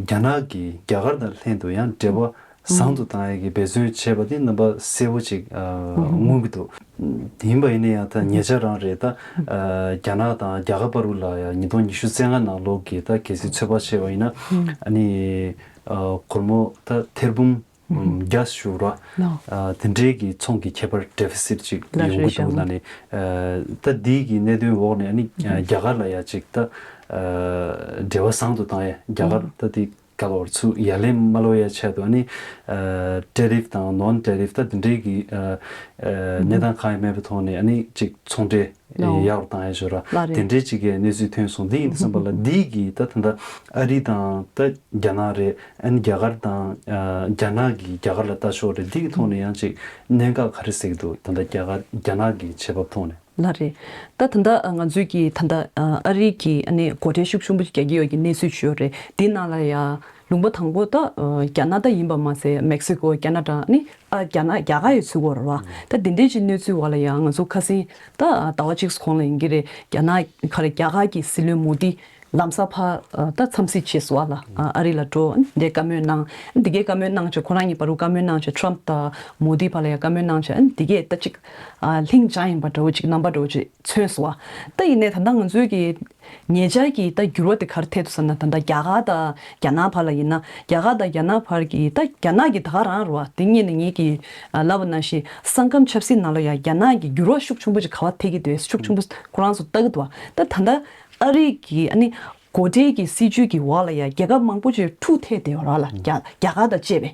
རྒྱ་ནག་གིས་རྒྱ་གར་དང་ལྷན་དུ་ཡང་འབྲེལ་བ་བཟང་དུ་བཏང་ཡས་ཀྱི་འབད་བརྩོན་བྱས་པ་དེ་རྣམ་པ་གསལ་པོ་ཅིག་ཨ་མངོན་གྱི་འདུག་ཡིན་པ་ཡིན་ན་ཡང་ད་ཉེ་ཆར་རང་རེད། ད་ཨ་རྒྱ་ནག་དང་རྒྱ་གར་བར་དུ་ལ་ཡང་ཉིས་སྟོང་ཉི་ཤུ་རྩ་ལྔ་ནང་ལོགས་ཀྱི་ད་གལ་སྲིད་ཚོད་དཔག་བྱས་པ་ཡིན་ན་ཨ་ནི་ཨ་སྒོར་མོ་ད་ཐེར་འབུམ་བརྒྱ་ཞུ་ར། ཨ་དེ་འདྲའི་གི་ཚོང་གི་ཁྱད་པར་ཌེ་ཕི་སིཊ་ཅིག་ཡོང་གི་འདུག་ལ་ནི། ཨ་ད་འདི་གི་གནད་དོན་འོག་ནས་ཨ་ནི་ཨ་རྒྱ་གར་ལ་ཡ་ཅིག་ད་ཨ་འབྲེལ་བ་བཟང་དུ་བཏང་ཡ། རྒྱ་གར་ད་འདི་ག་ལ་བར་ཚུར་ཡ་ལན་མ་སློག་ཡ་ཆེད་དུ་ཨ་ནི་ཨ་ཊེ་རིཕ་དང་ནོན་ཊེ་རིཕ་ད་དེ་འདྲའི་གི་ཨ་ཨ་གནས་སྟངས་གང་ཡང་མེད་པའི་ཐོག་ནས་ཨ་ནི་ཅིག་ཚོང་འབྲེལ་ཡག་རུ་བཏང་ཡ་ཞུ་ར། ལགས་རེད། དེ་འདྲའི་ཅིག་གི་གནས་ཚུལ་ཐོན་སོང་། འདི་ཡིན་དུས་ཙམ་པ་ལ་འདི་གི་ད་ད་ལྟ་ཨ་རི་དང་ད་རྒྱ་ནག་རེད། ཨ་ནི་རྒྱ་གར་དང་ཨ་རྒྱ་ནག་གིས་རྒྱ་གར་ལ་ལྟ་ཕྱོགས་རེད། འདི་གི་ཐོག་ནས་ཡང་ཅིག་གནད་འགག་ག་རེ་གཟིགས་འདུག་ད་ལྟ་རྒྱ་གར་རྒྱ་ནག་གི་བྱེད་བབ་ཐོག་ནས། ལགས་རེད། ད་ད་ལྟ་ང་ཚོའི་གི་ད་ལྟ་ཨ་རི་གི་ཨ་ནི་སྒོ་ཁྲལ་ཤུགས་ཆེན་པོ་རྒྱག་གི་ཡོད་ཀྱི་གནས་ཚུལ་ཅིག་ཡོད་རེད། འདི་ནང་ལ་ཡ་ལུང་པ་དང་པོ་ད་རྒྱ་ནག་ད་ཡིན་པ་མ་ཟད་མེག་སི་ཀོ། ཁེ་ན་ཌ། ཨ་ནི་ཨ་རྒྱ་ནག་རྒྱ་གར་ཡི་ཚུད་ཀྱི་ཡོད་རེད་བ། ད་འདི་འདྲའི་ཅིག་གནས་ཚུལ་བ་ལ་ཡ་ང་ཚོ་ཁ་སང་ད་ཟླ་བ་གཅིག་གོང་ལ་ཡིན་གྱི་རེད། རྒྱ་ནག་ག་རེ་རྒྱ་གར་གྱི་སྲིད་བློན་མོ་དི། ལམ་སང་ཕར་ཨ་ད་འཚམས་གཟིགས་བྱས་སོང་བ་ལ། ཨ་ཨ་རི་ལ་འགྲོ། འདི་བཀའ་མོལ་གནང་། འདི་གའི་བཀའ་མོལ་གནང་བྱས། ཁོ་རང་གཉིས་བར་དུ་བཀའ་མོལ་གནང་བྱས། ཊམ་དང་མོ་དི་བར་ལ་ཡང་བཀའ་མོལ་གནང་བྱས། འདི་གས་ད་ཅིག་ཨ་ལྷིང་འཇགས་ཡིན་པ་འདྲ་བོ་ཅིག་རྣམ་པ་འདྲ་བོ་ཅིག་མཚོན་སོང་བ། ད་ཡིན་ནའི་ད་ལྟ་ང་ཚོའི་གི་ཉེ་ཆར་གྱི་ད་འགྱུར་བ་དེ་ག་རེ་ཐེབས་འདུག་ཟེར་ན། ད་ལྟ་རྒྱ་གར་དང་རྒྱ་ནག་བར་ལ་ཡིན་ན། རྒྱ་གར་དང་རྒྱ་ནག་བར་གྱི་ད་རྒྱ་ནག་གི་ད་ག་རང་རེད་བ། དེ་སྔོན་ནས་ངེད་ཀྱིས་ཨ་ལབ་པ་ནང་བཞིན་སང་སྐམ་ཆབ་སྲིད་ནང་ལ་ཡང་རྒྱ་ནག་གི་འགྱུར་བ་ཤུགས་ཆེན་པོ་ཅིག་ག་པར་ཐེབས་ཀྱི་འདུག་ཤུགས་ཆེན་པོ་ཁོ་རང་ཚོ་ལྟ་གི་འདུག་བ། ད་ད་ལྟ་ཨ་རི་གི་ཨ་ནི་སྒོ་ཁྲལ་གྱི་སྲིད་ཇུས་ཀྱི་འོག་ལ་ཡང་རྒྱལ་ཁབ་མང་པོ་ཅིག་འཁྲུག་ཐེབས་བསྡད་ཡོད་རེད་བ་ལ། རྒྱ་རྒྱ་གར་དང་བཅས་པའི་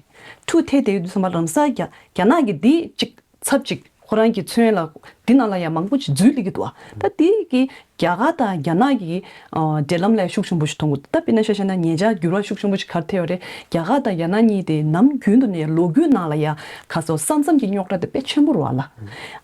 འཁྲུག་ཐེབས་བསྡད་ཡོད་དུས་ཙམ་པ། ལམ་སང་རྒྱ་རྒྱ་ནག་གིས་འདི་ཅིག་ཚབ་ཅིག་ཁོ་རང་གི་མཚོན་ལ་འདི་ནང་ལ་ཡང་མང་པོ་ཅིག་འཛུལ་སླེབས་ཀྱི་འདུག་བ། ད་འདི་གི་རྒྱ་གར་དང་རྒྱ་ནག་གི་ཨ་འབྲེལ་ལམ་ལ་ཤུགས་ཆེན་པོ་ཞིག་གཏོང་དགོས། ད་དཔེར་ན་ཆ་བཞག་ན་ཉེ་ཆར་འགྱུར་བ་ཤུགས་ཆེན་པོ་ཞིག་ག་རེ་ཐེབས་ཡོད་རེད། རྒྱ་གར་དང་རྒྱ་ནག་གཉིས་དེ་ནམ་རྒྱུན་དུ་ནས་ལོ་རྒྱུས་ནང་ལ་ཡང་ག་ཚོད་ས་མཚམས་ཀྱི་རྙོག་དྲ་དེ་དཔེ་ཆེན་པོ་རེད་བ་ལ།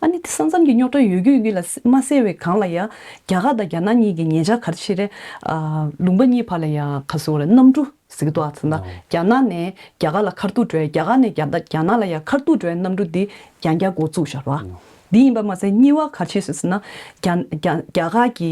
ཨ་ནི་དེ་ས་མཚམས་ཀྱི་རྙོག་དྲ་ཡོད་རྒྱུ་ཡོད་རྒྱུ་ལ་མ་གསལ་བའི་སྒང་ལ་ཡང་རྒྱ་གར་དང་རྒྱ་ནག་གཉིས་ཀྱི་ཉེ་ཆར་ག་རེ་བྱས་རེད། ཨ་ལུང་པ་གཉིས་བར་ལ་ཡང་ག་ཚོད་རེད། གནམ་གྲུ་ཟེར་གྱི་འདུག་ཨ། ཚོད་ན་རྒྱ་ནག་ནས་རྒྱ་གར་ལ་ཁ་ཐུག་འགྲོ་ཡ། རྒྱ་གར་ནས་རྒྱ་རྒྱ་ནག་ལ་ཡ་ཁ་ཐུག་འགྲོ་ཡ་གནམ་གྲུ་འདི་རྒྱ་རྒྱ་འགོ་བཙུགས་བཞག་ར། འདི་ཡིན་པ་མ་ཟད་གཉིས་པ་ག་རེ་བྱས་ཟེར་ན། རྒྱ་རྒྱ་རྒྱ་གར་གྱི་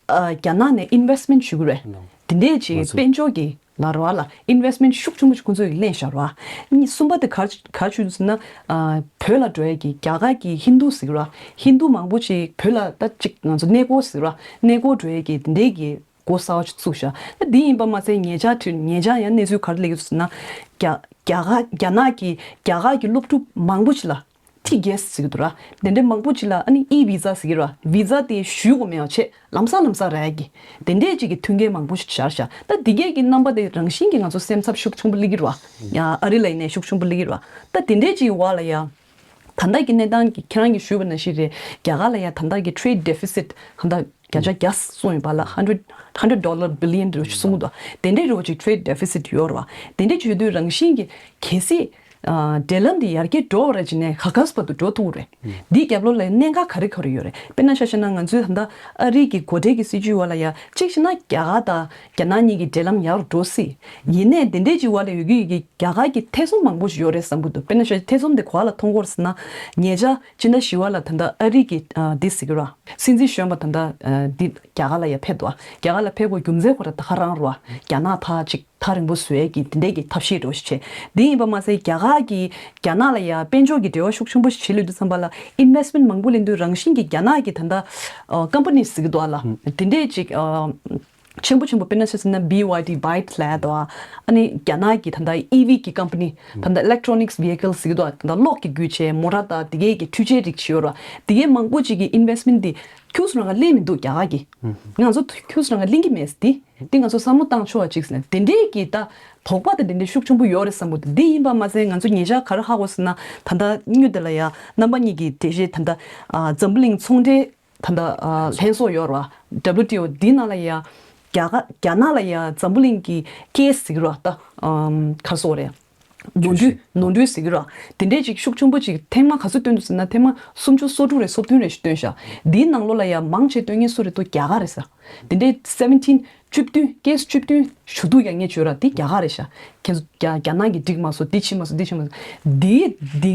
ཨ་རྒྱ་ནག་ནས་ཨིན་ཝེ་སི་མེན་ཊི་ཞུ་གི་རེད། དེ་འདྲས་ཅིག་དཔལ་འབྱོར་གྱི་ལ་ར་བ་ལ་ཨིན་ཝེ་སི་མེན་ཊི་ཤུགས་ཆེན་པོ་ཞིག་ཁོང་ཚོས་ལེན་བཞག་ར། གཉིས་གསུམ་པ་དེ་ག་རེ་ག་རེ་བྱུང་ཟེར་ན། ཨ་བོད་ལ་འགྲོ་ཡ་གི་རྒྱ་གར་གྱི་ཧིན་དུ་ཟེར་གི་ར། ཧིན་དུ་མང་པོ་ཅིག་བོད་ལ་ད་ཅིག་ང་ཚོ་གནས་སྐོར་ཟེར་གི་ར། གནས་སྐོར་འགྲོ་ཡ་གི་དེ་འདྲས་ཀྱི་འགོ་གསར་བ་ཞིག་བཙུགས་ཤག་ད་འདི་ཡིན་པ་མ་ཟད་ཉེ་ཆར་དུས་ཉེ་ཆར་ཡང་གནས་ཚུལ་ག་རེ་སླེབས་ཀྱི་འདུག་ཟེར་ན། རྒྱ་རྒྱ་གར་རྒྱ་ནག་གི་རྒྱ་གར་གྱི་སློབ་ཕྲུག་མང་པོ་ཞིག་ལ་ཐི་གེ་སི་ཟེར་གྱི་འདུག་ར། དེ་འདྲའི་མང་པོ་ཞིག་ལ་ཨ་ནི་ཨི་བི་ཛ་ཟེར་གྱི་ར། བི་ཛ་དེ་ཞུ་དགོས་མེད་པ་བྱས་ལམ་སང་ལམ་སང་རག་ཡ་གི་དེ་འདྲའི་ཅིག་གི་མཐུན་རྐྱེན་མང་པོ་ཞིག་སྦྱར་ཤག་ད་འདི་གས་ཀྱི་རྣམ་པ་དེ་རང་བཞིན་གྱིས་ང་ཚོ་སེམས་འཚབ་ཤུགས་ཆེན་པོ་སླེབས་ཀྱི་ར། ཡ་ཨ་རི་ལ་ཡིན་ནའི་ཤུགས་ཆེན་པོ་སླེབས་ཀྱི་ར། ད་དེ་འདྲའི་ཅིག་འོག་ལ་ཡ། ད་ལྟ་གི་གནས་སྟངས་ཀྱི་ཁྱེད་རང་གིས་ཞུས་པ་ནང་བཞིན་རེད། རྒྱ་གར་ལ་ཡང་ད་ལྟ་གི་ཊེ་རེ་ཌི་ཌེ་ཕི་སིཊ་ད་ལྟ་བརྒྱ་ཆ་བརྒྱ་གསུངས་ཡོད་པ་ལ། hundred hundred dollar billion རེ་གསུངས་འདུག་དེ་འདྲའི་རེ་ཅིག་ཊེ་རེ་ཌི་ཌེ་ཕི་སིཊ་ཡོད་རེད་བ། དེ་འདྲའི་བྱེད་དུས་རང་བཞིན་གྱི་གལ་སྲིད་ཨ་འབྲེལ་ལམ་འདི་ཡར་རྒྱས་འགྲོ་བ་རེད་ཅེ་ནས་ཧ་ག་སི་བར་དུ་འགྲོ་ཐུབ་རེད། འདིའི་རྒྱབ་ལོགས་ལ་གནད་འགག་ག་རེ་ག་རེ་ཡོད་རེད། དཔེར་ན་ཆ་བཞག་ན་ང་ཚོའི་ད་ལྟ་ཨ་རི་གི་སྒོ་ཁྲལ་གྱི་སྲིད་ཇུས་འོག་ལ་ཡ་གཅིག་བྱས་ན་རྒྱ་གར་དང་རྒྱ་ནག་གཉིས་ཀྱི་འབྲེལ་ལམ་ཡག་རུ་འགྲོ་སྲིད། ཡིན་ནའི་དེ་འདྲའི་ཅིག་འོག་ལ་ཡོད་རྒྱུ་ཡོད་ཀྱི་རྒྱ་གར་གྱི་ཐེ་ཚོམ་མང་པོ་ཞིག་ཡོད་རེད་བསམ་གྱི་འདུག་དཔེར་ན་ཆ་ཐེ་ཚོམ་དེ་ག་པར་ལ་མཐོང་གི་ཡོད་རེད་ཟེར་ན། ཉེ་ཆར་སྤྱི་ཟླ་བཞི་པ་ལ་ད་ལྟ་ཨ་རི་གི་ཨ་འདི་ཟེར་གྱི་ར། སྲིད་འཛིན་གཞོན་པ་ད་ལྟ་ཨ་འདི་རྒྱ་གར་ལ་ཡ་ཕེབས་འདུག་རྒྱ་གར་ལ་ཕེབས་དགོས་རྒྱུ་མཚན་ཁོ་ར་ད་ག་རང་རེད་བ། རྒྱ་ནག་ཐག་ཅིག་ཐག་རིང་པོ་བཟོ་ཡས་ཀྱི་དེ་འདྲས་ཀྱི་ཐབས་ཤེས་འདྲ་བོ་ཞིག་བྱས། དེ་ཡིན་པ་མ་ཟད་རྒྱ་གར་གྱིས་རྒྱ་ནག་ལ་ཡ་དཔལ་འབྱོར་གྱི་འབྲེལ་བ་ཤུགས་ཆེན་པོ་ཞིག་བྱེད་ལོས་དུས་ཙམ་པ་ལ་ཨིན་ཝེ་སི་མེན་ཊི་མང་པོ་ལེན་དུས་རང་བཞིན་གྱིས་རྒྱ་ནག་གི་ད་ལྟ་ཨ་ཀམ་པ་ནི་ཟེར་གྱི་འདུག་ཨ་ལ། དེ་འདྲས་ཅིག་ཨ་ཆེན་པོ་ཆེན་པོ་དཔེར་ན་ཆ་བཞག་ན་བྷི་ཝའི་ཌི་བྷའི་ཌི་ལབ་ཡ་འདུག་ཨ། ཨ་ནི་རྒྱ་ནག་གི་ད་ལྟ་ཨི་ཝི་གི་ཀམ་པ་ནི་ད་ལྟ་ཨི་ལེག་ཊོ་ནིག་སི་བྷི་ཡི་ཀལ་ཟེར་གྱི་འདུག་ཨ། ད་ལྟ་གློག་གི་བརྒྱུད་བྱས་མོ་ཊ་དང་དེ་གས་ཀྱི་འཕྲུལ་ཆས་རིགས་ཤིག་ཡོད་རེད་བ། དེ་གས་མང་པོ་ཅིག་གི་ཨིན་ཝེ་སི་མེན་ཊི་འདི་ཁྱུག་ཙམ་རང་ག་ལེན་མི་འདུག་རྒྱ་གར་གྱིས། ང་ཚོ་ཁྱུག་ཙམ་རང་ག་ལེན་གྱི་མེད་ཟེར། དེ་དེ་ང་ཚོ་བསམ་བློ་བཏང་ཆོག་པ་ཅིག་ཟེར་ནས་དེ་འདྲས་ཀྱི་ད་དོགས་པ་དང་དེ་འདྲས་ཤུགས་ཆེན་པོ་ཡོད་རེད་བསམ་གྱི་འདུག་འདི་ཡིན་པ་མ་ཟད་ང་ཚོ་ཉེ་ཆར་ག་རེ་ཧ་གོ་ཟེར་ན། ད་ལྟ་དངུལ་དེ་ལ་ཡ་རྣམ་པ་གཉིས་ཀྱི་འགྲེལ་བཤད་ད་ལྟ་ཨ་འཛམ་བུ་གླིང་ཚོང་འབྲེལ་ད་ལྟ་ཨ་ལྷན་ཚོགས་ཡོད་རེད་བ། ཌབ་ལུ་ཊི་ཨོ་འདི་ནང་ལ་ཡ་རྒྱ་གར་རྒྱ་ནག་ལ་ཡ་འཛམ་བུ་གླིང་གི་ཀེ་སི་ཟེར་གྱི་རེད་བ། ད་ཨམ་ག་རེ་ཟེར་དགོས་རེད། ནོར་འཁྲུལ་ནོར་འཁྲུལ་ཟེར་གྱི་རེད་བ། དེ་འདྲས་ཅིག་ཤུགས་ཆེན་པོ་ཅིག་ཐེངས་མ་ག་ཚོད་བཏོན་འདུག་ཟེར་ན་ཐེངས་མ་སུམ་ཅུ་སོ་དྲུག་རེ་སོ་བདུན་རེ་ཞིག་བཏོན་ཤག་འདིའི་ནང་ལོགས་ལ་ཡ་མང་ཆེ་བཏོན་མཁན་སུ་རེད་འདུག་རྒྱ་གར་རེད་ཟེར། དེ་འདྲས་སེ་བེན་ཊིན་བཅུ་བདུན་ཀེ་སི་བཅུ་བདུན་ཞུ་གཏུག་རྒྱག་མཁན་བྱོས་ར་དེ་རྒྱ་གར་རེད་ཤག་ཁྱེད་ཚོ་རྒྱ་རྒྱ་ནག་གིས་འགྲིག་མ་སོང་འདི་བྱེད་མ་སོང་འདི་བྱེད་མ་སོང་། འདི་འདི་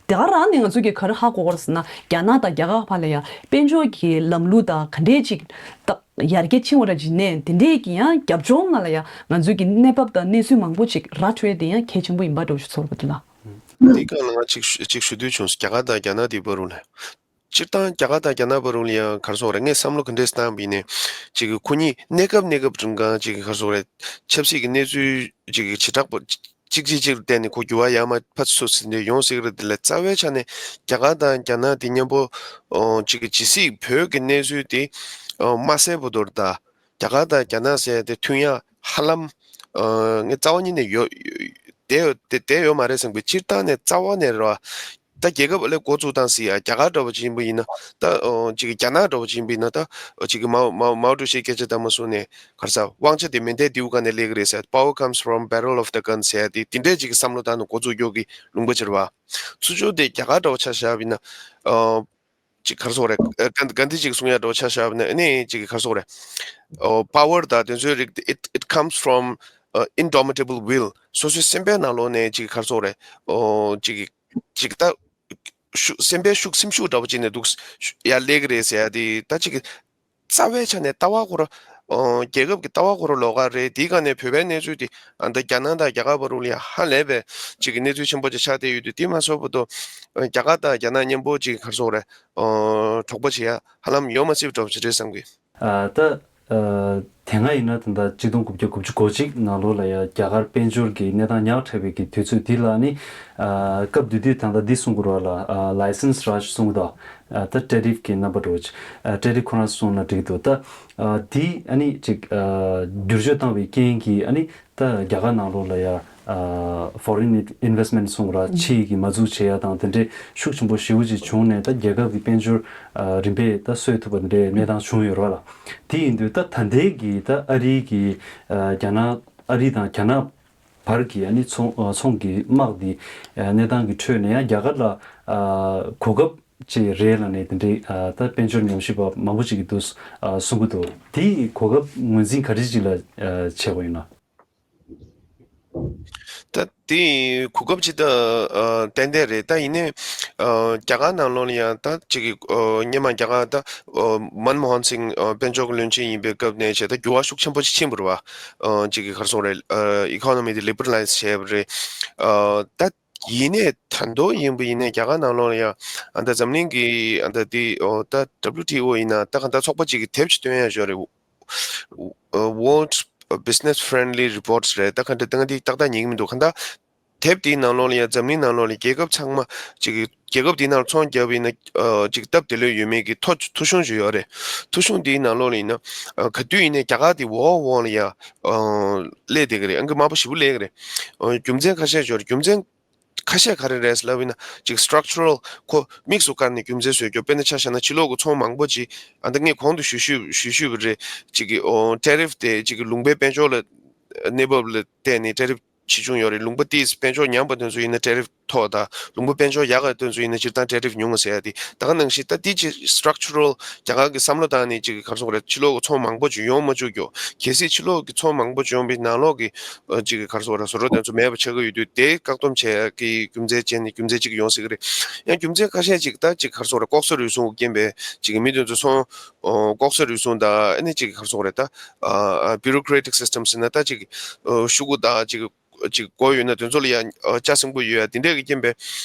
ད་ག་རང་ནས་ང་ཚོ་གིས་ག་རེ་ཧ་གོ་དགོས་རེད་ཟེར་ན་རྒྱ་ནག་དང་རྒྱ་གར་བར་ལ་ཡ་དཔལ་འབྱོར་གྱི་ལམ་ལུགས་དང་ག་འདྲས་ཅིག་ད་ཡར་རྒྱས་ཕྱིན་པ་འདྲ་ཅིག་ནས་དེ་འདྲས་ཀྱི་ཡང་རྒྱབ་ལྗོངས་ནང་ལ་ཡ་ང་ཚོས་ཀྱི་གནས་བབ་དང་གནས་ཚུལ་མང་པོ་ཅིག་ར་འཕྲོད་དེ་ཡང་གལ་ཆེན་པོ་ཡིན་པ་འདྲ་བོ་ཞིག་ཚོར་བ་འདུག་ལ། འདི་སྒང་ལ་ང་གཅིག་ཞུ་གཅིག་ཞུ་འདོད་བྱུང་སོང་། རྒྱ་གར་དང་རྒྱ་ནག་དེའི་བར་རུ་ལ། སྤྱིར་བཏང་རྒྱ་གར་དང་རྒྱ་ནག་བར་རུ་ལ་ཡང་ག་རེ་ཟེར་དགོས་རེད། ངས་བསམ་བློ་ག་འདྲས་བཏང་བ་ཡིན་ནའི་ཅིག་གི་ཁོ་གཉིས་གནས་སྐབས་གནས་སྐབས་རིང་གང་ཅིག་གི་ག་རེ་ཟེར་དགོས་རེད། ཆབ་སྲིད་ཀྱི་གནས་ཚུལ་ཅིག་གི་བྱེ་བྲག་པ་གཅིག་གཅིག་གཅིག་ལ་བརྟེན་ནས་ཁོ་འགྱུར་བ་ཡར་མར་ཕར་ཚུར་ཟེར་འདྲ་ཡོང་སྲིད་ཀྱི་རེད། དེ་ལ་རྩ་བའི་ཆ་ནས་རྒྱ་གར་དང་རྒྱ་ནག་དེ་མཉམ་པོ་ཨོ་ཅིག་གི་ཇི་སྲིད་བོད་ཀྱི་གནས་ཚུལ་དེ་ཨོ་མ་གསལ་བར་དུ་ད་རྒྱ་གར་དང་རྒྱ་ནག་ཟེར་དེ་མཐུན་ཡག་ཧ་ལམ་ཨོ་ངས་རྩ་བ་ཉིད་ནས་ཡོད་བསྡད་ཡོད་བསྡད་བསྡད་ཡོད་མ་རེད་བསམ་གི། སྤྱིར་བཏང་ནས་རྩ་བ་ནས་རེད་བ། ད་རྒྱལ་ཁབ་ཨ་ལས་འགོ་བཙུགས་སྟངས་ཟེར་ཡ་རྒྱ་གར་འདྲ་བོ་ཅིག་ཡིན་པ་ཡིན་ན་ད་ཨོ་ཅིག་གི་རྒྱ་ནག་འདྲ་བོ་ཅིག་ཡིན་པ་ཡིན་ན་ད་ཨོ་ཅིག་གི་མའོ་མའོ་མའོ་ཀྲུའུ་ཞིའི་སྐད་ཆ་ལྟར་མ་སོང་ནས་ག་རེ་ཟེར་དབང་ཆ་དེ་མེ་མདའི་མདེའུ་སྒང་ནས་སླེབས་ཀྱི་རེད་ཟེར། Power comes from barrel of the gun ཟེར་ཡ་དེ་དེ་འདྲས་ཅིག་གི་བསམ་བློ་བཏང་ནས་འགོ་བཙུགས་རྒྱུ་གི་ལུང་པ་ཅིག་རེད་བ། ཚུར་ཕྱོགས་དེ་རྒྱ་གར་འདྲ་བོ་ཆ་བཞག་པ་ཡིན་ན་ཨོ་ཅིག་ག་རེ་ཟེར་དགོས་རེད། ཨ་གྷན་གྷན་དྷི་ཅིག་གསུང་ཡ་འདྲ་བོ་ཆ་བཞག་པ་ཡིན་ན་ཨ་ནི་ཅིག་ག་རེ་ཟེར་དགོས་རེད། ཨོ་པ་ཝར་དང་དེ་ཚོའི་རིགས་དེ་it it comes from uh, indomitable will སོ་སོའི་སེམས་པའི་ནང་ལོགས་ནས་ཅིག་ག་རེ་ཟེར་དགོས་རེད། ཨོ་ཅིག་ཅིག་ད་ཤུགས་སེམས་པའི་ཤུགས་སེམས་ཤུགས་འདྲ་བོ་ཅིག་ནས་འདུག་ཡར་སླེབས་ཀྱི་རེད་ཟེར་ཡ་དེ་ད་ཅིག་རྩ་བའི་ཆ་ནས་ལྟ་བ་ཁོ་ར་ ཨོ་རྒྱལ་ཁབ་ཀྱི་ལྟ་བ་ཁོ་རང་ལོགས་ཀ་རེད། དེའི་སྒང་ནས་བོད་པའི་གནས་ཚུལ་དེ་ཨ་ད་རྒྱ་ནག་དང་རྒྱ་གར་བར་དུ་ལ་ཡ་ཧ་ལས་པའི་ཅིག་གི་གནས་ཚུལ་ཆེན་པོ་ཅིག་ཆགས་བསྡད་ཡོད་དུས། དེ་མ་སོགས་པ་དུ་རྒྱ་གར་དང་རྒྱ་ནག་མཉམ་པོ་ཅིག་ག་རེ་ཟེར་དགོས་རེད། ཨོ་གྲོགས་པོ་བྱེད་ཡ་ཧ་ལམ་ཡོད་མ་སྲིད་པ་འདྲ་པོ་ཅིག་རེད་བསམ་གི། ཨ་ད་ཨ་དེ་སྔ་ཡིན་ན་ད་ལྟ་གཅིག་སྟོང་དགུ་བརྒྱ་དགུ་བཅུ་གོ་གཅིག་ནང་ལོགས་ལ་ཡ་རྒྱ་གར་དཔལ་འབྱོར་གྱི་གནས་སྟངས་ཉག་ཕྲ་བའི་གི་དུས་ཚོད་འདི་ལ་ནི། ཨ་སྐབས་དེ་དུས་ད་ལྟ་འདི་གསུང་དགོས་རེད་ལ། ཨ་license charge གསུང་གི་འདུག་ཨ་ད་tariff གི་རྣམ་པ་འདྲ་པོ་ཅིག་ཨ་tariff ཁོ་རང་གསུང་ན་འགྲིག་གི་འདུག་ད་ཨ་འདི་ཨ་ནི་ཅིག་ཨ་བསྒྱུར་བཅོས་བཏང་བའི་རྐྱེན་གྱིས་ཨ་ནི་ད་རྒྱ་གར་ནང་ལོགས་ལ་ཡ་ཨ་foreign investment གསུང་ར་ཕྱི་ཡི་གི་མ་འཛུགས་བྱེད་ཡ་དང་དེ་འདྲའི་ཤུགས་ཆེན་པོ་ཞེ་པོ་ཅིག་བྱུང་ནས། ད་རྒྱལ་ཁབ་ཀྱི་དཔལ་འབྱོར་ཨ་རིམ་པས་ད་གསོས་ཐུབ་པ་དེ་འདྲའི་གནས་སྟངས་བྱུང་ཡོད་རེད་བ་ལ། དེ་ཡིན་དུས་ད་ད་ལྟའི་གི་ད་ཨ་རིའི་གི་ཨ་རྒྱ་ནག་ཨ་རི་དང་རྒྱ་ནག་བར་གྱི་ཨ་ནི་ཚོང་ཨ་ཚོང་གི་དམག་འདི་ཨ་གནས་སྟངས་ཀྱི་ཁྲོད་ནས་ཡང་རྒྱ་གར་ལ་ཨ་གོ་སྐབས་ཅིག་རེད་ལབ་ནས་དེ་འདྲའི་ཨ་ད་དཔལ་འབྱོར་ཉམས་ཞིབ་པ་མང་པོ་ཅིག་གིས་འདུག་ཨ་གསུང་གི་འདུག་དེའི་གོ་སྐབས་ངོས་འཛིན་ག་རེ་ཅིག་ལ་ཨ་བྱེད་དགོས་ཡིན་ན། ད་དེ་གོ་སྐབས་ཅིག་ད་ཨ་ཏན་ཏན་རེད། ད་ཡིན་ནའི་ཨ་རྒྱ་གར་ནང་ལོགས་ལ་ཡང་ད་ཅིག་གི་ཨ་སྔོན་མ་རྒྱ་གར་ད་ཨ་མན་མོ་ཧན་སིང་ཨ་དཔལ་འབྱོར་གྱི་བློན་ཆེན་ཡིན་པའི་སྐབས་ནས་བྱས་ད་འགྱུར་བ་ཤུགས་ཆེན་པོ་ཅིག་ཕྱིན་པ་རེད་བ། ཨ་ཅིག་གི་ག་རེ་ཟེར་དགོས་རེད། ཨ་economy དེ་liberalize བྱས་པ་རེད། ཨ་ད་ཡིན་ནའི་ད་དུང་ཡིན་པ་ཡིན་ནའི་རྒྱ་གར་ནང་ལོགས་ལ་ཡང་ཨ་ད་འཛམ་གླིང་གི་ཨ་ད་དེ་ཨོ་ད་W T O ཡིན་ན་ད་ག་ད་ཚོགས་པ་ཅིག་གི་དེབ་ཅིག་བཏོན་ཡ་ཅིག་ཡོད་རེད། ཨ་World Business Friendly Reports རེད། ད་ག་འདྲ་ད་ང་འདི་ཏག་ཏག་ཉན་གི་མི་འདུག་ག་ད་དེབ་དེའི་ནང་ལོགས་ལ་ཡང་འཛམ་གླིང་ནང་ལོགས་ལ་རྒྱལ་ཁབ་ཚང་མ་ཅིག་གི་རྒྱལ་ཁབ་དེའི་ནང་ཚོང་བརྒྱབ་པ་ཡིན་ན་ཨ་ཅིག་སྟབས་བདེ་ལོས་ཡོད་མེད་ཀྱི་ཐོ་ཐོ་གཞུང་ཅིག་ཡོད་རེད། ཐོ་གཞུང་དེའི་ནང་ལོགས་ལ་ཡིན་ན་ཨ་ག་དུས་ཡིན་ནའི་རྒྱ་གར་དེ་འོག་འོག་ལ་ཡ་ཨ་སླེབས་བསྡད་ཀྱི་རེད། ཨང་ཀི་དམའ་པོ་ཞེ་པོ་སླེབས་ཀྱི་རེད། ཨ་རྒྱུ་མཚན་ཁ་ཤས་ཅིག་ཡོད་རེད། རྒྱུ་མཚན་ཁ་ཤས་ག་རེ་རེད་ལབ་ཡིན་ན་ཅིག་structural ཁོ་དམིགས་སུ་བཀར་ནས་རྒྱུ་མཚན་བཟོས་རྒྱུ། དཔེར་ན་ཆ་བཞག་ན་ཕྱི་ལོགས་ཀྱི་ཚོང་མང་པོ་ཅིག་ཨ་ད་ངས་གོང་དུ་ཞུས་ཞུས་ཞུས་ཞུས་པ་རེད། ཅིག་གི་ཨོ་tariff དེ་ཅིག་གི་ལུང་པའི་དཔལ་འབྱོར་ལ་གནས་བབ་ལ་བལྟས་ནས་tariff ཆེ་ཆུང་ཡོད་རེད། ལུང་པ་དེས་དཔལ་འབྱོར་ཉམས་པ་དེ་ཚོ་ཡིན་ན་tariff མཐོ་དང་། ལུང་པ་དཔལ་འབྱོར་ཡག་ག་དེ་ཚོ་ཡིན་ན་སྤྱིར་བཏང་tariff ཉུང་ང་ཟེར་ཡ་དེ། ད་ག་ནང་བཞིན་ད་དེ་ཅིག་structural རྒྱ་གར་གྱི་བསམ་བློ་བཏང་ནས་ཅིག་གི་ག་རེ་ཟེར་དགོས་རེད། ཕྱི་ལོགས་ཀྱི་ཚོང་མང་པོ་ཅིག་ཡོང་མ་བཅུག་རྒྱུ། གལ་སྲིད་ཕྱི་ལོགས་ཀྱི་ཚོང་མང་པོ་ཅིག་ཡོང་པའི་ནང་ལོགས་ཀྱི་ཨ་ཅིག་གི་ག་རེ་ཟེར་དགོས་རེད། བཟོ་གྲྭ་དེ་ཚོ་མེད་པ་ཆགས་ཀྱི་ཡོད་དུས། དེ་བཀག་སྡོམ་བྱེད་ཡ་གི་རྒྱུ་མཚན་བྱས་ནས་རྒྱུ་མཚན་ཅིག་ཡོང་སྲིད་ཀྱི་རེད། ཡང་རྒྱུ་མཚན་ཁ་ཤས་ཅིག་ད་ཅིག་ག་རེ་ཟེར་དགོས་རེད། ལྐོག་ཟ་རུལ་སུངས་ཀྱི་རྐྱེན་པས་ཅིག་གི་མི་དེ་ཚོ་ཚོང་ཨོ་ལྐོག་ཟ་རུལ་སུངས་དང་ཨ་ནི་ཅིག་ག་རེ་ཟེར་དགོས་རེད། ད་ཨ་ཨ་bureaucratic system ཟེར་ན་ད་ཅིག་ཨོ་ཤོག་གུ་དང་ཅིག་ཅིག་དགོས་ཡོད་ན་དེ་ཚོ་ལ་ཡང་ཨ་ལྕགས་སྲིན་པོ་ཡོད་ཡ་དེ་འདྲས་ཀྱི་རྐྱེན་པས།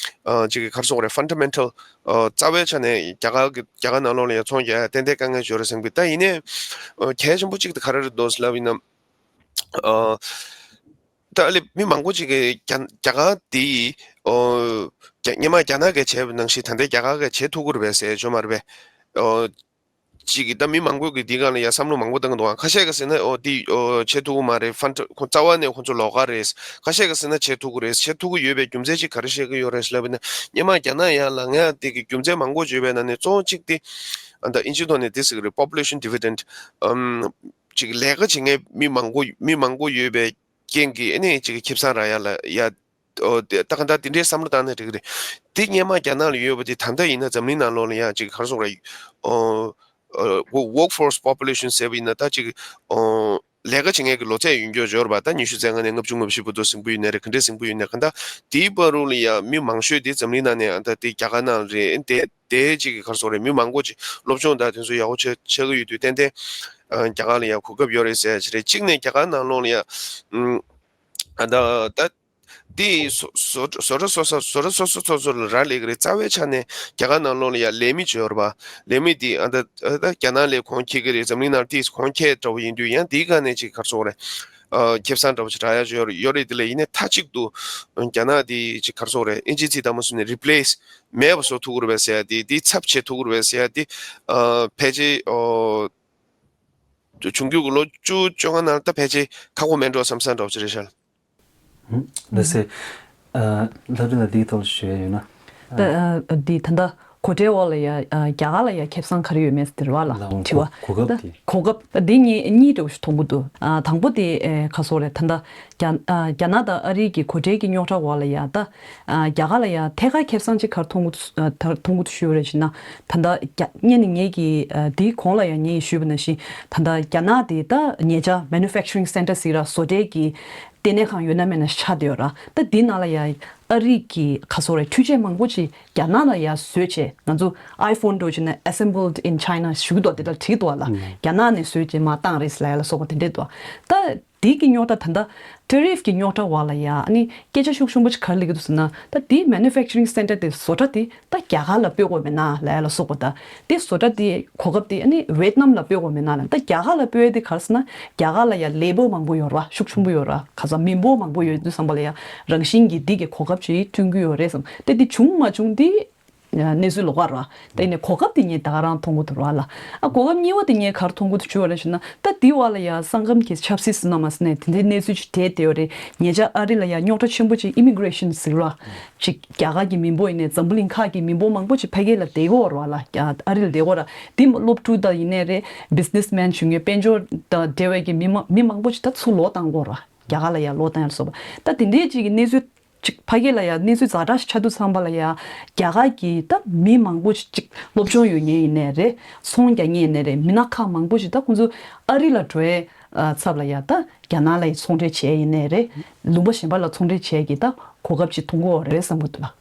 ཨ་ཅིག་ག་རེ་ཟེར་དགོས་རེད། fundamental ཨ་རྩ་བའི་ཆ་ནས་རྒྱ་གར་གྱི་རྒྱ་གར་ནང་ལོགས་ལ་ཡང་ཚོང་རྒྱག་ཡ་ཏན་ཏན་དཀའ་ངལ་ཅིག་ཡོད་རེད་བསམ་གི། ད་ཡིན་ནའི་ཨ་གལ་ཆེན་པོ་གཅིག་དེ་ག་རེ་རེད་འདུག་ལབ་ཡིན་ན། ཨ་ད་ཨ་ལེ་མི་མང་པོ་ཅིག་གིས་རྒྱ་རྒྱ་གར་དེ་ཨོ་རྒྱ་སྔོན་མ་རྒྱ་ནག་གིས་བྱས་པ་ནང་བཞིན་ད་ལྟའི་རྒྱ་གར་གིས་བྱེད་ཐུབ་ཀྱི་རེད་པས་ཟེར་ཡོད་མ་རེད་པས། ཨོ་ཅིག་གིས་ད་མི་མང་པོ་གིས་འདི་སྒང་ལ་ཡ་བསམ་བློ་མང་པོ་བཏང་གི་འདུག་ཁ་ཤས་ཀྱིས་ཟེར་ན་ཨོ་འདི་ཨོ་བྱེད་ཐུབ་ཀྱི་མ་རེད། ཕན་ཁོ་རྩ་བ་ནས་ཁོ་ཚོ་ལོགས་ཀ་རེད། ཁ་ཤས་ཀྱིས་ཟེར་ན་བྱེད་ཐུབ་ཀྱི་རེད། བྱེད་ཐུབ་ཀྱི་ཡོད་པའི་རྒྱུ་མཚན་ཅིག་ག་རེ་བཤད་ཀྱི་ཡོད་རེད་ལབ་ན། སྔོན་མ་རྒྱ་ནག་ཡར་ལངས་ཡ་དེ་གི་རྒྱུ་མཚན་མང་པོ་ཡོད་པའི་ནང་ནས་གཙོ་བོ་གཅིག་དེ་ཨ་ད་ཨིན་ཇིའི་ཐོག་ནས་དེ་ཟེར་གི་རེད། population dividend ཨམ་ཅིག་ལས་ཀ་བྱེད་མཁན་མི་མང་པོ་མི་མང་པོ་ཡོད་པའི་རྐྱེན་གྱིས་ཨ་ནི་ཅིག་ཁེ་བཟང་རག་ཡ་ལ་ཡ། ཨོ་དེ་ད་ག་ད་དེ་འདྲའི་བསམ་བློ་བཏང་ན་འགྲིག་གི་རེད། དེ་སྔོན་མ་རྒྱ་ནག་ལ་ཡོད་པ་དེ་ད་ལྟ་ཡིན་ན་འཛམ་གླིང་ནང་ལོགས་ལ་ཡང་ཅིག་ག་རེ་ཟེར་དགོས་རེད། ཨོ་ཨོ་workforce population ཟེར་བ་ཡིན་ན་ད་ཅིག་ཨོ་ལས་ཀ་བྱེད་མཁན་གྱི་ལོ་ཚད་ཡོད་རྒྱུ་ཡོད་རེད་པ། ད་ཉི་ཤུ་རྩ་ལྔ་ནས་ལྔ་བཅུ་ང་བཞི་བར་དུ་ཟིང་པོ་ཡོད་ནའི་རེད། ག་འདྲའི་ཟིང་པོ་ཡོད་ནའི་ག་ད་དེའི་བར་དུ་ལ་ཡང་མི་མང་ཤོས་དེ་འཛམ་གླིང་ནང་ནས་ཨ་ད་དེ་རྒྱ་གར་ནང་རེད། དེ་དེ་ཅིག་གི་ག་རེ་ཟེར་དགོས་རེད། མི་མང་པོ་ཅིག་སློབ་སྦྱོང་དང་དེ་ཚོ་ཡག་པོ་བྱེད་བྱེད་ཀྱི་ཡོད་དུས་ཏན་ཏན་ཨ་རྒྱ་གར་ལ་ཡང་གོ་སྐབས་ཡོད་རེད་ཟེར་ཡ་ཅིག་རེད། གཅིག་ནས་རྒྱ་གར་ནང་ལོགས་ལ་ཡང་ཨ་ད་ད། དེ་བཟོ་བཟོ་བཟོ་གྲྭ་སོ་སོ་བཟོ་གྲྭ་སོ་སོ་སོ་སོ་ལ་རག་ལས་ཀྱི་རེད། རྩ་བའི་ཆ་ནས་རྒྱ་གར་ནང་ལོགས་ལ་ཡང་ལས་མི་ཅིག་ཡོད་རེད་པ། ལས་མི་དེ་ཨ་ད་ཨ་ད་རྒྱ་ནག་ལ་གོང་ཁེ་གི་རེད། འཛམ་གླིང་ནང་དེ་གོང་ཁེ་འདྲ་བོ་ཡིན་དུས་ཡང་དེའི་སྒང་ནས་ཅིག་ག་རེ་ཟེར་དགོས་རེད། ཨ་ཁེ་བཟང་འདྲ་བོ་ཅིག་རག་ཡ་ཅིག་ཡོད་རེད་ཡོད་རེད། དེ་ལ་ཡིན་ནའི་མཐའ་གཅིག་ཏུ་རྒྱ་ནག་དེ་ཅིག་ག་རེ་ཟེར་དགོས་རེད། ཨིན་ཇིའི་ཚིག་དང་མ་སོང་ནས་replace མེད་པ་བཟོ་ཐུབ་ཀྱི་རེད་པས་ཟེར་ཡ་དེ། དེ་ཚབ་བྱེད་ཐུབ་ཀྱི་རེད་པས་ཟེར་ཡ་དེ། ཨ་ཕལ་ཆེར་ཨོ། འབྱུང་འགྱུར་གྱི་ལོ་བཅུ་བཅོ་ལྔ་ནང་ད་ཕལ་ཆེར་ཁག་པོ་མེད་འགྲོ་བསམ་བསམ་འདྲ་བོ་ཅིག་རེད་ཤག་ལགས་སེ། ཨ་ལྷ་བྲིས་ལ་འདིའི་ཐོག་ལ་ཞུ་ཡ་ཡོད་ན། ད་ཨ་འདི་ད་ལྟ་གོ་གྲའི་འོག་ལ་ཡ་ཨ་རྒྱ་གར་ལ་ཡ་ཁེ་བཟང་ག་རེ་ཡོད་མེད་ཟེར་བ་ལ་ལའང་དྲི་བ། གོ་གོ་སྐབས་ད་དེ། གོ་སྐབས་ད་འདི་གཉིས་གཉིས་འདྲ་བོ་ཞིག་མཐོང་གི་འདུག་ཨ་དང་པོ་དེ་ཨེ་ག་རེ་ཟེར་དགོས་རེད། ད་ལྟ་རྒྱ་ཨ་རྒྱ་ནག་དང་ཨ་རི་གི་གོ་གྲའི་གི་རྙོག་དྲ་འོག་ལ་ཡ་ད། ཨ་རྒྱ་གར་ལ་ཡ་ཐད་ཀར་ཁེ་བཟང་ཅིག་ག་རེ་མཐོང་གི་འདུག་ཨ་ད་མཐོང་གི་འདུག་ཞུ་བ་རེད་ཞེ་ན། ད་ལྟ་རྒྱ་སྔོན་ནས་ངེད་ཀྱིས་ཨ་དེའི་གོང་ལ་ཡང་ངེད་ཀྱིས་ཞུས་པ་ནང་བཞིན། ད་ལྟ་རྒྱ་ནག་དེ་ད་ཉེ་ཆར་manufacturing center ཟེར་ར་བཟོ་གྲྭའི་གི་ ལྟེ་གནས་ཁང་ཡོད་ན་མེད་ན་ཆགས་བསྡད་ཡོད་ར། ད་འདི་ནང་ལ་ཡ་ཨ་རི་གི་ག་སོ་རེད། འཕྲུལ་ཆས་མང་པོ་ཅིག་རྒྱ་ནག་ལ་ཡ་བཟོས་བྱས། ང་ཚོ་iPhone་འདྲ་བྱས་ན་assembled in China་ཞུ་གི་འདུག་དེ་ལ་བྲིས་འདུག་ལ། རྒྱ་ནག་ནས་བཟོས་བྱས་མར་བཏང་རེད་ལབ་ཡ་ལ་སོགས་པ་དེ་འདྲས་འདུག་ད་འདི་གི་རྙོག་དྲ་ད་ལྟ་tariff་གི་རྙོག་དྲ་བ་ལ་ཡ་ཨ་ནི་སྐད་ཆ་ཤུགས་ཆེན་པོ་ཅིག་ག་རེ་སླེབས་ཀྱི་འདུག་ཟེར་ན། ད་འདི་manufacturing center་དེ་བཟོ་གྲྭ་དེ་ད་རྒྱ་གར་ལ་སྤོས་དགོས་མེད་ན་ལབ་ཡ་ལ་སོགས་པ། ད་དེ་བཟོ་གྲྭ་དེ་གོ་སྐབས་དེ་ཨ་ནི་ཝེད་ནམ་ལ་སྤོས་དགོས་མེད་ན་ལབ། ད་རྒྱ་གར་ལ་སྤོས་ཡ་དེ་ག་རེ་ཟེར་ན། རྒྱ་གར་ལ་ཡ་ལེ་བར་མང་པོ་ཡོད་ར། ཤུགས་ཆེན་པོ་ཡོད་ར། ག་ས་མི་འབོར་མང་པོ་ཡོད་དུས་ཙམ་པ་ལ་ཡ་རང་བཞིན་གྱིས་འདི་གི་གོ་སྐབས་ཅིག་བསྐྲུན་གྱི་ཡོད་རེད་བསམ། ད་དེ་བྱུང་མ་བྱུང་དེ་གནས་ཚུལ་ལོགས་ཀ་ར། ད་ཡིན་ནའི་གོ་སྐབས་དེ་ངས་ད་ག་རང་མཐོང་གི་འདུག་ར་ལ། ཨ་གོ་སྐབས་གཉིས་པ་དེ་ངས་ག་རེ་མཐོང་གི་འདུག་ཞུ་བ་རེད་ཞུ་ན། ད་འདི་བ་ལ་ཡ་ས་ཁམས་ཀྱི་ཆབ་སྲིད་ཟེར་ན་མ་ཟེར་ནས་དེ་འདྲའི་གནས་ཚུལ་ཅིག་འཕྲད་བསྡད་ཡོད་རེད། ཉེ་ཆར་ཨ་རི་ལ་ཡ་རྙོག་དྲ་ཆེན་པོ་ཅིག་immigration་ཟེར་ར། ཅིག་རྒྱ་གར་གྱི་མི་འབོར་ཡིན་ནའི་འཛམ་བུ་གླིང་ཁག་གི་མི་འབོར་མང་པོ་ཅིག་ཕ་གི་ལ་བསྡད་ཀྱི་ཡོད་རེད་བ་ལ། ཨ་རི་ལ་བསྡད་ཀྱི་ཡོད་ར། དེ་སློབ་ཕྲུག་དང་ཡིན་ནའི་རེད། businessman་བྱེད་མཁན་དཔལ་འབྱོར་དང་འབྲེལ་བའི་གི་མི་མང་མི་མང་པོ་ཅིག་ད་ཚུར་ལོག་བཏང་གི་ཡོད་ར། རྒྱ་གར་ལ་ཡ་ལོག་བཏང་ཡ་ལ་སོགས་པ། ད་དེ་འདྲའི་ཅིག་གི་གནས་ཚུལ་ཅིག་ཕ་གི་ལ་ཡ་གནས་ཚུལ་ཛ་དྲག་ཞིག་ཆགས་དུས་ཙམ་པ་ལ་ཡ་རྒྱ་གར་གྱི་ད་མི་མང་པོ་ཅིག་ཅིག་སློབ་སྦྱོང་ཡོད་མཁན་ཡིན་ནའི་རེད། ཚོང་རྒྱག་མཁན་ཡིན་ནའི་རེད། མི་སྣ་ཁག་མང་པོ་ཞིག་ད་ཁོང་ཚོ་ཨ་རི་ལ་འགྲོ་ཡའི་ཨ་ཚབ་ལ་ཡ་ད་རྒྱ་ནག་ལ་ཡ་ཚོང་འབྲེལ་བྱས་ཡིན་ནའི་རེད། ལུང་པ་གཞན་པ་ལ་ཚོང་འབྲེལ་བྱས་ཀྱི་ད་གོ་སྐབས་ཅིག་མཐོང་གི་ཡོད་རེད་བསམ་གྱི་འདུག་ལ།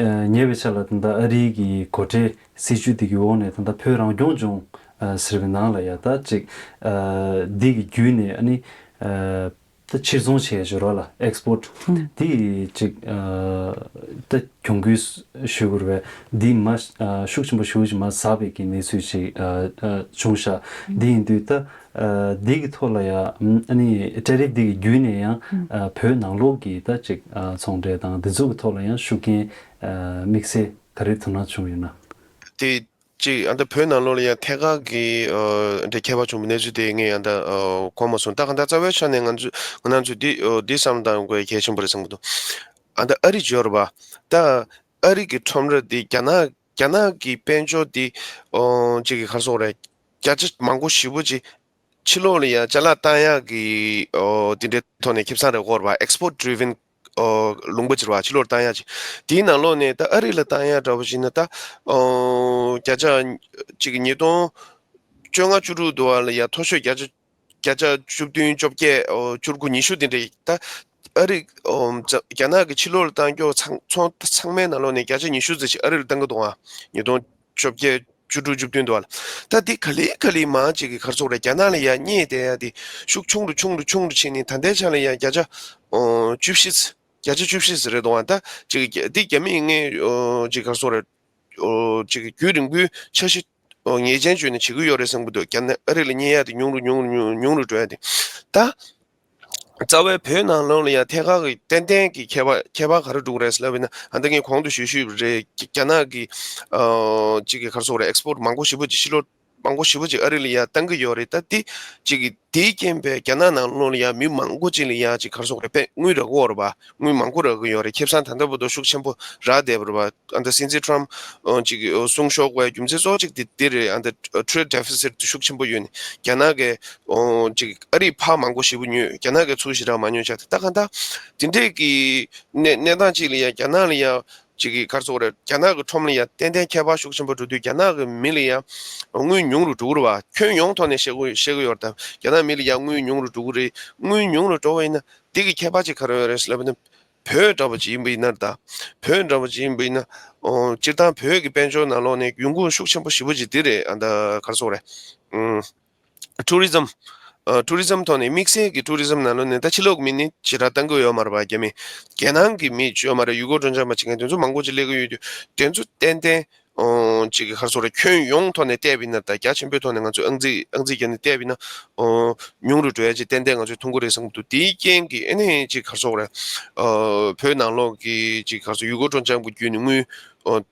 ཨ། ཉེ་བའི་ཆར་ལ་ད་ལྟ་ཨ་རིའི་གི་གོ་གྲས་སྲིད་ཇུས་དེ་གི་འོག་ནས་ད་ལྟ་བོད་རང་སྐྱོང་ལྗོངས་ཨ་ཟེར་བའི་ནང་ལ་ཡ་ད་ཅིག་ཨ་འདི་གི་བརྒྱུད་ནས་ཨ་ནི་ཨ་ད་ཕྱིར་ཚོང་བྱས་ཞོར་བ་ལ་export་ཨང་དེ་ཅིག་ཨ་ད་གྱོང་གུན་ཞུ་དགོས་རེད་པས། འདི་མ་ཨ་ཤུགས་ཆེན་པོ་ཞེ་པོ་ཅིག་མ་ཟག་པའི་གི་གནས་ཚུལ་ཅིག་ཨ་ཨ་བྱུང་ཤག་འདི་ཡིན་དུས་ད་ཨ་འདི་གི་ཐོག་ལ་ཡ་ཨ་ནི་tariff་འདི་གི་བརྒྱུད་ནས་ཡང་ཨ་བོད་ནང་ལོགས་ཀྱི་ད་ཅིག་ཨ་ཚོང་འབྲེལ་དང་འདི་ཚོ་གི་ཐོག་ལ་ཡང་ཤུགས་རྐྱེན་ཨ་དམིགས་བསལ་ག་རེ་དོ་སྣང་བྱུང་ཡོད་ན། དེ་གཅིག་ཨ་ད་བོད་ནང་ལོགས་ལ་ཡང་ཐད་ཀར་གྱི་ཨ་འདྲ་ཁྱད་པར་བྱུང་བའི་གནས་ཚུལ་དེ་ངས་ཡང་ད་ཨ་གོ་མ་སོང་། ད་གང་ལྟར་རྩ་བའི་ཆ་ནས་ང་ཚོ་ང་རང་ཚོས་འདི་ཨ་འདི་བསམ་བློ་བཏང་དགོས་གལ་ཆེན་པོ་རེད་བསམ་གྱི་འདུག་ཨ་ད་ཨ་རི་འབྱོར་བ་ད་ཨ་རི་གི་ཁྲོམ་ར་འདི་རྒྱ་ནག་རྒྱ་ནག་གི་དཔལ་འབྱོར་འདི་ཨོ་གཅིག་གི་ག་རེ་ཟེར་དགོས་རེད། བརྒྱ་ཆ་མང་པོ་ཞེ་པོ་ཅིག་ཕྱི་ལོགས་ལ་ཡང་ཅ་ལག་བཏང་ཡག་གི་ཨོ་དེ་འདྲའི་ཐོག་ནས་ཁེ་བཟང་རེ་དགོས་རེད་པ། export driven་ཨོ་ལུང་པ་ཅིག་རེད་པ། ཕྱི་ལོགས་བཏང་ཡག་ཅིག་དེའི་ནང་ལོགས་ནས་ད་ཨ་རི་ལ་བཏང་ཡག་འདྲ་པོ་ཞིག་ན་ད་ཨོ་བརྒྱ་ཆ་གཅིག་ཉིས་སྟོང་བཅོ་ལྔ་བཅུ་དྲུག་དུ་བ་ལ་ཡང་མཐོ་ཤོས་བརྒྱ་ཆ་བརྒྱ་ཆ་བཅུ་བདུན་བཅོ་བརྒྱད་ཨོ་བཅུ་དགུ་ཉི་ཤུ་དེ་འདྲ་ད་ཨ་རི་ཨོ་རྒྱ་ནག་གི་ཕྱི་ལོགས་ལ་བཏང་རྒྱུ་ཚང་ཚོང་ཚང་མའི་ནང་ལོགས་ནས་བརྒྱ་ཆ་ཉི་ཤུ་ཙམ་ཞིག་ཨ་རི་ལ་བཏང་གི་འདུག་ཨ། ཉིས་སྟོང་བཅོ་བརྒྱད་བཅུ་དྲུག་བཅུ་བདུན་དུ་བ་ལ། ད་འདི་ག་ལེ་ག་ལེ་མང་ཅིག་གི་ག་རེ་ཟེར་དགོས་རེད། རྒྱ་ནག་ལ་ཡ་རྙེད་བསྡད་ཡ་དེ་ཤུགས་ཆུང་རུ་ཆུང་རུ་ཆུང་རུ་ཕྱིན་ནས་ད་ལྟའི་ཆ་ལ་ཡ་བརྒྱ་ཆ་ཨོ་བཅུ་བཞི་ཙམ་བརྒྱ་ཆ་བཅུ་བཞི་ཙམ་རེད་འདུག་ཨ། ད་ཅིག་འདི་རྒྱ་མིས་ངས་ཨོ་ཅིག་ག་རེ་ཟེར་དགོས་རེད། ཨོ་ཅིག་རྒྱུན་རིང་པོའི་འཆར་གཞི་ཨོ་ཉེས་ཅན་བརྗོད་ནས་བྱེད་ཀྱི་ཡོད་རེད་བསམ་གྱི་འདུག་རྒྱ་ནག་ཨ་རི་ལ་རྙེད་ཡ་དེ་ཉུང་རུ་ཉུང་རུ་ཉུང་ཉུང་རུ་འགྲོ་ཡ་དེ། ད་རྩ་བའི་བོད་ནང་ལོགས་ལ་ཡང་ཐད་ཀར་གྱི་ཏན་ཏན་གྱི་ཁྱད་པར་ཁྱད་པར་ག་རེ་འགྲོ་གི་རེད་ཟེར་ལབ་ཡིན་ན། ཨ་ད་ངས་གོང་དུ་ཞུས་ཞུས་པ་རེད། རྒྱ་ནག་གི་ཨོ་ཅིག་གི་ག་རེ་ཟེར་དགོས་རེད། export་མང་པོ་ཞེ་པོ་ཅིག་ཕྱི་ལོགས་མང་པོ་ཞེ་པོ་ཅིག་ཨ་རི་ལ་ཡ་བཏང་གི་ཡོད་རེད། ད་འདི་ཅིག་གི་དེའི་རྐྱེན་པས་རྒྱ་ནག་ནང་ལོགས་ལ་ཡ་མི་མང་པོ་ཅིག་ལ་ཡ་ཅིག་ག་རེ་ཟེར་དགོས་རེད། དཔེ་དངུལ་རག་གི་ཡོད་རེད་པ། དངུལ་མང་པོ་རག་གི་ཡོད་རེད། ཁེ་བཟང་ད་ལྟ་བར་དུ་ཤུགས་ཆེན་པོ་རག་བསྡད་པ་རེད་པ། ཨ་ད་སྲིད་འཛིན་ཊརམ་ཨོ་ཅིག་ཨོ་གསུང་ཤོར་བའི་རྒྱུ་མཚན་གཙོ་བོ་གཅིག་དེ་འདི་རེད། ཨ་ད་trade deficit་དེ་ཤུགས་ཆེན་པོ་ཡོད་ནས་རྒྱ་ནག་གིས་ཨོ་ཅིག་ཨ་རིས་ཕར་མང་པོ་ཞེ་པོ་ཉོས། རྒྱ་ནག་གིས་ཚུར་ཞེ་དྲག་མ་ཉོས་བྱས། ད་གང་ལྟར་དེ་འདྲས་ཀྱི་གནས་གནས་སྟངས་གཅིག་ལ་ཡ་རྒྱ་ནག་ལ་ཡ་ཅིག་གི་ག་རེ་ཟེར་དགོས་རེད། རྒྱ་ནག་གི་ཁྲོམ་ལ་ཡ་ཏན་ཏན་ཁྱད་པར་ཤུགས་ཆེན་པོ་འགྲོ་དུས་རྒྱ་ནག་གི་མི་ལ་ཡ་དངུལ་ཉུང་རུ་འགྲོ་གི་རེད་པ། ཁྱོན་ཡོངས་ཐོག་ནས་བཤད་དགོས་བཤད་གི་ཡོད་རེད། ད་རྒྱ་ནག་མི་ལ་ཡ་དངུལ་ཉུང་རུ་འགྲོ་གི་རེད། དངུལ་ཉུང་རུ་འགྲོ་བ་ཡིན་ན་འདི་གི་ཁྱད་པར་ཅིག་ག་རེ་ཡོད་རེད་ཟེར་ལབ་ན། བོད་འདྲ་པོ་ཅིག་ཡིན་པ་ཡིན་ན། ད་བོད་འདྲ་པོ་ཅིག་ཡིན་པ་ཡིན་ན། ཨོ་སྤྱིར་བཏང་བོད་ཀྱི་དཔལ་འབྱོར་ནང་ལོགས་ནས་ཡོང་ཁུངས་ཤུགས་ཆེན་པོ་ཞེ་པོ་ཅིག་འདི་རེད། ཨ་ད་ག་རེ་ཟེར་དགོས་རེད། ཨུམ། tourism། ཨ་tourism་ཐོག་ནས་དམིགས་བསལ་གྱི་tourism་ནང་ལོགས་ནས་ད་ཕྱི་ལོགས་ཀྱི་མི་ནི་ཞེ་དྲག་བཏང་གི་ཡོད་མ་རེད་པ། རྒྱ་མི་རྒྱལ་ནང་གི་མི་ཡོད་མ་རེད། ཡུལ་སྐོར་སྤྲོ་འཆམ་པ་བྱེད་མཁན་དེ་ཚོ་མང་པོ་ཅིག་སླེབས་ཀྱི་ཡོད་དུས་དེ་ཚོ་ཏན་ཏན་ཨོ་ཅིག་ག་རེ་ཟེར་དགོས་རེད། ཁྱོན་ཡོངས་ཐོག་ནས་བལྟས་པ་ཡིན་ན། ད་རྒྱ་ཆེན་པོའི་ཐོག་ནས་ང་ཚོས་ཨང་རྩིས་ཨང་རྩིས་བརྒྱབ་ནས་བལྟས་པ་ཡིན་ན། ཨོ་ཉུང་རུ་འགྲོ་ཡ་ཅིག་ཏན་ཏན་ང་ཚོས་མཐོང་གི་རེད་བསམ་གྱི་འདུག་དེའི་རྐྱེན་གྱིས་ཨ་ནི་ཅིག་ག་རེ་ཟེར་དགོས་རེད། ཨོ་བོད་ནང་ལོགས་ཀྱི་ཅིག་ག་རེ་ཟེར། ཡུལ་སྐོར་སྤྲོ་འཆམ་གྱི་བརྒྱུད་ནས་དངུལ་ཨོ་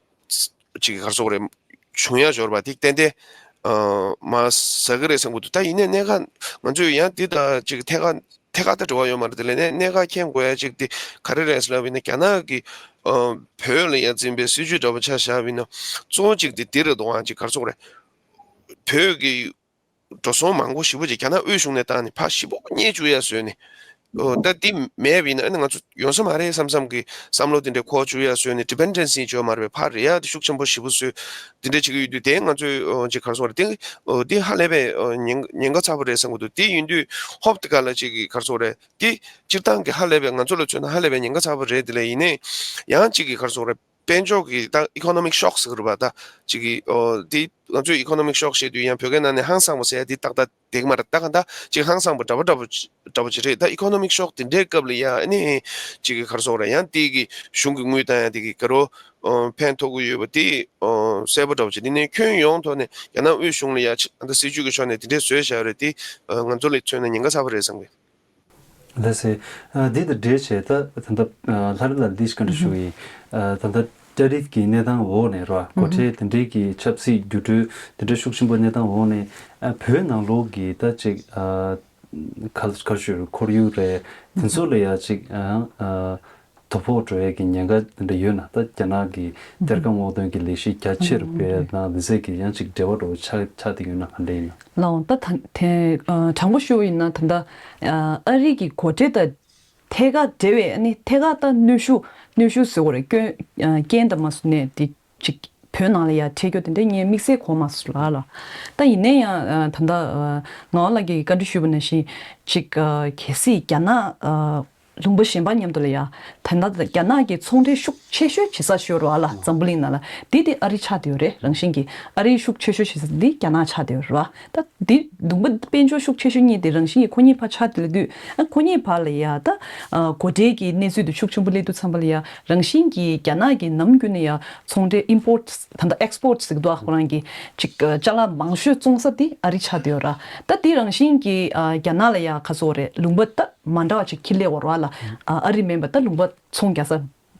ཅིག་ག་རེ་ཟེར་དགོས་རེད། བྱུང་ཡ་འབྱོར་བ་དེ་ཏན་ཏན་ཨ་མ་ཟ་གི་རེད་བསམ་གྱི་འདུག་ད་ཡིན་ནའི་གནད་འགག་ང་ཚོས་ཡང་འདི་དང་ཅིག་ཐད་ཀར་ཐད་ཀར་ད་འབྲེལ་བ་ཡོད་མ་རེད། དེ་ལས་གནད་གནད་འགག་མཁྱེན་དགོས་ཡ་ཅིག་དེ་ག་རེ་རེད་ཟེར་ལབ་ཡིན་ན། རྒྱ་ནག་གི་ཨ་བོད་ལ་ཡ་འཛིན་པའི་སྲིད་ཇུས་འདྲ་པོ་ཆ་བཞག་པ་ཡིན་ན། གཙོ་བོ་ཅིག་དེ་འདི་རེད་འདུག་ཨང་། ཅིག་ག་རེ་ཟེར་དགོས་རེད། བོད་ཀྱི་འགྲོ་སོང་མང་པོ་ཞེ་པོ་ཅིག་རྒྱ་ནག་དབུས་གཞུང་ནས་བཏང་ནས་ཕར་ཞེ་པོ་རྙེད་བཅུག་ཡ་བཟོས་ནས། ཨོ་ད་འདི་མེད་པ་ཡིན་ན་ཨ་ནི་ང་ཚོ་ཡོང་ས་མ་རེད་བསམ་བསམ་གི་བསམ་བློ་དེ་འདྲ་འཁོར་བཅུག་ཡ་བཟོས་ནས་ཌི་པེན་ཌེན་སི་བྱེད་མ་རེད་པས། ཕར་རེད་ཡ་དེ་ཤུགས་ཆེན་པོ་ཞེ་པོ་བཟོས་དེ་འདྲ་བྱེད་ཀྱི་ཡོད་དུས་དེ་ང་ཚོས་ཨོ་ཅིག་ག་རེ་ཟེར་དགོས་རེད། དེ་ཨོ་དེ་ཧ་ལས་པའི་ཨོ་ཉེན་ཉེན་ཁ་ཚ་པོ་རེད་བསམ་གྱི་འདུག་དེ་ཡིན་དུས་ཧོབ་དེ་ག་ལ་ཅིག་གི་ག་རེ་ཟེར་དགོས་རེད། དེ་སྤྱིར་བཏང་གི་ཧ་ལས་པའི་ང་ཚོ་ལ་མཚོན་ན་ཧ་ལས་པའི་ཉེན་ཁ་ཚ་པོ་རེད། དེ་ལས་ཡིན་ནའི་ཡང་ཅིག་གི་ག་རེ་ཟེར་དགོས་རེད། དཔལ་འབྱོར་གྱི་ད་ཨི་ཀོ་ནོ་མིག་ཤོག་ཟེར་གྱི་རེད་པ། ད་ཅིག་གི་ཨོ་དེ་ང་ཚོས་ཨི་ཀོ་ནོ་མིག་ཤོག་བཤད་དུས་ཡང་བོད་སྐད་ནང་ནས་ཧང་སངས་པ་ཟེར་ཡ་དེ་ཏག་ཏག་འགྲིག་གི་མ་རེད། ད་ག་ད་ཅིག་ཧང་སངས་པ་འདྲ་པོ་འདྲ་པོ་འདྲ་པོ་ཅིག་རེད། ད་ཨི་ཀོ་ནོ་མིག་ཤོག་དེ་འདྲའི་སྐབས་ལ་ཡ་ཨ་ནི་ཅིག་གི་ག་རེ་ཟེར་དགོས་རེད། ཡང་དེ་གི་གཞུང་གི་དངུལ་བཏང་ཡ་དེ་གི་ག་རེ་ཨོ་ཕན་ཐོགས་ཀྱི་ཡོད་པ་དེ་ཨོ་གསལ་པོ་འདྲ་པོ་ཅིག་དེ་ནས་ཁྱོན་ཡོངས་ཐོག་ནས་རྒྱ་ནག་དབུས་གཞུང་ལ་ཡ་ཅིག་ད་སྲིད་ཇུས་ཀྱི་ཕྱོགས་ནས་དེ་འདྲའི་བཟོས་བཞག་ཡོད་རེད། དེ་ཨོ་ང་ཚོ་ལ་མཚོན་ན་ཉེན་ཁ་ཚ་པོ་རེད་བསམ་གི། ལགས་སེ། ཨ་འདི་དང་འབྲེལ་བྱས་ད་ད་ལྟ་ཨ་ལྷ་རི་ལགས་འདི་ཞིག་བཀའ་འདྲི་ཞུ་གི་ཡིན། ཨ་ད་ལྟ་ཊེ་རིཕ་གི་གནས་སྟངས་འོག་ནས་ར་སྒོ་ཁྲལ་དེ་འདྲའི་གི་ཆབ་སྲིད་འགྱུར་འགྲོས་དེ་འདྲ་ཤུགས་ཆེན་པོ་གནས་སྟངས་འོག་ནས་ཨ་བོད་ནང་ལོགས་ཀྱི་ད་ཅིག་ཨ་ག་ག་ཞུ་ཁོར་ཡུག་རེད། དེ་ཚོ་ལ་ཡ་ཅིག་ཨ་ཨ་དོ་ཕོག་འགྲོ་ཡས་ཀྱི་ཉེན་ཁ་དེ་འདྲ་ཡོད་ན། ད་རྒྱ་ནག་གི་གཏེར་ཁ་སྔོག་འདོན་གྱི་ལས་གཞི་རྒྱ་ཆེ་རུ་སྤེལ་ཡ་དང་དེ་ཚད་ཀྱི་ཡང་ཅིག་འབྲེལ་བ་འགྲོ་ཆགས་ཆགས་བསྡད་ཡོད་ན་ག་འདྲ་ཡིན་ན། ལགས་འོང་། ད་ད་དེ་ཨ་དྲང་པོ་ཞུ་བ་ཡིན་ན་ད་ལྟ་ཨ་ཨ་རི་གི་སྒོ་ཁྲལ་དང་ཐད་ཀར་འབྲེལ་བའི་ཨ་ནི་ཐད་ཀར་ད་གནོན་ཤུགས་གནོན་ཤུགས་ཟེར་དགོས་རེད། སྐྱོན་ཨ་རྐྱེན་དང་མ་སོང་ནས་དེ་ཅིག་བོད་ནང་ལ་ཡ་འཕྲད་རྒྱུ་དེ་འདྲའི་ངས་དམིགས་བསལ་གོ་མ་སོང་ལ་ལ། ད་ཡིན་ན་ཡང་ཨ་ད་ལྟ་ཨ་ངག་དབང་ལགས་ཀྱིས་བཀའ་འདྲི་ཞུས་པ་ནང་བཞིན་ཅིག་ཨ་གལ་སྲིད་རྒྱ་ནག་ཨ་ལུང་པ་གཞན་པ་མཉམ་དུ་ལ་ཡ་ད་ལྟ་རྒྱ་ནག་གི་ཚོང་འབྲེལ་ཤུགས་ཆེ་ཤོས་བྱེད་ས་ཤོར་བ་ལ་འཛམ་བུ་གླིང་ནང་ལ་འདི་དེ་ཨ་རི་ཆགས་བསྡད་ཡོད་རེད། རང་བཞིན་གྱིས་ཨ་རིའི་ཤུགས་ཆེ་ཤོས་བྱེད་ས་འདི་རྒྱ་ནག་ཆགས་བསྡད་ཡོད་རེད་བ། ད་འདི་ལུང་པ་དཔལ་འབྱོར་ཤུགས་ཆེ་ཤོས་གཉིས་དེ་རང་བཞིན་གྱིས་ཁོ་གཉིས་ཕར་ཆགས་བསྡད་ལ་དུས་ཨ་ཁོ་གཉིས་བར་ལ་ཡ་ད་ཨ་སྒོ་ཁྲལ་གྱི་གནས་ཚུལ་དེ་ཤུགས་ཆེན་པོ་སླེབས་དུས་ཙམ་པ་ལ་ཡ་རང་བཞིན་གྱིས་རྒྱ་ནག་གིས་ནམ་རྒྱུན་ནས་ཡ་ཚོང་འབྲེལ་ཨིམ་པོར་ཊི་ད་ལྟ་ཨེག་སི་པོར་ཊི་ཟེར་གི་འདུག་ཨ་ཁོ་རང་གི་ཅིག་ཅ་ལག་མང་ཤོས་བཙོང་ས་དེ་ཨ་རི་ཆགས་བསྡད་ཡོད་ར། ད་དེ་རང་བཞིན་གྱིས་ཨ་རྒྱ་ནག་ལ་ཡ་ག་ཚོད་རེད་ལུང་པ་ད་མ་འདྲ་བ་ཅིག་ཁྱེར་སླེབས་ཡོད་ར་ལ། ཨ་ཨ་རི་མིན་པ་ད་ལུང་པ་ཚོང་རྒྱག་ས་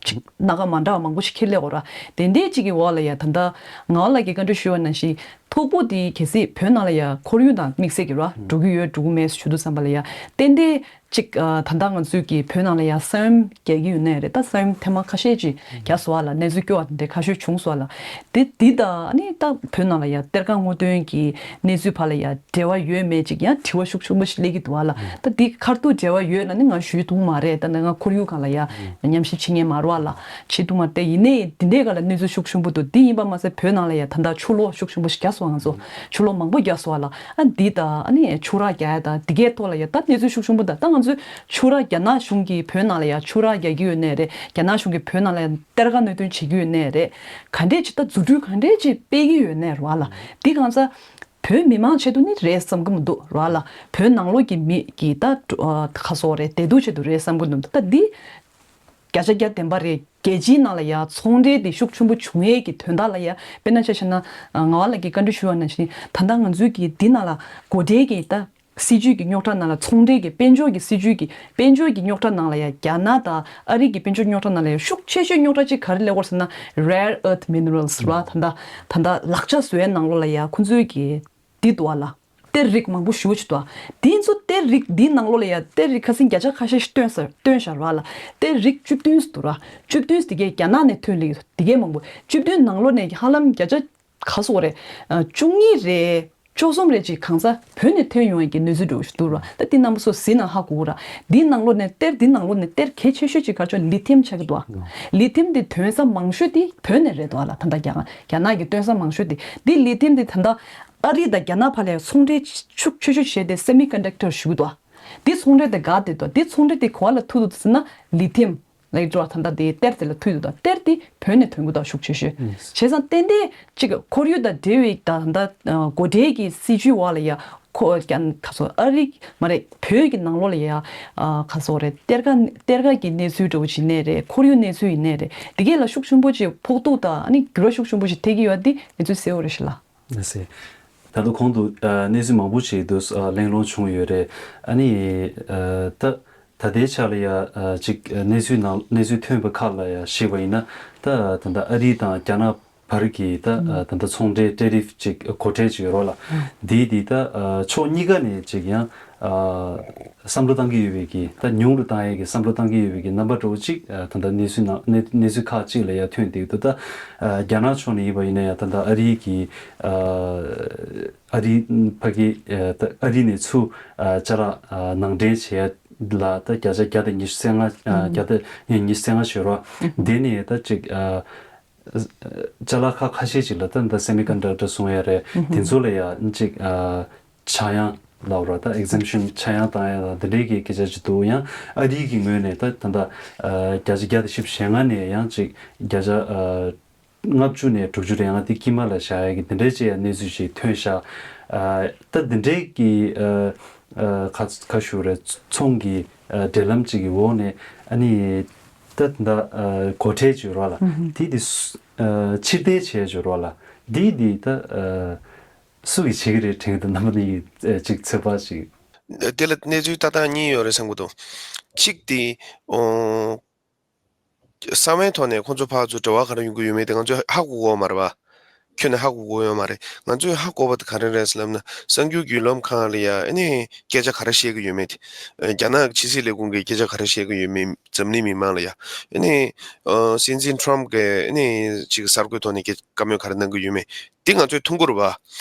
ཅིག་སྣ་ཁ་མ་འདྲ་བ་མང་པོ་ཞིག་ཁྱེར་སླེབས་ཡོད་ར། དེ་འདྲའི་ཅིག་གི་འོག་ལ་ཡ་ད་ལྟ་ངག་དབང་ལགས་ཀྱིས་བཀའ་འདྲི་ཞུས་པ་ནང་བཞིན་ཐུག་པོ་དེ་གལ་སྲིད་བོད་ནང་ལ་ཡ་ཁོར་ཡུག་དང་དམིགས་བསལ་གྱི་ར་འགྲོ་གི་ཡོད་འགྲོ་གི་མེད་ཞུ་དུས་ཙམ་པ་ལ་ཡ་ཏན་ཏན་ཅིག་ཨ་ད་ལྟ་ང་ཚོས་ཀྱི་བོད་ནང་ལ་ཡ་ས་ཡོམ་རྒྱག་གི་ཡོད་ནའི་རེད། ད་ས་ཡོམ་ཐེངས་མ་ཁ་ཤས་ཅིག་རྒྱག་སོང་བ་ལ། གནས་ཚུལ་སྐྱོ་བ་དེ་འདྲ་ཁ་ཤས་བྱུང་སོང་བ་ལ། དེ་འདི་དང་ཨ་ནི་ད་བོད་ནང་ལ་ཡ་གཏེར་ཁ་སྔོག་འདོན་གྱི་གནས་ཚུལ་བར་ལ་ཡ་འབྲེལ་བ་ཡོད་མེད་ཅིག་ཡང་དྲི་བ་ཤུགས་ཆེན་པོ་ཞིག་སླེབས་ཀྱི་འདུག་བ་ལ། ད་འདི་ཁ་ཐུག་འབྲེལ་བ་ཡོད་ན་ནི་ང་ཞུ་ཐུབ་མ་རེད། ད་ནི་ང་ཁོར་ཡུག་སྒང་ལ་ཡ་མཉམ་ཞིབ་བྱེད་མཁན་མ་རེད་བ་ལ། བྱེད་ཐུབ་མ་རེད། དེ་ཡིན་ནའི་འདི་འདྲའི་སྒང་ལ་གནས་ཚུལ་ཤུགས་ཆེན་པོ་འདུག་འདི་ཡིན་པ་མ་ཟད་བོད་ནང་ལ་ཡ་ད་ལྟ་ཆུ་ལོག་ཤུགས་ཆེན་པོ་ཞིག་རྒྱག་སོང་། ང་ཚོ་ཆུ་ལོག་མང་པོ་རྒྱག་སོང་བ་ལ། ཨ་འདི་དང་ཨ་ནི་ཆུ་རགས་རྒྱག་ཡ་དང་འདི་གའི་ཐོག་ལ་ཡ་ད་གནས་ཚུལ་ཤུགས་ཆེན་པོ་དང་། ད་ང་ཚོས་ཆུ་རགས་རྒྱ་ནག་གཞུང་གིས་བོད་ནང་ལ་ཡ་ཆུ་རགས་རྒྱག་གི་ཡོད་ནའི་རེད། རྒྱ་ནག་གཞུང་གིས་བོད་ནང་ལ་ཡ་གཏེར་ཁ་གནོད་སྐྱོན་བྱེད་ཀྱི་ཡོད་ནའི་རེད། ག་འདྲས་ཅིག་ད་རྫུ་འཕྲུལ་ག་འདྲས་ཅིག་སྤེལ་གྱི་ཡོད་ནའི་རེད་བ་ལ། འདི་གང་ཟག་བོད་མི་མང་ཆེད་དུ་ནི་རེད་བསམ་གྱི་མི་འདུག་ར་ལ། བོད་ནང་ལོགས་ཀྱི་མི་གི་ད་ཨ་ཁ་སོགས་རེད་བདེ་སྡུག་ཆེད་དུ་རེད་བསམ་གྱི་འདུག་ད་འདི་བརྒྱ་ཆ་བརྒྱ་བདེན་པ་རེད། རྒྱལ་སྤྱིའི་ནང་ལ་ཡ་ཚོང་འབྲེལ་དེ་ཤུགས་ཆེན་པོ་བྱུང་ཡས་ཀྱི་དོན་དག་ལ་ཡ་དཔེར་ན་ཆ་བཞག་ན་ཨ་ངག་དབང་ལགས་ཀྱིས་བཀའ་འདྲི་ཞུ་བ་ནང་བཞིན་ད་ལྟ་ང་ཚོའི་གི་འདི་ནང་ལ་སྒོ་ཁྲལ་གྱི་ད་སྲིད་ཇུས་ཀྱི་རྙོག་དྲ་ནང་ལ་ཚོང་འབྲེལ་གྱི་དཔལ་འབྱོར་གྱི་སྲིད་ཇུས་ཀྱི་དཔལ་འབྱོར་གྱི་རྙོག་དྲ་ནང་ལ་ཡ་རྒྱ་ནག་དང་ཨ་རི་གི་དཔལ་འབྱོར་རྙོག་དྲ་ནང་ལ་ཡ་ཤུགས་ཆེ་ཤོས་རྙོག་དྲ་གཅིག་ག་རེ་སླེབས་ཡོད་རེད་ཟེར་ན་rare earth minerals ར། ད་ལྟ་ད་ལྟ་ལག་ཆ་བཟོ་ཡའི་ནང་ལོགས་ལ་ཡ་ཁོང་ཚོའི་གི་འདི་འདུག་བ་ལ། གཏེར་རིགས་མང་པོ་ཞེ་པོ་ཅིག་འདུག་ཨ། དེ་ཚོ་གཏེར་རིགས་འདིའི་ནང་ལོགས་ལ་ཡ་གཏེར་རིགས་ཁ་སང་བརྒྱ་ཆ་ཁ་ཤས་ཤིག་བཏོན་ས་བཏོན་བཞག་ར་ལ། གཏེར་རིགས་བཅུ་བདུན་ཙམ་འདུག་ར། བཅུ་བདུན་ཙམ་དེ་གས་རྒྱ་ནག་ནས་ཐོན་ལེ་ཡོད་དེ་གས་མང་པོ། བཅུ་བདུན་ནང་ལོགས་ནས་ཧ་ལམ་བརྒྱ་ཆ་ག་ཚོད་རེད། ཨ་བཅུ་གཉིས་རེད། བཅུ་གསུམ་རེད་ཅིག་གང་ས་བོད་ནས་ཐོན་ཡོང་ཡས་ཀྱི་གནས་ཚུལ་འདྲ་བོ་ཞིག་འདུག་ར། ད་འདི་རྣམ་པ་ཚོ་གཟིགས་ན་ཧ་གོ་གི་ར། འདིའི་ནང་ལོགས་ནས་གཏེར་འདིའི་ནང་ལོགས་ནས་གཏེར་གལ་ཆེ་ཤོས་ཅིག་ག་ཚོད་ལི་ཐིམ་ཆགས་ཀྱི་འདུག་ཨ། ལི་ཐིམ་འདི་ཐོན་ས་མང་ཤོས་དེ་བོད་ནས་རེད་འདུག་ཨ་ལ། ད་ལྟ་རྒྱ་རྒྱ་ནག་གིས་བཏོན་ས་མང་ཤོས་དེ། འདི་ལི་ཐིམ་འདི་ད་ལྟ་ཨ་རི་དང་རྒྱ་ནག་བར་ལ་ཚོང་འབྲེལ་ཤུགས་ཆེ་ཤོས་བྱས་ཏེ་སེ་མི་ཀོན་ཌག་ཊར་ཞུ་གི་འདུག་ཨ། འདི་ཚོང་འབྲེལ་དེ་འགག་བསྡད་འདུག་འདི་ཚོང་འབྲེལ་དེ་ག་བ་ལ་ཐུག་འདུག་ཟེར་ན་ལི་ཐིམ་ལ་ཡི་ཙོ་ད་ལྟ་དེ་གཏེར་དེ་ལ་ཐུག་འདུག་ད་གཏེར་དེ་བོད་ནས་ཐོན་གི་འདུག་ཤུགས་ཆེ་ཤོས། བྱས་ཙང་ཏན་ཏན་ཅིག་ཁོར་ཡུག་དང་འབྲེལ་བའི་ད་ད་སྒོ་ཁྲལ་གྱི་སྲིད་ཇུས་འོག་ལ་ཡ་ཁོ་ཀྱང་ཁ་སོ་ཨ་རི་མ་རེད། བོད་ཀྱི་ནང་ལོགས་ལ་ཡ་ཁ་སོ་རེད། གཏེར་ཁ་གཏེར་ཁ་གི་གནས་ཚུལ་འདྲ་བོ་ཅིག་ཡིན་ནའི་རེད། ཁོར་ཡུག་གནས་ཚུལ་ཡིན་ནའི་རེད། དེ་གས་ལ་ཤུགས་ཆེན་པོ་ཅིག་ཕོག་ཐུག་དང་ཨ་ནི་འགྱུར་བ་ཤུགས་ཆེན་པོ་ཞིག་ཐེབས་ཀྱི་ཡོད་དེ་གནས་ཚུལ་གསལ་བོ་རེད་ཤག་ལགས། ལགས་སེ། ད་དུང་གོང་དུ་ཨ་གནས་ཚུལ་མང་པོ་ཞིག་ཏུ་ཨ་གླེང་སློང་བྱུང་ཡོད་རེད། ཨ་ནི་ཨ་ད་ད་ལྟའི་ཆ་ལ་ཡ་ཨ་ཅིག་གནས་ཚུལ་ནང་གནས་ཚུལ་ཐོན་པ་ཁག་ལ་ཡ་གཞིགས་པ་ཡིན་ན། ད་ད་ལྟ་ཨ་རི་དང་རྒྱ་ནག་བར་གྱི་ད་ཨ་ད་ལྟ་ཚོང་འབྲེལ་ཊེ་རིཕ་ཅིག་སྒོ་ཁྲལ་ཅིག་ཡོད་རོགས་ལ། འདིའི་འདི་ད་ཨ་ཕྱོགས་གཉིས་ཀ་ནས་ཅིག་ཡང་ཨ་བསམ་བློ་བཏང་གི་ཡོད་པའི་གི་ད་ཉུང་རུ་བཏང་ཡས་ཀྱི་བསམ་བློ་བཏང་གི་ཡོད་པའི་གི་རྣམ་པ་འདྲ་བོ་ཅིག་ཨ་ད་ལྟ་གནས་ཚུལ་ནང་གནས་གནས་ཚུལ་ཁག་ཅིག་ལ་ཡ་ཐོན་བསྡད་ཀྱི་འདུག་ད་ཨ་རྒྱ་ནག་ཕྱོགས་ནས་ཡིན་པ་ཡིན་ན་ཡང་ད་ལྟ་ཨ་རིའི་གི་ཨ་ཨ་རི་ཕ་གི་ཨ་ད་ཨ་རི་ནས་ཚུར་ཨ་ཅ་ལག་ཨ་ནང་འདྲེན་བྱེད་ཡ་ ལ་ད་བརྒྱ་ཆ་བརྒྱ་དང་ཉི་ཤུ་རྩ་ལྔ་ཨ་བརྒྱ་དང་ཉི་ཤུ་རྩ་ལྔ་ཞུ་རོགས། དེ་ནས་ད་ཅིག་ཨ་ཅ་ལག་ཁག་ཁ་ཤས་ཅིག་ལ་ད་ད་སེ་མི་ཀོན་ཌག་ཊར་གསུང་ཡ་རེད། དེ་ཚོ་ལ་ཡ་ཅིག་ཨ་ཆག་ཡང་ལབ་ར་ད་ཨེག་ཟེམ་ཤན་ཆག་ཡང་བཏང་ཡ་ལ་འདི་འདྲའི་གི་སྐད་ཆ་ཅིག་འདུག། ཡང་ཨ་རིའི་གི་ངོས་ནས་ད་ད་ད་ཨ་བརྒྱ་ཆ་བརྒྱ་དང་བཞི་བཅུ་ཞེ་ལྔ་ནས་ཡང་ཅིག་བརྒྱ་ཆ་ཨ་ལྔ་བཅུ་ནས་དྲུག་ཅུ་རེ་ལྔ་དེ་དཀྱིལ་མ་ལ་བཞག་ཡ་གི་དེ་འདྲའི་ཅིག་ཡང་གནས་ཚུལ་ཞིག་ཐོན་ཤག། ཨ་ད་དེ་འདྲའི་གི་ཨ་ཨ་ཁ་ཁ་ཞུ་རེད། ཚོང་གི་ཨ་འབྲེལ་ལམ་ཅིག་གི་འོག་ནས་ཨ་ནི་ད་ད་ཨ་སྒོ་ཁྲལ་ཅིག་ཡོད་ར་ལ་དེ་དེ་སུ་ཨ་ཕྱིར་འཐེན་བྱས་ཅིག་ཡོད་ར་ལ་དེ་དེ་ད་ཨ་སུ་གིས་བྱེད་ཀྱི་རེད་དྲན་གྱི་འདུག། རྣམ་པ་གཉིས་ཀྱིས་ཨ་ཅིག་ཚོད་དཔག་ཅིག། དེ་ལ་གནས་ཚུལ་ལྟ་སྟངས་གཉིས་ཡོད་རེད་བསམ་གྱི་འདུག། གཅིག་དེ་ཨོ། གསང་བའི་ཐོག་ནས་ཁོང་ཚོ་ཕར་ཚུར་འབྲེལ་བ་ག་རེ་ཡོང་གི་ཡོད་མེད་དེ་ང་ཚོས་ཧ་གོ་གི་ཡོད་མ་རེད་པ། ཁྱོན་ནས་ཧ་གོ་གི་ཡོད་མ་རེད། ང་ཚོས་ཧ་གོ་བ་དེ་ག་རེ་རེད་ཟེར་ལབ་ན་གསར་འགྱུར་བརྒྱུད་ལམ་ཁག་ལ་ཡ་ཨ་ནི་སྐད་ཆ་ག་རེ་བཤད་གི་ཡོད་མེད་དེ། རྒྱ་ནག་གི་ཕྱི་སྲིད་ལས་ཁུངས་ཀྱིས་སྐད་ཆ་ག་རེ་བཤད་གི་ཡོད་མེད། འཛམ་གླིང་མི་མང་ལ་ཡ་ཨ་ནི་སྲིད་འཛིན་ཊརམ་གྱིས་ཨ་ནི་ཅིག་གསར་འགོད་ཐོག་ནས་སྐད་བཀའ་མོལ་ག་རེ་གནང་གི་ཡོད་མེད་དེ་ང་ཚོས་མཐོང་གི་རེད་པ།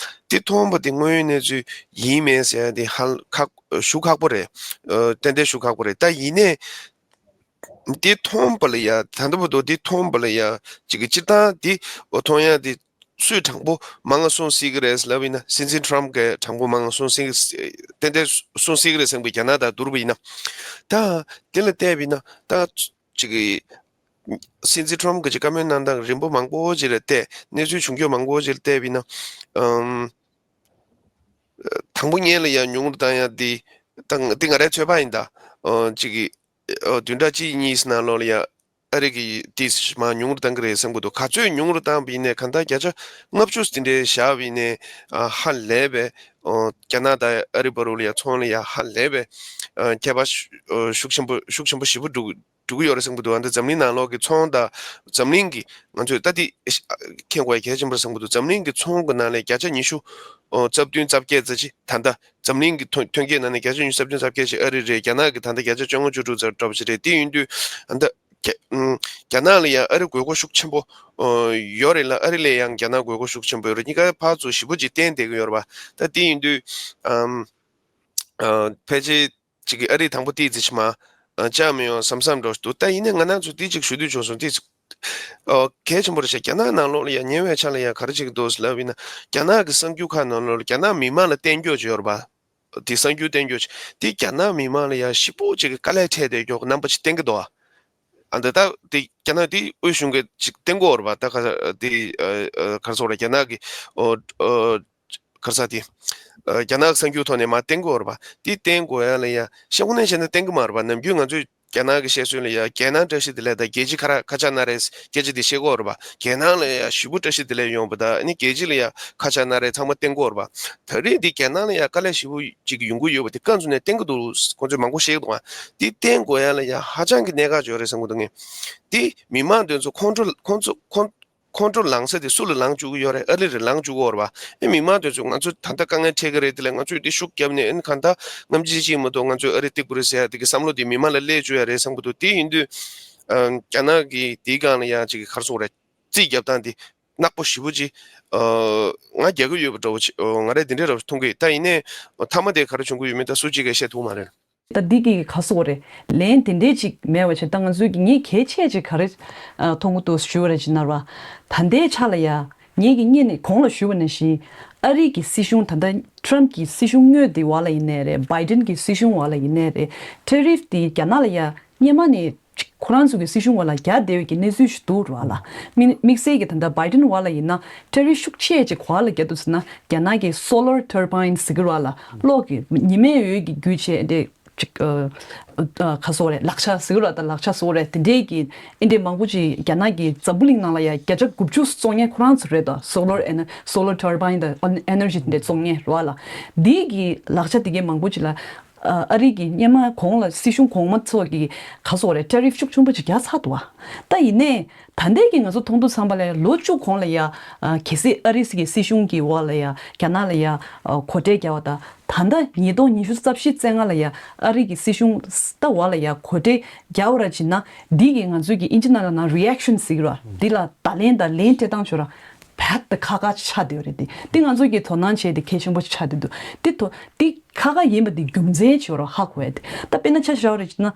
དེ་མཐོང་བ་དེ་དངོས་ཡོད་གནས་ཚུལ་ཡིན་མིན་ཟེར་ཡ་དེ་ཧ་ཁག་ཞུ་ཁག་པོ་རེད། ཏན་ཏན་ཞུ་ཁག་པོ་རེད། ད་ཡིན་ནའི། འདི་མཐོང་བ་ལ་ཡ་ད་ལྟ་བར་དུ་འདི་མཐོང་བ་ལ་ཡ་ཅིག་གི་སྤྱིར་བཏང་འདི་འོ་མཐོང་ཡ་འདི་སུས་དྲང་པོ་མང་ང་གསུང་སྲིད་ཀྱི་རེད་ལབ་ཡིན་ན་སྲིད་འཛིན་ཊརམ་གྱིས་དྲང་པོ་མང་ང་གསུང་སྲིད་ཀྱི་ཏན་ཏན་གསུང་སྲིད་ཀྱི་རེད་བསམ་གི། རྒྱ་ནག་དང་བསྡུར་བ་ཡིན་ན། ད་འདི་ལ་བལྟས་པ་ཡིན་ན་ད་ཅིག་གི་སྲིད་འཛིན་ཊརམ་གྱིས་ཅིག་བཀའ་མོལ་གནང་སྟངས་རིང་པོ་མང་པོ་ཅིག་ལ་བལྟས་གནས་ཚུལ་བྱུང་རྒྱུ་མང་པོ་ཅིག་ལ་བལྟས་པ་ཡིན་ན་ཨམ། དང་པོ་ཉིད་ལ་ཡང་ཉུང་རུ་བཏང་ཡ་འདི་ད་འདི་ང་རའི་ཚོད་དཔག་ཡིན་ད། ཨོ་གཅིག་གི་ཨོ་བདུན་ཕྲག་གཅིག་གཉིས་ནང་ལོགས་ལ་ཡང་ཨ་རི་གི་ཏིས་མ་ཉུང་རུ་བཏང་གི་རེད་བསམ་གི་འདུག། ག་ཚོད་ཉུང་རུ་བཏང་བ་ཡིན་ནའི་གང་ལྟར་བརྒྱ་ཆ་ལྔ་བཅུ་དེ་འདྲའི་བཞག་པ་ཡིན་ནའི་ཨ་ཧ་ལས་པའི་ཨོ་རྒྱ་ནག་དང་ཨ་རི་བར་ལ་ཡང་ཚོང་ལ་ཡང་ཧ་ལས་པའི་ཨ་ཁྱད་པར་ཤུགས་ཨོ་ཤུགས་ཆེན་པོ་ཤུགས་ཆེན་པོ་ཞེ་པོ་འགྲོ་གི་འགྲོ་གི་ཡོད་རེད་བསམ་གྱི་འདུག། ཨ་ནི་འཛམ་གླིང་ནང་ལོགས་ཀྱི་ཚོང་དང་འཛམ་གླིང་གི་ང་ཚོས་ལྟ་དེ་མཁྱེན་དགོས་ཡ་གལ་ཆེན་པོ་རེད་བསམ་གྱི་འདུག། འཛམ་གླིང་གི་ཚོང་གི་ནང་ལས་བརྒྱ་ཆ་ཉི་ཤུ་ཨོ་རྩ་བདུན་རྩ་བརྒྱད་ཙམ་ཅིག་ད་ལྟ་འཛམ་གླིང་གི་ཐོན་ཐོན་སྐྱེད་ནང་ནས་བརྒྱ་ཆ་ཉི་ཤུ་རྩ་བདུན་རྩ་བརྒྱད་ཅིག་ཨ་རི་རེད། རྒྱ་ནག་གི་ད་ལྟ་བརྒྱ་ཆ་བཅོ་ལྔ་བཅུ་དྲུག་ཙམ་འདྲ་པོ་ཅིག་རེད། དེ་ཡིན་དུས་ཨ་ནི་རྒྱ་ཨམ་རྒྱ་ནག་ལ་ཡང་ཨ་རི་དགོས་མཁོ་ཤུགས་ཆེན་པོ་ཨོ་ཡོད་རེད་ལ་ཨ་རི་ལ་ཡང་རྒྱ་ནག་དགོས་མཁོ་ཤུགས་ཆེན་པོ་ཡོད་རེད། གཉིས་ཀ་ཕར་ཚུར་ཞེ་པོ་ཅིག་བརྟེན་བསྡད་ཀྱི་ཡོད་རེད་པ། ད་དེ་ཡིན་དུས་ཨམ་ཨ་ཕལ་ཆེར་ཅིག་གི་ཨ་རི་དང་པོ་ཏིས་ཙི་ཆི་མ་ཨ་བཅག་མི་ཡོང་བསམ་བསམ་འགྲོ་འདུག། ད་ཡིན་ནའི་ང་རང་ཚོ་ཏིས་ཅིག་ཞུ་འདོད་བྱུང་སོང་། ཏིས་ཨོ་གལ་ཆེན་པོ་རེད་ཤག། རྒྱ་ནག་ནང་ལོགས་ལ་ཡ་ཉེ་བའི་ཆར་ལ་ཡ་ག་རེ་བྱེད་ཀྱི་འདུག་ལབ་ཡིན་ན་རྒྱ་ནག་གི་གསར་འགྱུར་ཁག་ནང་ལོགས་ལ་རྒྱ་ནག་མི་མང་ལ་བསྟན་རྒྱུ་ཅིག་ཡོད་རེད་པ། དེ་གསར་འགྱུར་བསྟན་རྒྱུ་ཅིག་དེ་རྒྱ་ནག་མི་མང་ལ་ཡ་ཞེ་པོ་ཅིག་གི་དཀའ་ལས་འཕྲད་བསྡད་རྒྱུ་རྣམ་པ་ཅིག་བསྟན་གྱི་འདུག་ཨ། ཨ་འདི་ད་དེ་རྒྱ་ནག་དེ་དབུས་གཞུང་གིས་ཅིག་བསྟན་གྱི་ཡོད་རེད་པ། ད་ག་དེ་ཨ་ཨ་ག་རེ་ཟེར་དགོས་རེད། རྒྱ་ནག་གི་ཨོ་ཨོ་ག་རེ་ཟེར་དེ། ཨ་རྒྱ་ནག་གསར་འགྱུར་ཐོག་ནས་མར་བསྟན་གྱི་ཡོད་རེད་པ། དེ་བསྟན་དགོས་ཡ་ལ་ཡ་ཤེས་དངོས་གནས་བཤད་ན་བསྟན་གྱི་མ་རེད་པ། ནམ་རྒྱུན་ང་ཚོས་རྒྱ་ནག་གི་བཤད་སྲོལ་ལ་ཡ་རྒྱལ་ནང་བཀྲ་ཤིས་བདེ་ལེགས་དང་རྒྱལ་སྤྱི་ཁ་ར་ཁ་ཆག་ན་རེ་སྐད་ཆ་དེ་བཤད་ཀྱི་ཡོད་རེད་པ། རྒྱལ་ནང་ལ་ཡ་ཞེ་པོ་བཀྲ་ཤིས་བདེ་ལེགས་ཡོང་བ་དང་ཨ་ནི་རྒྱལ་སྤྱི་ལ་ཡ་ཁ་ཆག་ན་རེ་ཚང་མ་བསྟན་གྱི་ཡོད་རེད་པ། ད་རེས་འདི་རྒྱལ་ནང་ལ་ཡ་དཀའ་ལས་ཞེ་པོ་ཅིག་ཡོང་གི་ཡོད་པ་དེ་སྐབས་འཛུགས་ནས་བསྟན་གྱི་འདུག། ཁོང་ཚོས་མང་པོ་བཤད་ཀྱི་འདུག་ཨ། དེ་བསྟན་དགོས་ཡ་ལ་ཡ་ཧ་ཅང་གི་གནད་འགག་ཅིག་ཡོད་རེད་བསམ་གྱི་འདུག་ངས། དེ་མི་མང་དེ་ཚོ་ཁོང་ཁྲོ་ཁོང་ཚོ་ཁོང་ཁོང་ཁྲོ་ལངས་ས་དེ་སུ་ལ་ལངས་བཅུག་གི་ཡོད་རེད། ཨ་རི་ལ་ལངས་བཅུག་གི་ཡོད་རེད་པ། ཨེ་མི་མང་དེ་ཚོས་ང་ཚོ་ད་ལྟ་དཀའ་ངལ་འཕྲད་ཀྱི་རེད། དེ་ལས་ང་ཚོས་འདི་ཤུགས་བརྒྱབ་ནས་ཨེ་གང་ལྟར་ནམ་ཅི་ཅིག་མ་གཏོགས་ང་ཚོས་ཨ་རི་སྟེགས་བུ་རེད་ཟེར་ཡ་དེ་གི་བསམ་བློ་དེ་མི་མང་ལ་སླེབས་བཅུག་ཡ་རེད་བསམ་གི་འདུག། དེ་ཡིན་དུས་ཨ་རྒྱ་ནག་གི་དེའི་སྒང་ལ་ཡང་ཅིག་ག་རེ་ཟེར་དགོས་རེད། རྩིས་རྒྱབ་སྟངས་དེ་ནག་པོ་ཞེ་པོ་ཅིག་ཨ་ང་རྒྱག་གི་ཡོད་པ་འདྲ་བོ་ཅིག་ཨ་ང་རས་དེ་འདྲ་འདྲ་བོ་མཐོང་གི། ད་ཡིན་ནའི་མཐའ་མ་དེ་ག་རེ་བྱུང་གི་ཡོད་མེད་ད་སུ་གཅིག་གིས་བཤད་ཐུབ་མ་རེད། ད་འདི་གི་ག་ཟེར་དགོས་རེད། ལན་དེ་འདྲས་ཅིག་མེད་པ་བྱས། ད་ང་ཚོས་ཀྱི་ངས་གལ་ཆེ་ཅིག་ག་རེ་ཨ་མཐོང་གི་འདུག་ཞུ་བ་རེད་ཅེ་ན་ར། ད་ལྟའི་ཆ་ལ་ཡ་ངས་ཀྱི་སྔོན་ནས་གོང་ལ་ཞུས་པ་ནང་བཞིན་ཨ་རི་གི་སྲིད་གཞུང་ད་ལྟ་ཊརམ་གྱི་སྲིད་གཞུང་དངོས་དེ་བ་ལ་ཡིན་ནའི་རེད། བྷའི་ཌེན་གྱི་སྲིད་གཞུང་བ་ལ་ཡིན་ནའི་རེད། ཊེ་རིཕ་དེ་རྒྱ་ནག་ལ་ཡ་སྔོན་མ་ནས་ཁོ་རང་ཚོ་གི་སྲིད་གཞུང་བ་ལ་རྒྱག་བསྡད་ཡོད་ཀྱི་གནས་ཚུལ་ཞིག་འདུག་ར་ལ། དམིགས་དམིགས་བསལ་གྱི་ད་ལྟ་བྷའི་ཌེན་བ་ལ་ཡིན་ན་ཊེ་རིཕ་ཤུགས་ཆེ་ཅིག་ག་བ་ལ་རྒྱག་འདུག་ཟེར་ན་རྒྱ་ནག་གི་སོ་ལར་ཊར་བྷའིན་ཟེར་གི་ར་ལ། གློག་གི་ཉི་མའི་འོད་ཀྱི་རྒྱུ་བྱས་ཏེ། ཅིག་ཨ་ཨ་ག་ཟེར་དགོས་རེད། ལག་ཆ་ཟེར་གི་ར། ད་ལག་ཆ་ཟེར་དགོས་རེད། དེ་འདྲའི་གི་ཨེ་འདྲའི་མང་པོ་ཅིག་རྒྱ་ནག་གི་འཛམ་བུ་གླིང་ནང་ལ་ཡ་བརྒྱ་ཆ་དགུ་བཅུ་བཙོང་མཁན་ཁོ་རང་ཚོ་རེད་ད། སོ་ལར་ཨེ་ན་སོ་ལར་ཊར་བྷའིན་དང་ཨེ་ནར་ཇི་དེ་འདྲ་བཙོང་མཁན་རེད་བ་ལ། འདི་གི་ལག་ཆ་དེ་གའི་མང་པོ་ཅིག་ལ་ཨ་ཨ་རི་གི་སྔོན་མ་གོང་ལ་སྲིད་གཞུང་གོང་མ་ཚོ་གི་ག་ཟེར་དགོས་རེད། ཊེ་རིཕ་ཤུགས་ཆེན་པོ་ཅིག་རྒྱག་ཚར་འདུག་བ། ད་ཡིན་ནའི་ད་ལྟའི་གི་ང་ཚོ་མཐོང་དུས་ཙམ་པ་ལ་ཡ་ལོ་བཅུ་གོང་ལ་ཡ་ཨ་གལ་སྲིད་ཨ་རི་སི་གི་སྲིད་གཞུང་གི་འོག་ལ་ཡ་རྒྱ་ནག་ལ་ཡ་ཨ་གོ་སྒྲིག་རྒྱག་པ་དང་། ད་ལྟ་ཉིས་སྟོང་ཉི་ཤུ་རྩ་བཞི་རྩ་ལྔ་ལ་ཡ་ཨ་རི་གི་སྲིད་གཞུང་ད་བ་ལ་ཡ་གོ་སྒྲིག་རྒྱག་པ་ར་བྱས་ན་འདི་གི་ང་ཚོའི་གི་ཨིན་ཇི་ནང་ལ་ན་རི་ཨེག་ཤན་ཟེར་གི་ར། འདི་ལ་བརྡ་ལན་དང་ལན་སྤྲད་སྟངས་བྱོས་ར། བད་དེ་ཁག་ཁག་ཆགས་བསྡད་ཡོད་རེད་དེ། དེ་ང་ཚོ་གིས་དོ་སྣང་བྱས་ཏེ་གལ་ཆེན་པོ་ཆགས་བསྡད་འདུག་དེ་དོ་དེ་ཁག་ཁག་ཡིན་པ་དེ་རྒྱུ་མཚན་ཅིག་ཡོད་རེད་ཧ་གོ་ཡ་དེ། ད་དཔེར་ན་ཆ་བཞག་རེད་ཅེ་ན།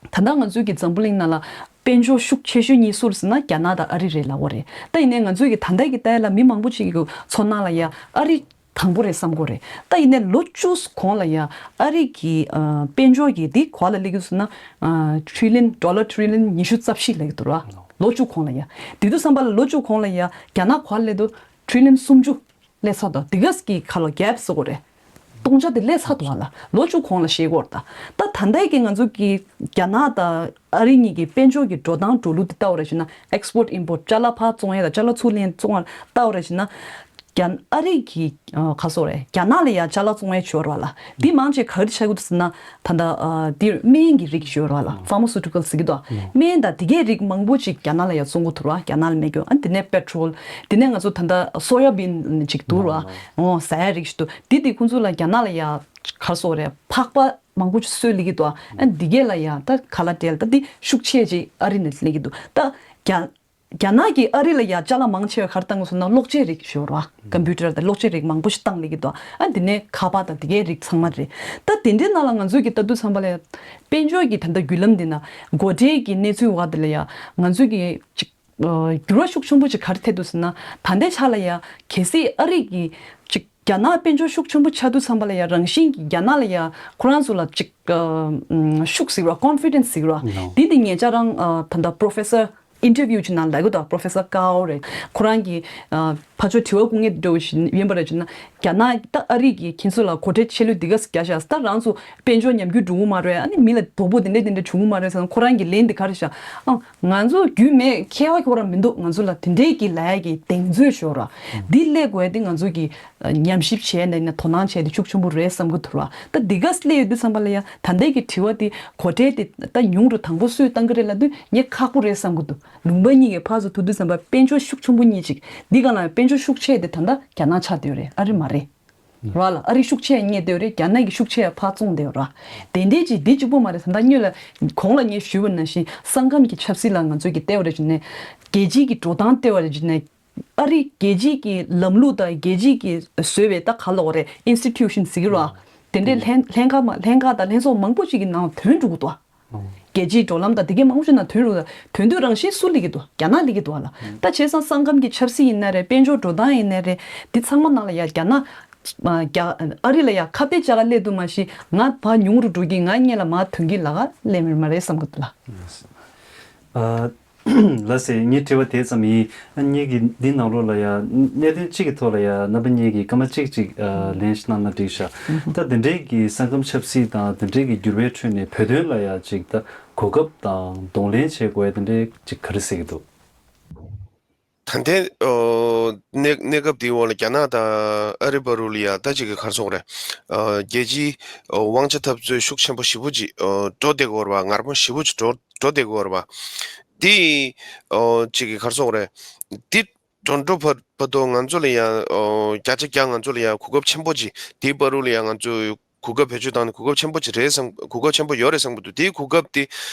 ད་ལྟ་ང་ཚོའི་གི་འཛམ་བུ་གླིང་ནང་ལ་དཔལ་འབྱོར་ཤུགས་ཆེ་ཤོས་གཉིས་སུ་རེད་ཟེར་ན་རྒྱ་ནག་དང་ཨ་རི་རེད་ལབ་ཀྱི་ཡོད་རེད། ད་ཡིན་ནའི་ང་ཚོའི་གི་ད་ལྟ་གི་ལྟ་ཡ་ལ་མི་མང་པོ་ཅིག་གི་ཚོར་སྣང་ལ་ཡ་ཨ་རི་དང་པོ་རེད་བསམ་གྱི་ཡོད་རེད། ད་ཡིན་ནའི་ལོ་བཅུ་གོང་ལ་ཡ་ཨ་རི་གི་ཨ་དཔལ་འབྱོར་གི་དེ་ག་པར་སླེབས་ཀྱི་འདུག་ཟེར་ན། ཨ་ཊི་རི་ལི་ཡན་ཌོ་ལར་ཊི་རི་ལི་ཡན་ཉི་ཤུ་རྩ་བཞི་སླེབས་ཀྱི་འདུག་ར། ལོ་བཅུ་གོང་ལ་ཡ། དེ་དུས་ཙམ་པ་ལ་ལོ་བཅུ་གོང་ལ་ཡ་རྒྱ་ནག་ག་པར་སླེབས་འདུག་ཊི་རི་ལི་ཡན་སུམ་ཅུ་སླེབས་ཚར་འདུག་དེ་ག་གི་ཁ་ལོ་གེབ་ཟེར་དགོས་རེད། སྟོང་ཆ་དེ་སླེབས་ཚར་འདུག་ཨ་ལ། ལོ་བཅུ་གོང་ལ་བཤད་དགོས་རེད་ད། ད་ད་ལྟའི་གི་ང་ཚོ་གི་རྒྱ་ནག་དང་ཨ་རི་གཉིས་ཀྱི་དཔལ་འབྱོར་གྱི་འགྲོ་སྟངས་འགྲོ་ལུགས་དེ་ལྟ་བ་རེད་ཞུ་ན། ཨེག་སི་པོར་ཊི་ཨིམ་པོར་ཊི་ཅ་ལག་ཕར་བཙོང་ཡས་དང་ཅ་ལག་ཚུར་ལེན་བཙོང་ཡས་ལྟ་བ་རེད་ཞུ་ན། རྒྱ་ཨ་རི་གི་ཨ་ག་སོགས་རེད། རྒྱ་ནག་ལ་ཡ་ཅ་ལག་བཙོང་ཡས་ཆོར་བ་ལ། འདི་མང་ཆེ་ག་རེ་ཆགས་ཀྱི་འདུག་ཟེར་ན། ད་ལྟ་ཨ་འདིར་སྨན་གྱི་རིགས་ཤོར་བ་ལ། ཕ་མ་སུ་ཊི་ཀལ་ཟེར་གྱི་འདུག་སྨན་དང་དེ་གའི་རིགས་མང་པོ་ཅིག་རྒྱ་ནག་ལ་ཡ་བཙོང་གི་འདུག་ར། རྒྱ་ནག་ལ་མེད་རྒྱུ། ཨ་དེ་ནས་པེ་ཊྲོལ། དེ་ནས་ང་ཚོ་ད་ལྟ་སོ་ཡ་བིན་ཅིག་འདུག་ར། འོ་ཟ་ཡ་རིགས་ཤིག་འདུག་འདི་དེ་ཁོང་ཚོ་ལ་རྒྱ་ནག་ལ་ཡ་ག་སོགས་རེད། ཕག་པ་མང་པོ་ཅིག་གསོས་སླེབས་ཀྱི་འདུག་ཨ་འདི་གས་ལ་ཡ་ད་ག་ལ་སྤྲད་ད་འདི་ཤུགས་ཆེ་ཅིག་ཨ་རི་ནས་སླེབས་ཀྱི་འདུག་ད་རྒྱ་རྒྱ་ནག་གིས་ཨ་རི་ལ་ཡ་ཅ་ལག་མང་ཆེ་བ་ག་རེ་བཏང་གི་སོང་ན་གློག་ཆས་རིགས་ཤོར་བ། ཀམ་པུ་ཊར་དང་གློག་ཆས་རིགས་མང་པོ་ཞིག་བཏང་སླེབས་ཀྱི་འདུག་ཨ་འདི་ནས་ཁ་པར་དང་དེ་གའི་རིགས་ཚང་མ་རེད། ད་དེ་འདྲའི་ནང་ལ་ང་ཚོས་ཀྱི་ལྟ་དུས་ཙམ་པ་ལ་ཡ་དཔལ་འབྱོར་གྱི་ད་ལྟ་བརྒྱུད་ལམ་འདི་ན་སྒོ་ཁྲལ་གྱི་གནས་ཚུལ་བ་འདི་ལ་ཡ་ང་ཚོས་ཀྱི་ཅིག་འགྱུར་བ་ཤུགས་ཆེན་པོ་ཅིག་ག་རེ་ཐེབས་འདུག་ཟེར་ན། ད་ལྟའི་ཆ་ལ་ཡ་གལ་སྲིད་ཨ་རི་གི་ཅིག་རྒྱ་ནག་དཔལ་འབྱོར་ཤུགས་ཆེན་པོ་ཆགས་དུས་ཙམ་པ་ལ་ཡ་རང་བཞིན་གྱི་རྒྱ་ནག་ལ་ཡ་ཁོ་རང་ཚོ་ལ་ཅིག་ཨ་ཤུགས་ཟེར་བ། ཀོན་ཕི་ཌེན་སི་ཟེར་བ། འདི་འདི་ཉེ་ཆར་རང་ཨ་ད་ལྟ་པོ་རོ་ཕེ་སར་ཨིན་ཊར་བིའུ་ཅིག་ནང་ལབ་ཀྱི་འདུག་པོ་རོ་ཕེ་སར་ཀའོ་རེད། ཁོ་རང་གིས་ཨ་ཕར་ཕྱོགས་དྲི་བ་བཀོད་མཁན་འདྲ་བོ་ཞིག་ཡིན་པ་རེད་ཅེ་ན། རྒྱ་ནག་ད་ཨ་རི་གིས་ཁྱེད་ཚོ་ལ་སྒོ་ཁྲལ་ཆད་ལུས་འདི་ག་ཙམ་བརྒྱབ་ཤག་ད་རང་ཚོ་དཔལ་འབྱོར་ཉམས་རྒུད་འགྲོ་གི་མ་རེད། ཨ་ནི་མི་ལ་དོ་ཕོག་དེ་འདྲ་དེ་འདྲ་བྱུང་གི་མ་རེད་ཟེར་ན། ཁོ་རང་གི་ལན་འདི་ག་རེ་ཤག་ཨང་། ང་ཚོ་རྒྱུས་མེད། ཁྱད་པར་ཁྱོད་རང་མི་འདུག་ང་ཚོ་ལ་དེ་འདྲའི་གི་ལབ་ཡ་གི་གདེང་ཚོད་ཤོར་བ། འདི་སླེབས་དགོས་ཡ་དེ་ང་ཚོ་གི་ཉམས་ཞིབ་བྱས་ནས་ནས་དོ་སྣང་བྱས་ཏེ་ཤུགས་ཆེན་པོ་རེད་བསམ་གི་འདུག་ར། ད་འདི་ག་སླེབས་ཡོད་དུས་ཙམ་པ་ལ་ཡ་ད་ལྟའི་གི་དྲི་བ་དེ་སྒོ་ཁྲལ་དེ་ད་ཉུང་རུ་དང་པོ་སུས་བཏང་གི་རེད་ལབ་དུས་ངས་ཁག་པོ་རེད་བསམ་གི་འདུག་ལུང་པ་གཉིས་ཀྱི་ཕར་ཚུར་ཐུག་དུས་ཙམ་པ་དཔལ་འབྱོར་ཤུགས་ཆེན་པོ་གཉིས་ཅིག་འདི་ག་ལ་དཔལ་འབྱོར་ཤུགས་ཆེ་དེ་ད་ལྟ་རྒྱ་ནག་ཆགས་བསྡད་ཡོད་རེད། ཨ་རི་མ་རེད། ར་ལ་ཨ་རི་ཤུགས་ཆེ་རྙེད་བསྡད་ཡོད་རེད། རྒྱ་ནག་གི་ཤུགས་ཆེ་ཕར་བཙོང་བསྡད་ཡོད་ར། དེ་འདྲའི་ཅིག་འདི་གཅིག་པོ་མ་རེད། ད་ལྟ་སྔོན་ལ་གོང་ལ་ངས་ཞུས་པ་ནང་བཞིན་ས་ཁམས་ཀྱི་ཆབ་སྲིད་ལ་ང་ཚོས་ཀྱི་ལྟེ་བ་རེ་བྱས་ནས་རྒྱལ་སྤྱིའི་གི་འགྲོ་སྟངས་ལྟེ་བ་རེ་བྱས་ནས་ཨ་རི་རྒྱལ་སྤྱིའི་གི་ལམ་ལུགས་དང་རྒྱལ་སྤྱིའི་གི་བཟོས་པའི་ད་ག་ལབ་དགོས་རེད། ཨིན་སི་ཊི་ཊུ་ཤན་ཟེར་གི་ར། དེ་འདྲའི་ལྷན་ལྷན་ཁག་མ་ལྷན་ཁག་དང་ལྷན་ཚོགས་མང་པོ་ཅིག་གི་ནང་ཐོན་འགྲོ་གི་འདུག་ཨ། རྒྱལ་སྤྱིའི་འགྲོ་ལམ་དང་དེ་གའི་མང་པོ་ཞིག་ནང་ཐོན་རུ་ཐོན་དུས་རང་བཞིན་སུ་སླེབས་ཀྱི་འདུག་རྒྱ་ནག་སླེབས་ཀྱི་འདུག་ཨ་ལ། ད་བྱས་ཙང་ས་ཁམས་ཀྱི་ཆབ་སྲིད་ཡིན་ན་རེད། དཔལ་འབྱོར་འགྲོ་སྟངས་ཡིན་ན་རེད། འདི་ཚང་མ་ནང་ལ་ཡ་རྒྱ་ནག་རྒྱ་ཨ་རི་ལ་ཡ་ཁ་གཏད་བཅག་ག་སླེབས་འདུག་མ་གཞི་ང་ཕར་ཉུང་རུ་འགྲོ་གི། ང་སྔོན་ལ་མར་ཐོན་གི་ལ་ག་སླེབས་མེད་མ་རེད་བསམ་གི་འདུག་ལ། ཨ། ལགས་སེ། ངའི་དྲི་བ་དེ་ཙམ་ཡིན། ཨ་ངེད་ཀྱི་འདི་ནང་ལོགས་ལ་ཡ་གནད་དོན་གཅིག་གི་ཐོག་ལ་ཡ་རྣམ་པ་གཉིས་ཀྱིས་སྐར་མ་གཅིག་ཅིག་ཨ་ལན་ཞིག་གནང་ན་འགྲིག་ཤག་ད་འདི་འདྲའི་གི་ས་ཁམས་ཆབ་སྲིད་དང་འདི་འདྲའི་གི་འགྱུར་བའི་ཁྲོད་ནས་བོད་དོན་ལ་ཡ་ཅིག་ད་གོ་སྐབས་དང་གདོང་ལེན་བྱེད་དགོས་ཡ་འདི་འདྲའི་ཅིག་ག་རེ་ཟེར་གི་འདུག་ད་ལྟའི་ཨོ་གནས་གནས་སྐབས་འདིའི་འོག་ལ་རྒྱ་ནག་དང་ཨ་རི་བར་དུ་ལ་ཡ་ད་ཅིག་གི་ག་རེ་ཟེར་དགོས་རེད། ཨོ་རྒྱལ་སྤྱིའི་ཨོ་དབང་ཆ་འཐབ་རྩོད་ཤུགས་ཆེན་པོ་ཞེ་པོ་ཅིག་ཨོ་འགྲོ་བསྡད་ཀྱི་ཡོད་རེད་པ། ངར་མོ་ཞེ་པོ་ཅིག་འགྲོ་འགྲོ་བསྡད་ཀྱི་ཡོད་རེད་པ། དེ་ཨོ་ཅིག་གི་ག་རེ་ཟེར་དགོས་རེད། དེ་འགྲོ་འགྲོ་བར་བར་དུ་ང་ཚོ་ལ་ཡ་ཨོ་བརྒྱ་ཆ་བརྒྱ་ང་ཚོ་ལ་ཡ་གོ་སྐབས་ཆེན་པོ་ཅིག་དེའི་བར་དུ་ལ་ཡ་ང་ཚོ་གོ་སྐབས་བེད་སྤྱོད་བཏང་ནས་གོ་སྐབས་ཆེན་པོ་ཅིག་རེད་བསམ། གོ་སྐབས་ཆེན་པོ་ཡོད་རེད་བསམ་གྱི་འདུག་དེའི་གོ་སྐབས་དེ་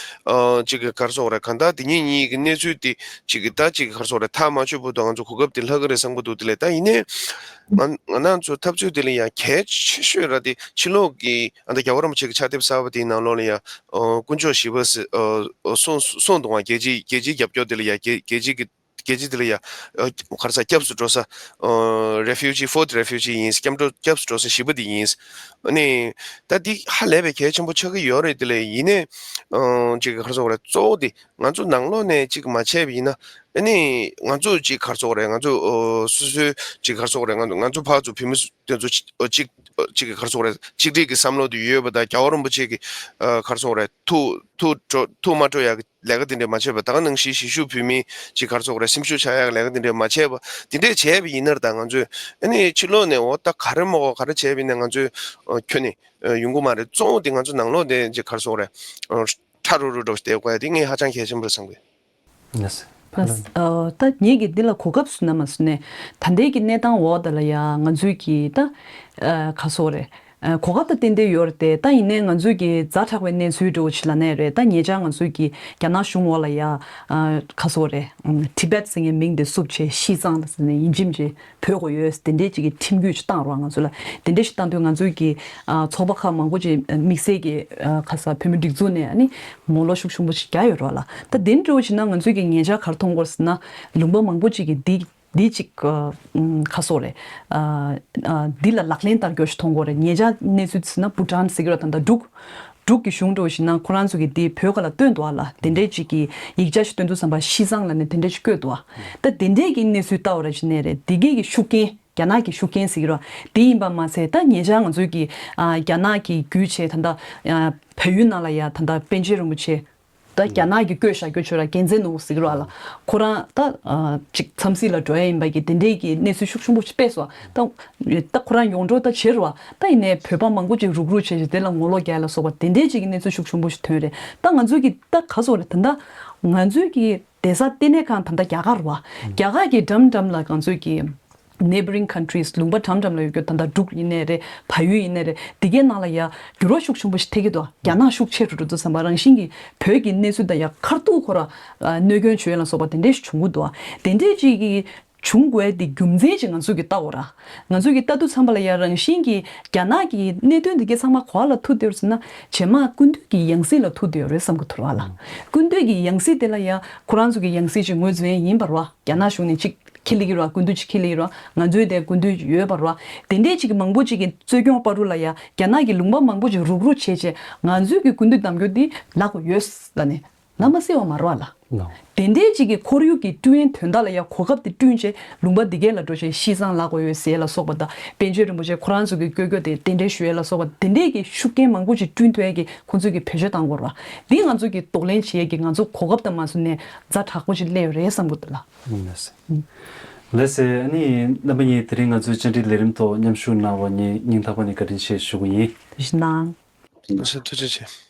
ཨ་ཅིག་གི་ག་རེ་ཟེར་དགོས་རེད། གང་ལྟར་དེ་གཉིས་གཉིས་ཀྱི་གནས་ཚུལ་དེ་ཅིག་གི་ད་ཅིག་གི་ག་རེ་ཟེར་དགོས་རེད། ཐག་མ་ཆོད་བར་དུ་ང་ཚོ་གོ་སྐབས་དེ་ལྷག་གི་རེད་བསམ་གྱི་འདུག་དེ་ལས་ད་ཡིན་ནའི་ང་ང་རང་ཚོ་འཐབ་རྩོད་དེ་ལ་ཡ་གལ་ཆེ་ཤོས་ར་དེ་ཕྱི་ལོགས་ཀྱི་ཨ་ད་རྒྱལ་བ་རིན་པོ་ཆེ་གི་ཕྱག་དེབ་གསར་པ་དེའི་ནང་ལོགས་ལ་ཡ་ཨ་དཀོན་མཆོག་ཞི་བ་ཟེར་ཨ་གསུངས་གསུངས་འདུག་ག་རྒྱལ་སྤྱིའི་རྒྱལ་སྤྱིའི་རྒྱབ་སྐྱོར་དེ་ལ་ཡ་རྒྱལ་རྒྱལ་སྤྱིའི་གི་རྒྱལ་སྤྱི་དེ་ལ་ཡ་ཨ་ག་རེ་ཟེར་སྐྱབས་སུ་འགྲོ་ས་ཨ་refugee, fourth refugee ཡིན། སྐྱབས་འགྲོ་སྐྱབས་སུ་འགྲོ་ས་ཞེ་པོ་དེ་ཡིན། ཨ་ནི་ད་འདི་ཧ་ལས་པའི་གལ་ཆེན་པོ་ཆགས་ཀྱི་ཡོད་རེད། དེ་ལས་ཡིན་ནའི་ཨ་ཅིག་ག་རེ་ཟེར་དགོས་རེད། གཙོ་བོ་དེ་ང་ཚོ་ནང་ལོགས་ནས་ཅིག་མ་བྱས་པ་ཡིན་ན། ཨ་ནི་ང་ཚོ་ཅིག་ག་རེ་ཟེར་དགོས་རེད། ང་ཚོ་ཨ་སོ་སོའི་ཅིག་ག་རེ་ཟེར་དགོས་རེད། ང་ཚོ་ང་ཚོ་ཕར་ཚུར་བོད་མི་སུ་དེ་ཚོ་ཅིག་ཨ་ཅིག་ཨ་ཅིག་ག་རེ་ཟེར་དགོས་རེད། གཅིག་སྒྲིལ་གྱི་བསམ་བློ་དེ་ཡོད་པ་དང་། རྒྱལ་བ་རིན་པོ་ཆེ་གི་ཨ་ག་རེ་ཟེར་དགོས་རེད། ཐུགས་ཐུགས་སྤྲོ་ཐུགས་མ་སྤྲོ་ཡག་གི་ལས་ཀ་དེ་འདྲ་མ་བྱས་པ། ད་ག་ནང་བཞིན་གཞིས་བཞུགས་བོད་མི་ཅིག་ག་རེ་ཟེར་དགོས་རེད། སེམས་ཤུགས་ཆག་ཡག་གི་ལས་ཀ་དེ་འདྲ་མ་བྱས་པ། དེ་འདྲ་བྱས་པ་ཡིན་ན་ད་ང་ཚོས་ཨ་ནི་ཕྱི་ལོགས་ནས་འོ་ད་ག་རེ་མོ་ག་རེ་བྱས་པ་ཡིན་ན་ང་ཚོས་ཨ་ཁྱོན་ནས་ཨ་ཡོང་གི་མ་རེད། གཙོ་བོ་དེ་ང་ཚོ་ནང་ལོགས་དེ་ཅིག་ག་རེ་ཟེར་དགོས་རེད། ཨ་ཁྲ་རུ་རུ་འགྲོ་བསྡད་དགོས་ཡ་དེ་ངས་ཧ་ཅང་གལ་ཆེན་པོ་རེད་བསམ་གི། ལགས་སོ། ལགས་སོ། ཨ་ད་ངེད་ཀྱིས་འདི་ལ་གོ་སྐབས་ཟེར་ན་མ་ཟེར་ནའི་ད་ལྟའི་གི་གནས་སྟངས་འོག་ད་ལ་ཡ་ང་ཚོའི་གི་ད་ཨ་ག་རེ་ཟེར་དགོས་རེད། ཨ། གོ་སྐབས་དང་ཏན་ཏན་ཡོད་རེད་དེ། ད་ཡིན་ནའི་ང་ཚོས་ཀྱི་ཛ་དྲག་པའི་གནས་ཚུལ་འདྲ་བོ་ཅིག་ལབ་ནའི་རེད། ད་ཉེ་ཆར་ང་ཚོས་ཀྱི་རྒྱ་ནག་གཞུང་འོག་ལ་ཡ། ཨ། ག་ཟེར་དགོས་རེད། ཨམ། ཊི་བེཊ་ཟེར་མཁན་མིང་དེ་བསུབས་བྱས་ཤི་ཙང་ལ་ཟེར་ནས་ཡིན་གཅིག་མིན་གཅིག་བོས་དགོས་ཡོད། དེ་འདྲའི་ཅིག་གི་ཁྲིམས་གཡོག་ཅིག་བཏང་རོགས། ང་ཚོ་ལ་དེ་འདྲ་ཞིག་བཏང་དུས་ང་ཚོས་ཀྱི། ཨ། ཚོགས་པ་ཁག་མང་པོ་ཅིག་དམིགས་བསལ་གྱི། ཨ། ག་ཟེར། བོད་མི་སྒྲིག་འཛུགས་ནས་ཨ་ནི་ངོ་ལོག་ཤུགས་ཆེན་པོ་ཞིག་རྒྱག་ཡོད་རེད་བ་ལ། ད་དེ་འདྲ་བོ་བྱས་ན་ང་ཚོས་ཀྱི་ཉེ་ཆར་ག་རེ་མཐོང་གི་ཡོད་རེད་ཟེར་ན། ལུང་པ་མང་པོ་ཅིག་གིས་འདི། འདི་གཅིག་ཨ། ཨམ། ག་ཟེར་དགོས་རེད། ཨ། ཨ། འདི་ལ་ལག་ལེན་བསྟར་རྒྱུ་ཞིག་མཐོང་གི་ཡོད་རེད། ཉེ་ཆར་གནས་ཚུལ་ཟེར་ན་བྷུ་ཊཱན་ཟེར་གྱི་རེད་བ། ད་ལྟ་འབྲུག་འབྲུག་གི་གཞུང་འདྲ་བོ་ཞིག་ནང་ཁོ་རང་ཚོ་གིས་འདི་བོད་སྒར་ལ་བཏོན་འདུག་བ་ལ། དེ་འདྲའི་ཅིག་གི་ཡིག་ཆ་ཞིག་བཏོན་དུས་ཙམ་པ་ཤི་ཙང་ལབ་ནས་དེ་འདྲ་ཞིག་བཀོད་འདུག་བ། ད་དེ་འདྲའི་གི་གནས་ཚུལ་ལྟ་བ་ར་ཅིག་ནས་རེད། འདི་གའི་གི་ཤུགས་རྐྱེན། རྒྱ་ནག་གི་ཤུགས་རྐྱེན་ཟེར་གྱི་རེད་བ། དེ་ཡིན་པ་མ་ཟད། ད་ཉེ་ཆར་ང་ཚོས་ཀྱི། ཨ། རྒྱ་ནག་གི་བརྒྱུད་བྱས་ད་ལྟ། ཨ། བལ་ཡུལ་ནང་ལ་ཡ་ད་ལྟ་པཎ་ཆེན་རིན་པོ་ཆེ། ད་རྒྱ་ནག་གིས་བསྐོས་བཞག་རྒྱུ་ཆོས་ར་རྒྱལ་མཚན་ནོར་བུ་ཟེར་གྱི་རེད་བ་ལ། ཁོ་རང་ད། ཨ། ཅིག་འཚམས་གཟིགས་ལ་འགྲོ་ཡ་ཡིན་པ་གི་དེ་འདྲའི་གི་གནས་ཚུལ་ཤུགས་ཆེན་པོ་ཞིག་སྤེལ་སོང་། ད། ད་ཁོ་རང་ཡོངས་གྲགས་ད་བྱེད་རེད་བ། ད་ཡིན་ནའི་བོད་པ་མང་པོ་ཅིག་རུག་རུག་བྱས་བྱས་དེ་ལ་ངོ་ལོག་རྒྱག་ཡ་ལ་སོགས་པ་དེ་འདྲའི་ཅིག་གི་གནས་ཚུལ་ཤུགས་ཆེན་པོ་ཞིག་ཐོན་རེད། ད་ང་ཚོས་ཀྱི་ད་ག་ཟེར་དགོས་རེད། ད་ད་ང་ཚོས་ཀྱི་བསྡད་ས་ལྟེ་གནས་ཁང་ད་ལྟ་རྒྱ་གར་རེད་བ། རྒྱ་གར་གྱི་འགྲམ་འགྲམ་ལ་ང་ཚོས་ཀྱི་neighbouring countries ལུང་པ་འགྲམ་འགྲམ་ལ་ཡོད་རྒྱུ་ད་ལྟ་འབྲུག་ཡིན་ནའི་རེད། བལ་ཡུལ་ཡིན་ནའི་རེད། འདི་གའི་ནང་ལ་ཡ་འགྱུར་བ་ཤུགས་ཆེན་པོ་ཞིག་ཐེབས་ཀྱི་འདུག་རྒྱ་ནག་ཤུགས་ཆེ་རུ་འགྲོ་དུས་ཙམ་པ་རང་བཞིན་གྱིས་བོད་ཀྱི་གནས་ཚུལ་དང་ཡ་ཁ་ཐུག་ཁོ་ར། ཨ། གནོད་སྐྱོན་བྱུང་ཡ་ལ་སོགས་པ་དེ་འདྲས་ཤིག་བྱུང་གི་འདུག་དེ་འདྲས་ཅིག་གི་བྱུང་དགོས་དེ་རྒྱུ་མཚན་ཅིག་ང་ཚོས་ཀྱི་ལྟ་འོ་ར། ང་ཚོས་ཀྱི་ལྟ་དུས་ཙམ་པ་ལ་ཡ་རང་བཞིན་གྱིས་རྒྱ་ནག་གི་གནད་དོན་འདི་གའི་ཚང་མ་ག་བ་ལ་ཐུག་བསྡད་ཡོད་རེད་ཟེར་ན། རྗེས་མ་སྐུ་མདུན་གྱི་ཡང་སྲིད་ལ་ཐུག་བསྡད་ཡོད་རེད་བསམ་གྱི་འདུག་ར་བ་ལ། སྐུ་མདུན་གྱི་ཡང་སྲིད་དེ་ལ་ཡ་ཁོ་རང་ཚོ་གི་ཡང་སྲིད་ཅིག་ངོས་འཛིན་ཡིན་པ་རེད་བ། རྒྱ་ནག་གཞུང་ནས་ཅིག་ཁས་ལེན་གྱི་རེད་བ། སྐུ་མདུན་ཅིག་ཁས་ལེན་གྱི་རེད་བ། ང་ཚོའི་དེ་སྐུ་མདུན་ཡོད་པ་རེད་བ། དེ་འདྲའི་ཅིག་མང་པོ་ཅིག་གི་རྩོད་རྙོག་བར་དུ་ལ་ཡ་རྒྱ་ནག་གི་ལུང་པ་མང་པོ་ཅིག་རུག་རུག་བྱས་བྱས་ང་ཚོའི་གི་སྐུ་མདུན་གདམ་རྒྱུ་འདི་ལག་གི་ཡོད་ལབ་ནས། ལམ་སེལ་བ་མ་རེད་བ་ལ། ལགས། དེ་འདྲའི་ཅིག་གི་ཁོར་ཡུག་གི་བསྐྲུན་ཡས་དོན་དག་ལ་ཡ་གོ་སྐབས་དེ་བསྐྲུན་བྱས་ལུང་པ་འདི་གའི་ལ་འགྲོ་བྱས་ཤི་ཙང་ལབ་དགོས་ཡོད་ཟེར་ལ་སོགས་པ་དང་། པཎ་ཆེན་རིན་པོ་ཆེ་ཁོ་རང་ཚོ་གི་བཀོད་རྒྱ་དེ་གཏན་འབྲེལ་ཞུ་ཡས་ལ་སོགས་པ་དེ་འདྲའི་གི་ཤུགས་རྐྱེན་མང་པོ་ཅིག་བསྐྲུན་ཐུབ་ཡས་ཀྱི་ཁོང་ཚོས་ཀྱི་བེད་སྤྱོད་བཏང་དགོས་རེད་བ། འདི་ང་ཚོ་གི་གདོང་ལེན་བྱེད་ཡས་ཀྱི་ང་ཚོ་གོ་སྐབས་དང་མ་བཟུང་ནས་ཛ་དྲག་པོ་ཅིག་སླེབས་ཡོད་རེད་བསམ་གྱི་འདུག་ལ། ལགས་སོ། ལགས་སོ། ཨ་ནི་རྣམ་པ་གཉིས་དེ་རིང་ང་ཚོའི་བཅར་འདྲི་ལས་རིམ་ཐོག་མཉམ་ཞུགས་གནང་བ་ཉིད་སྙིང་ཐག་པ་ནས་བཀའ་དྲིན་ཆེ་ཞུ་གི་ཡིན། ཐུགས་རྗེ་གནང་། ལགས་སོ། ཐུགས་རྗེ་ཆེ།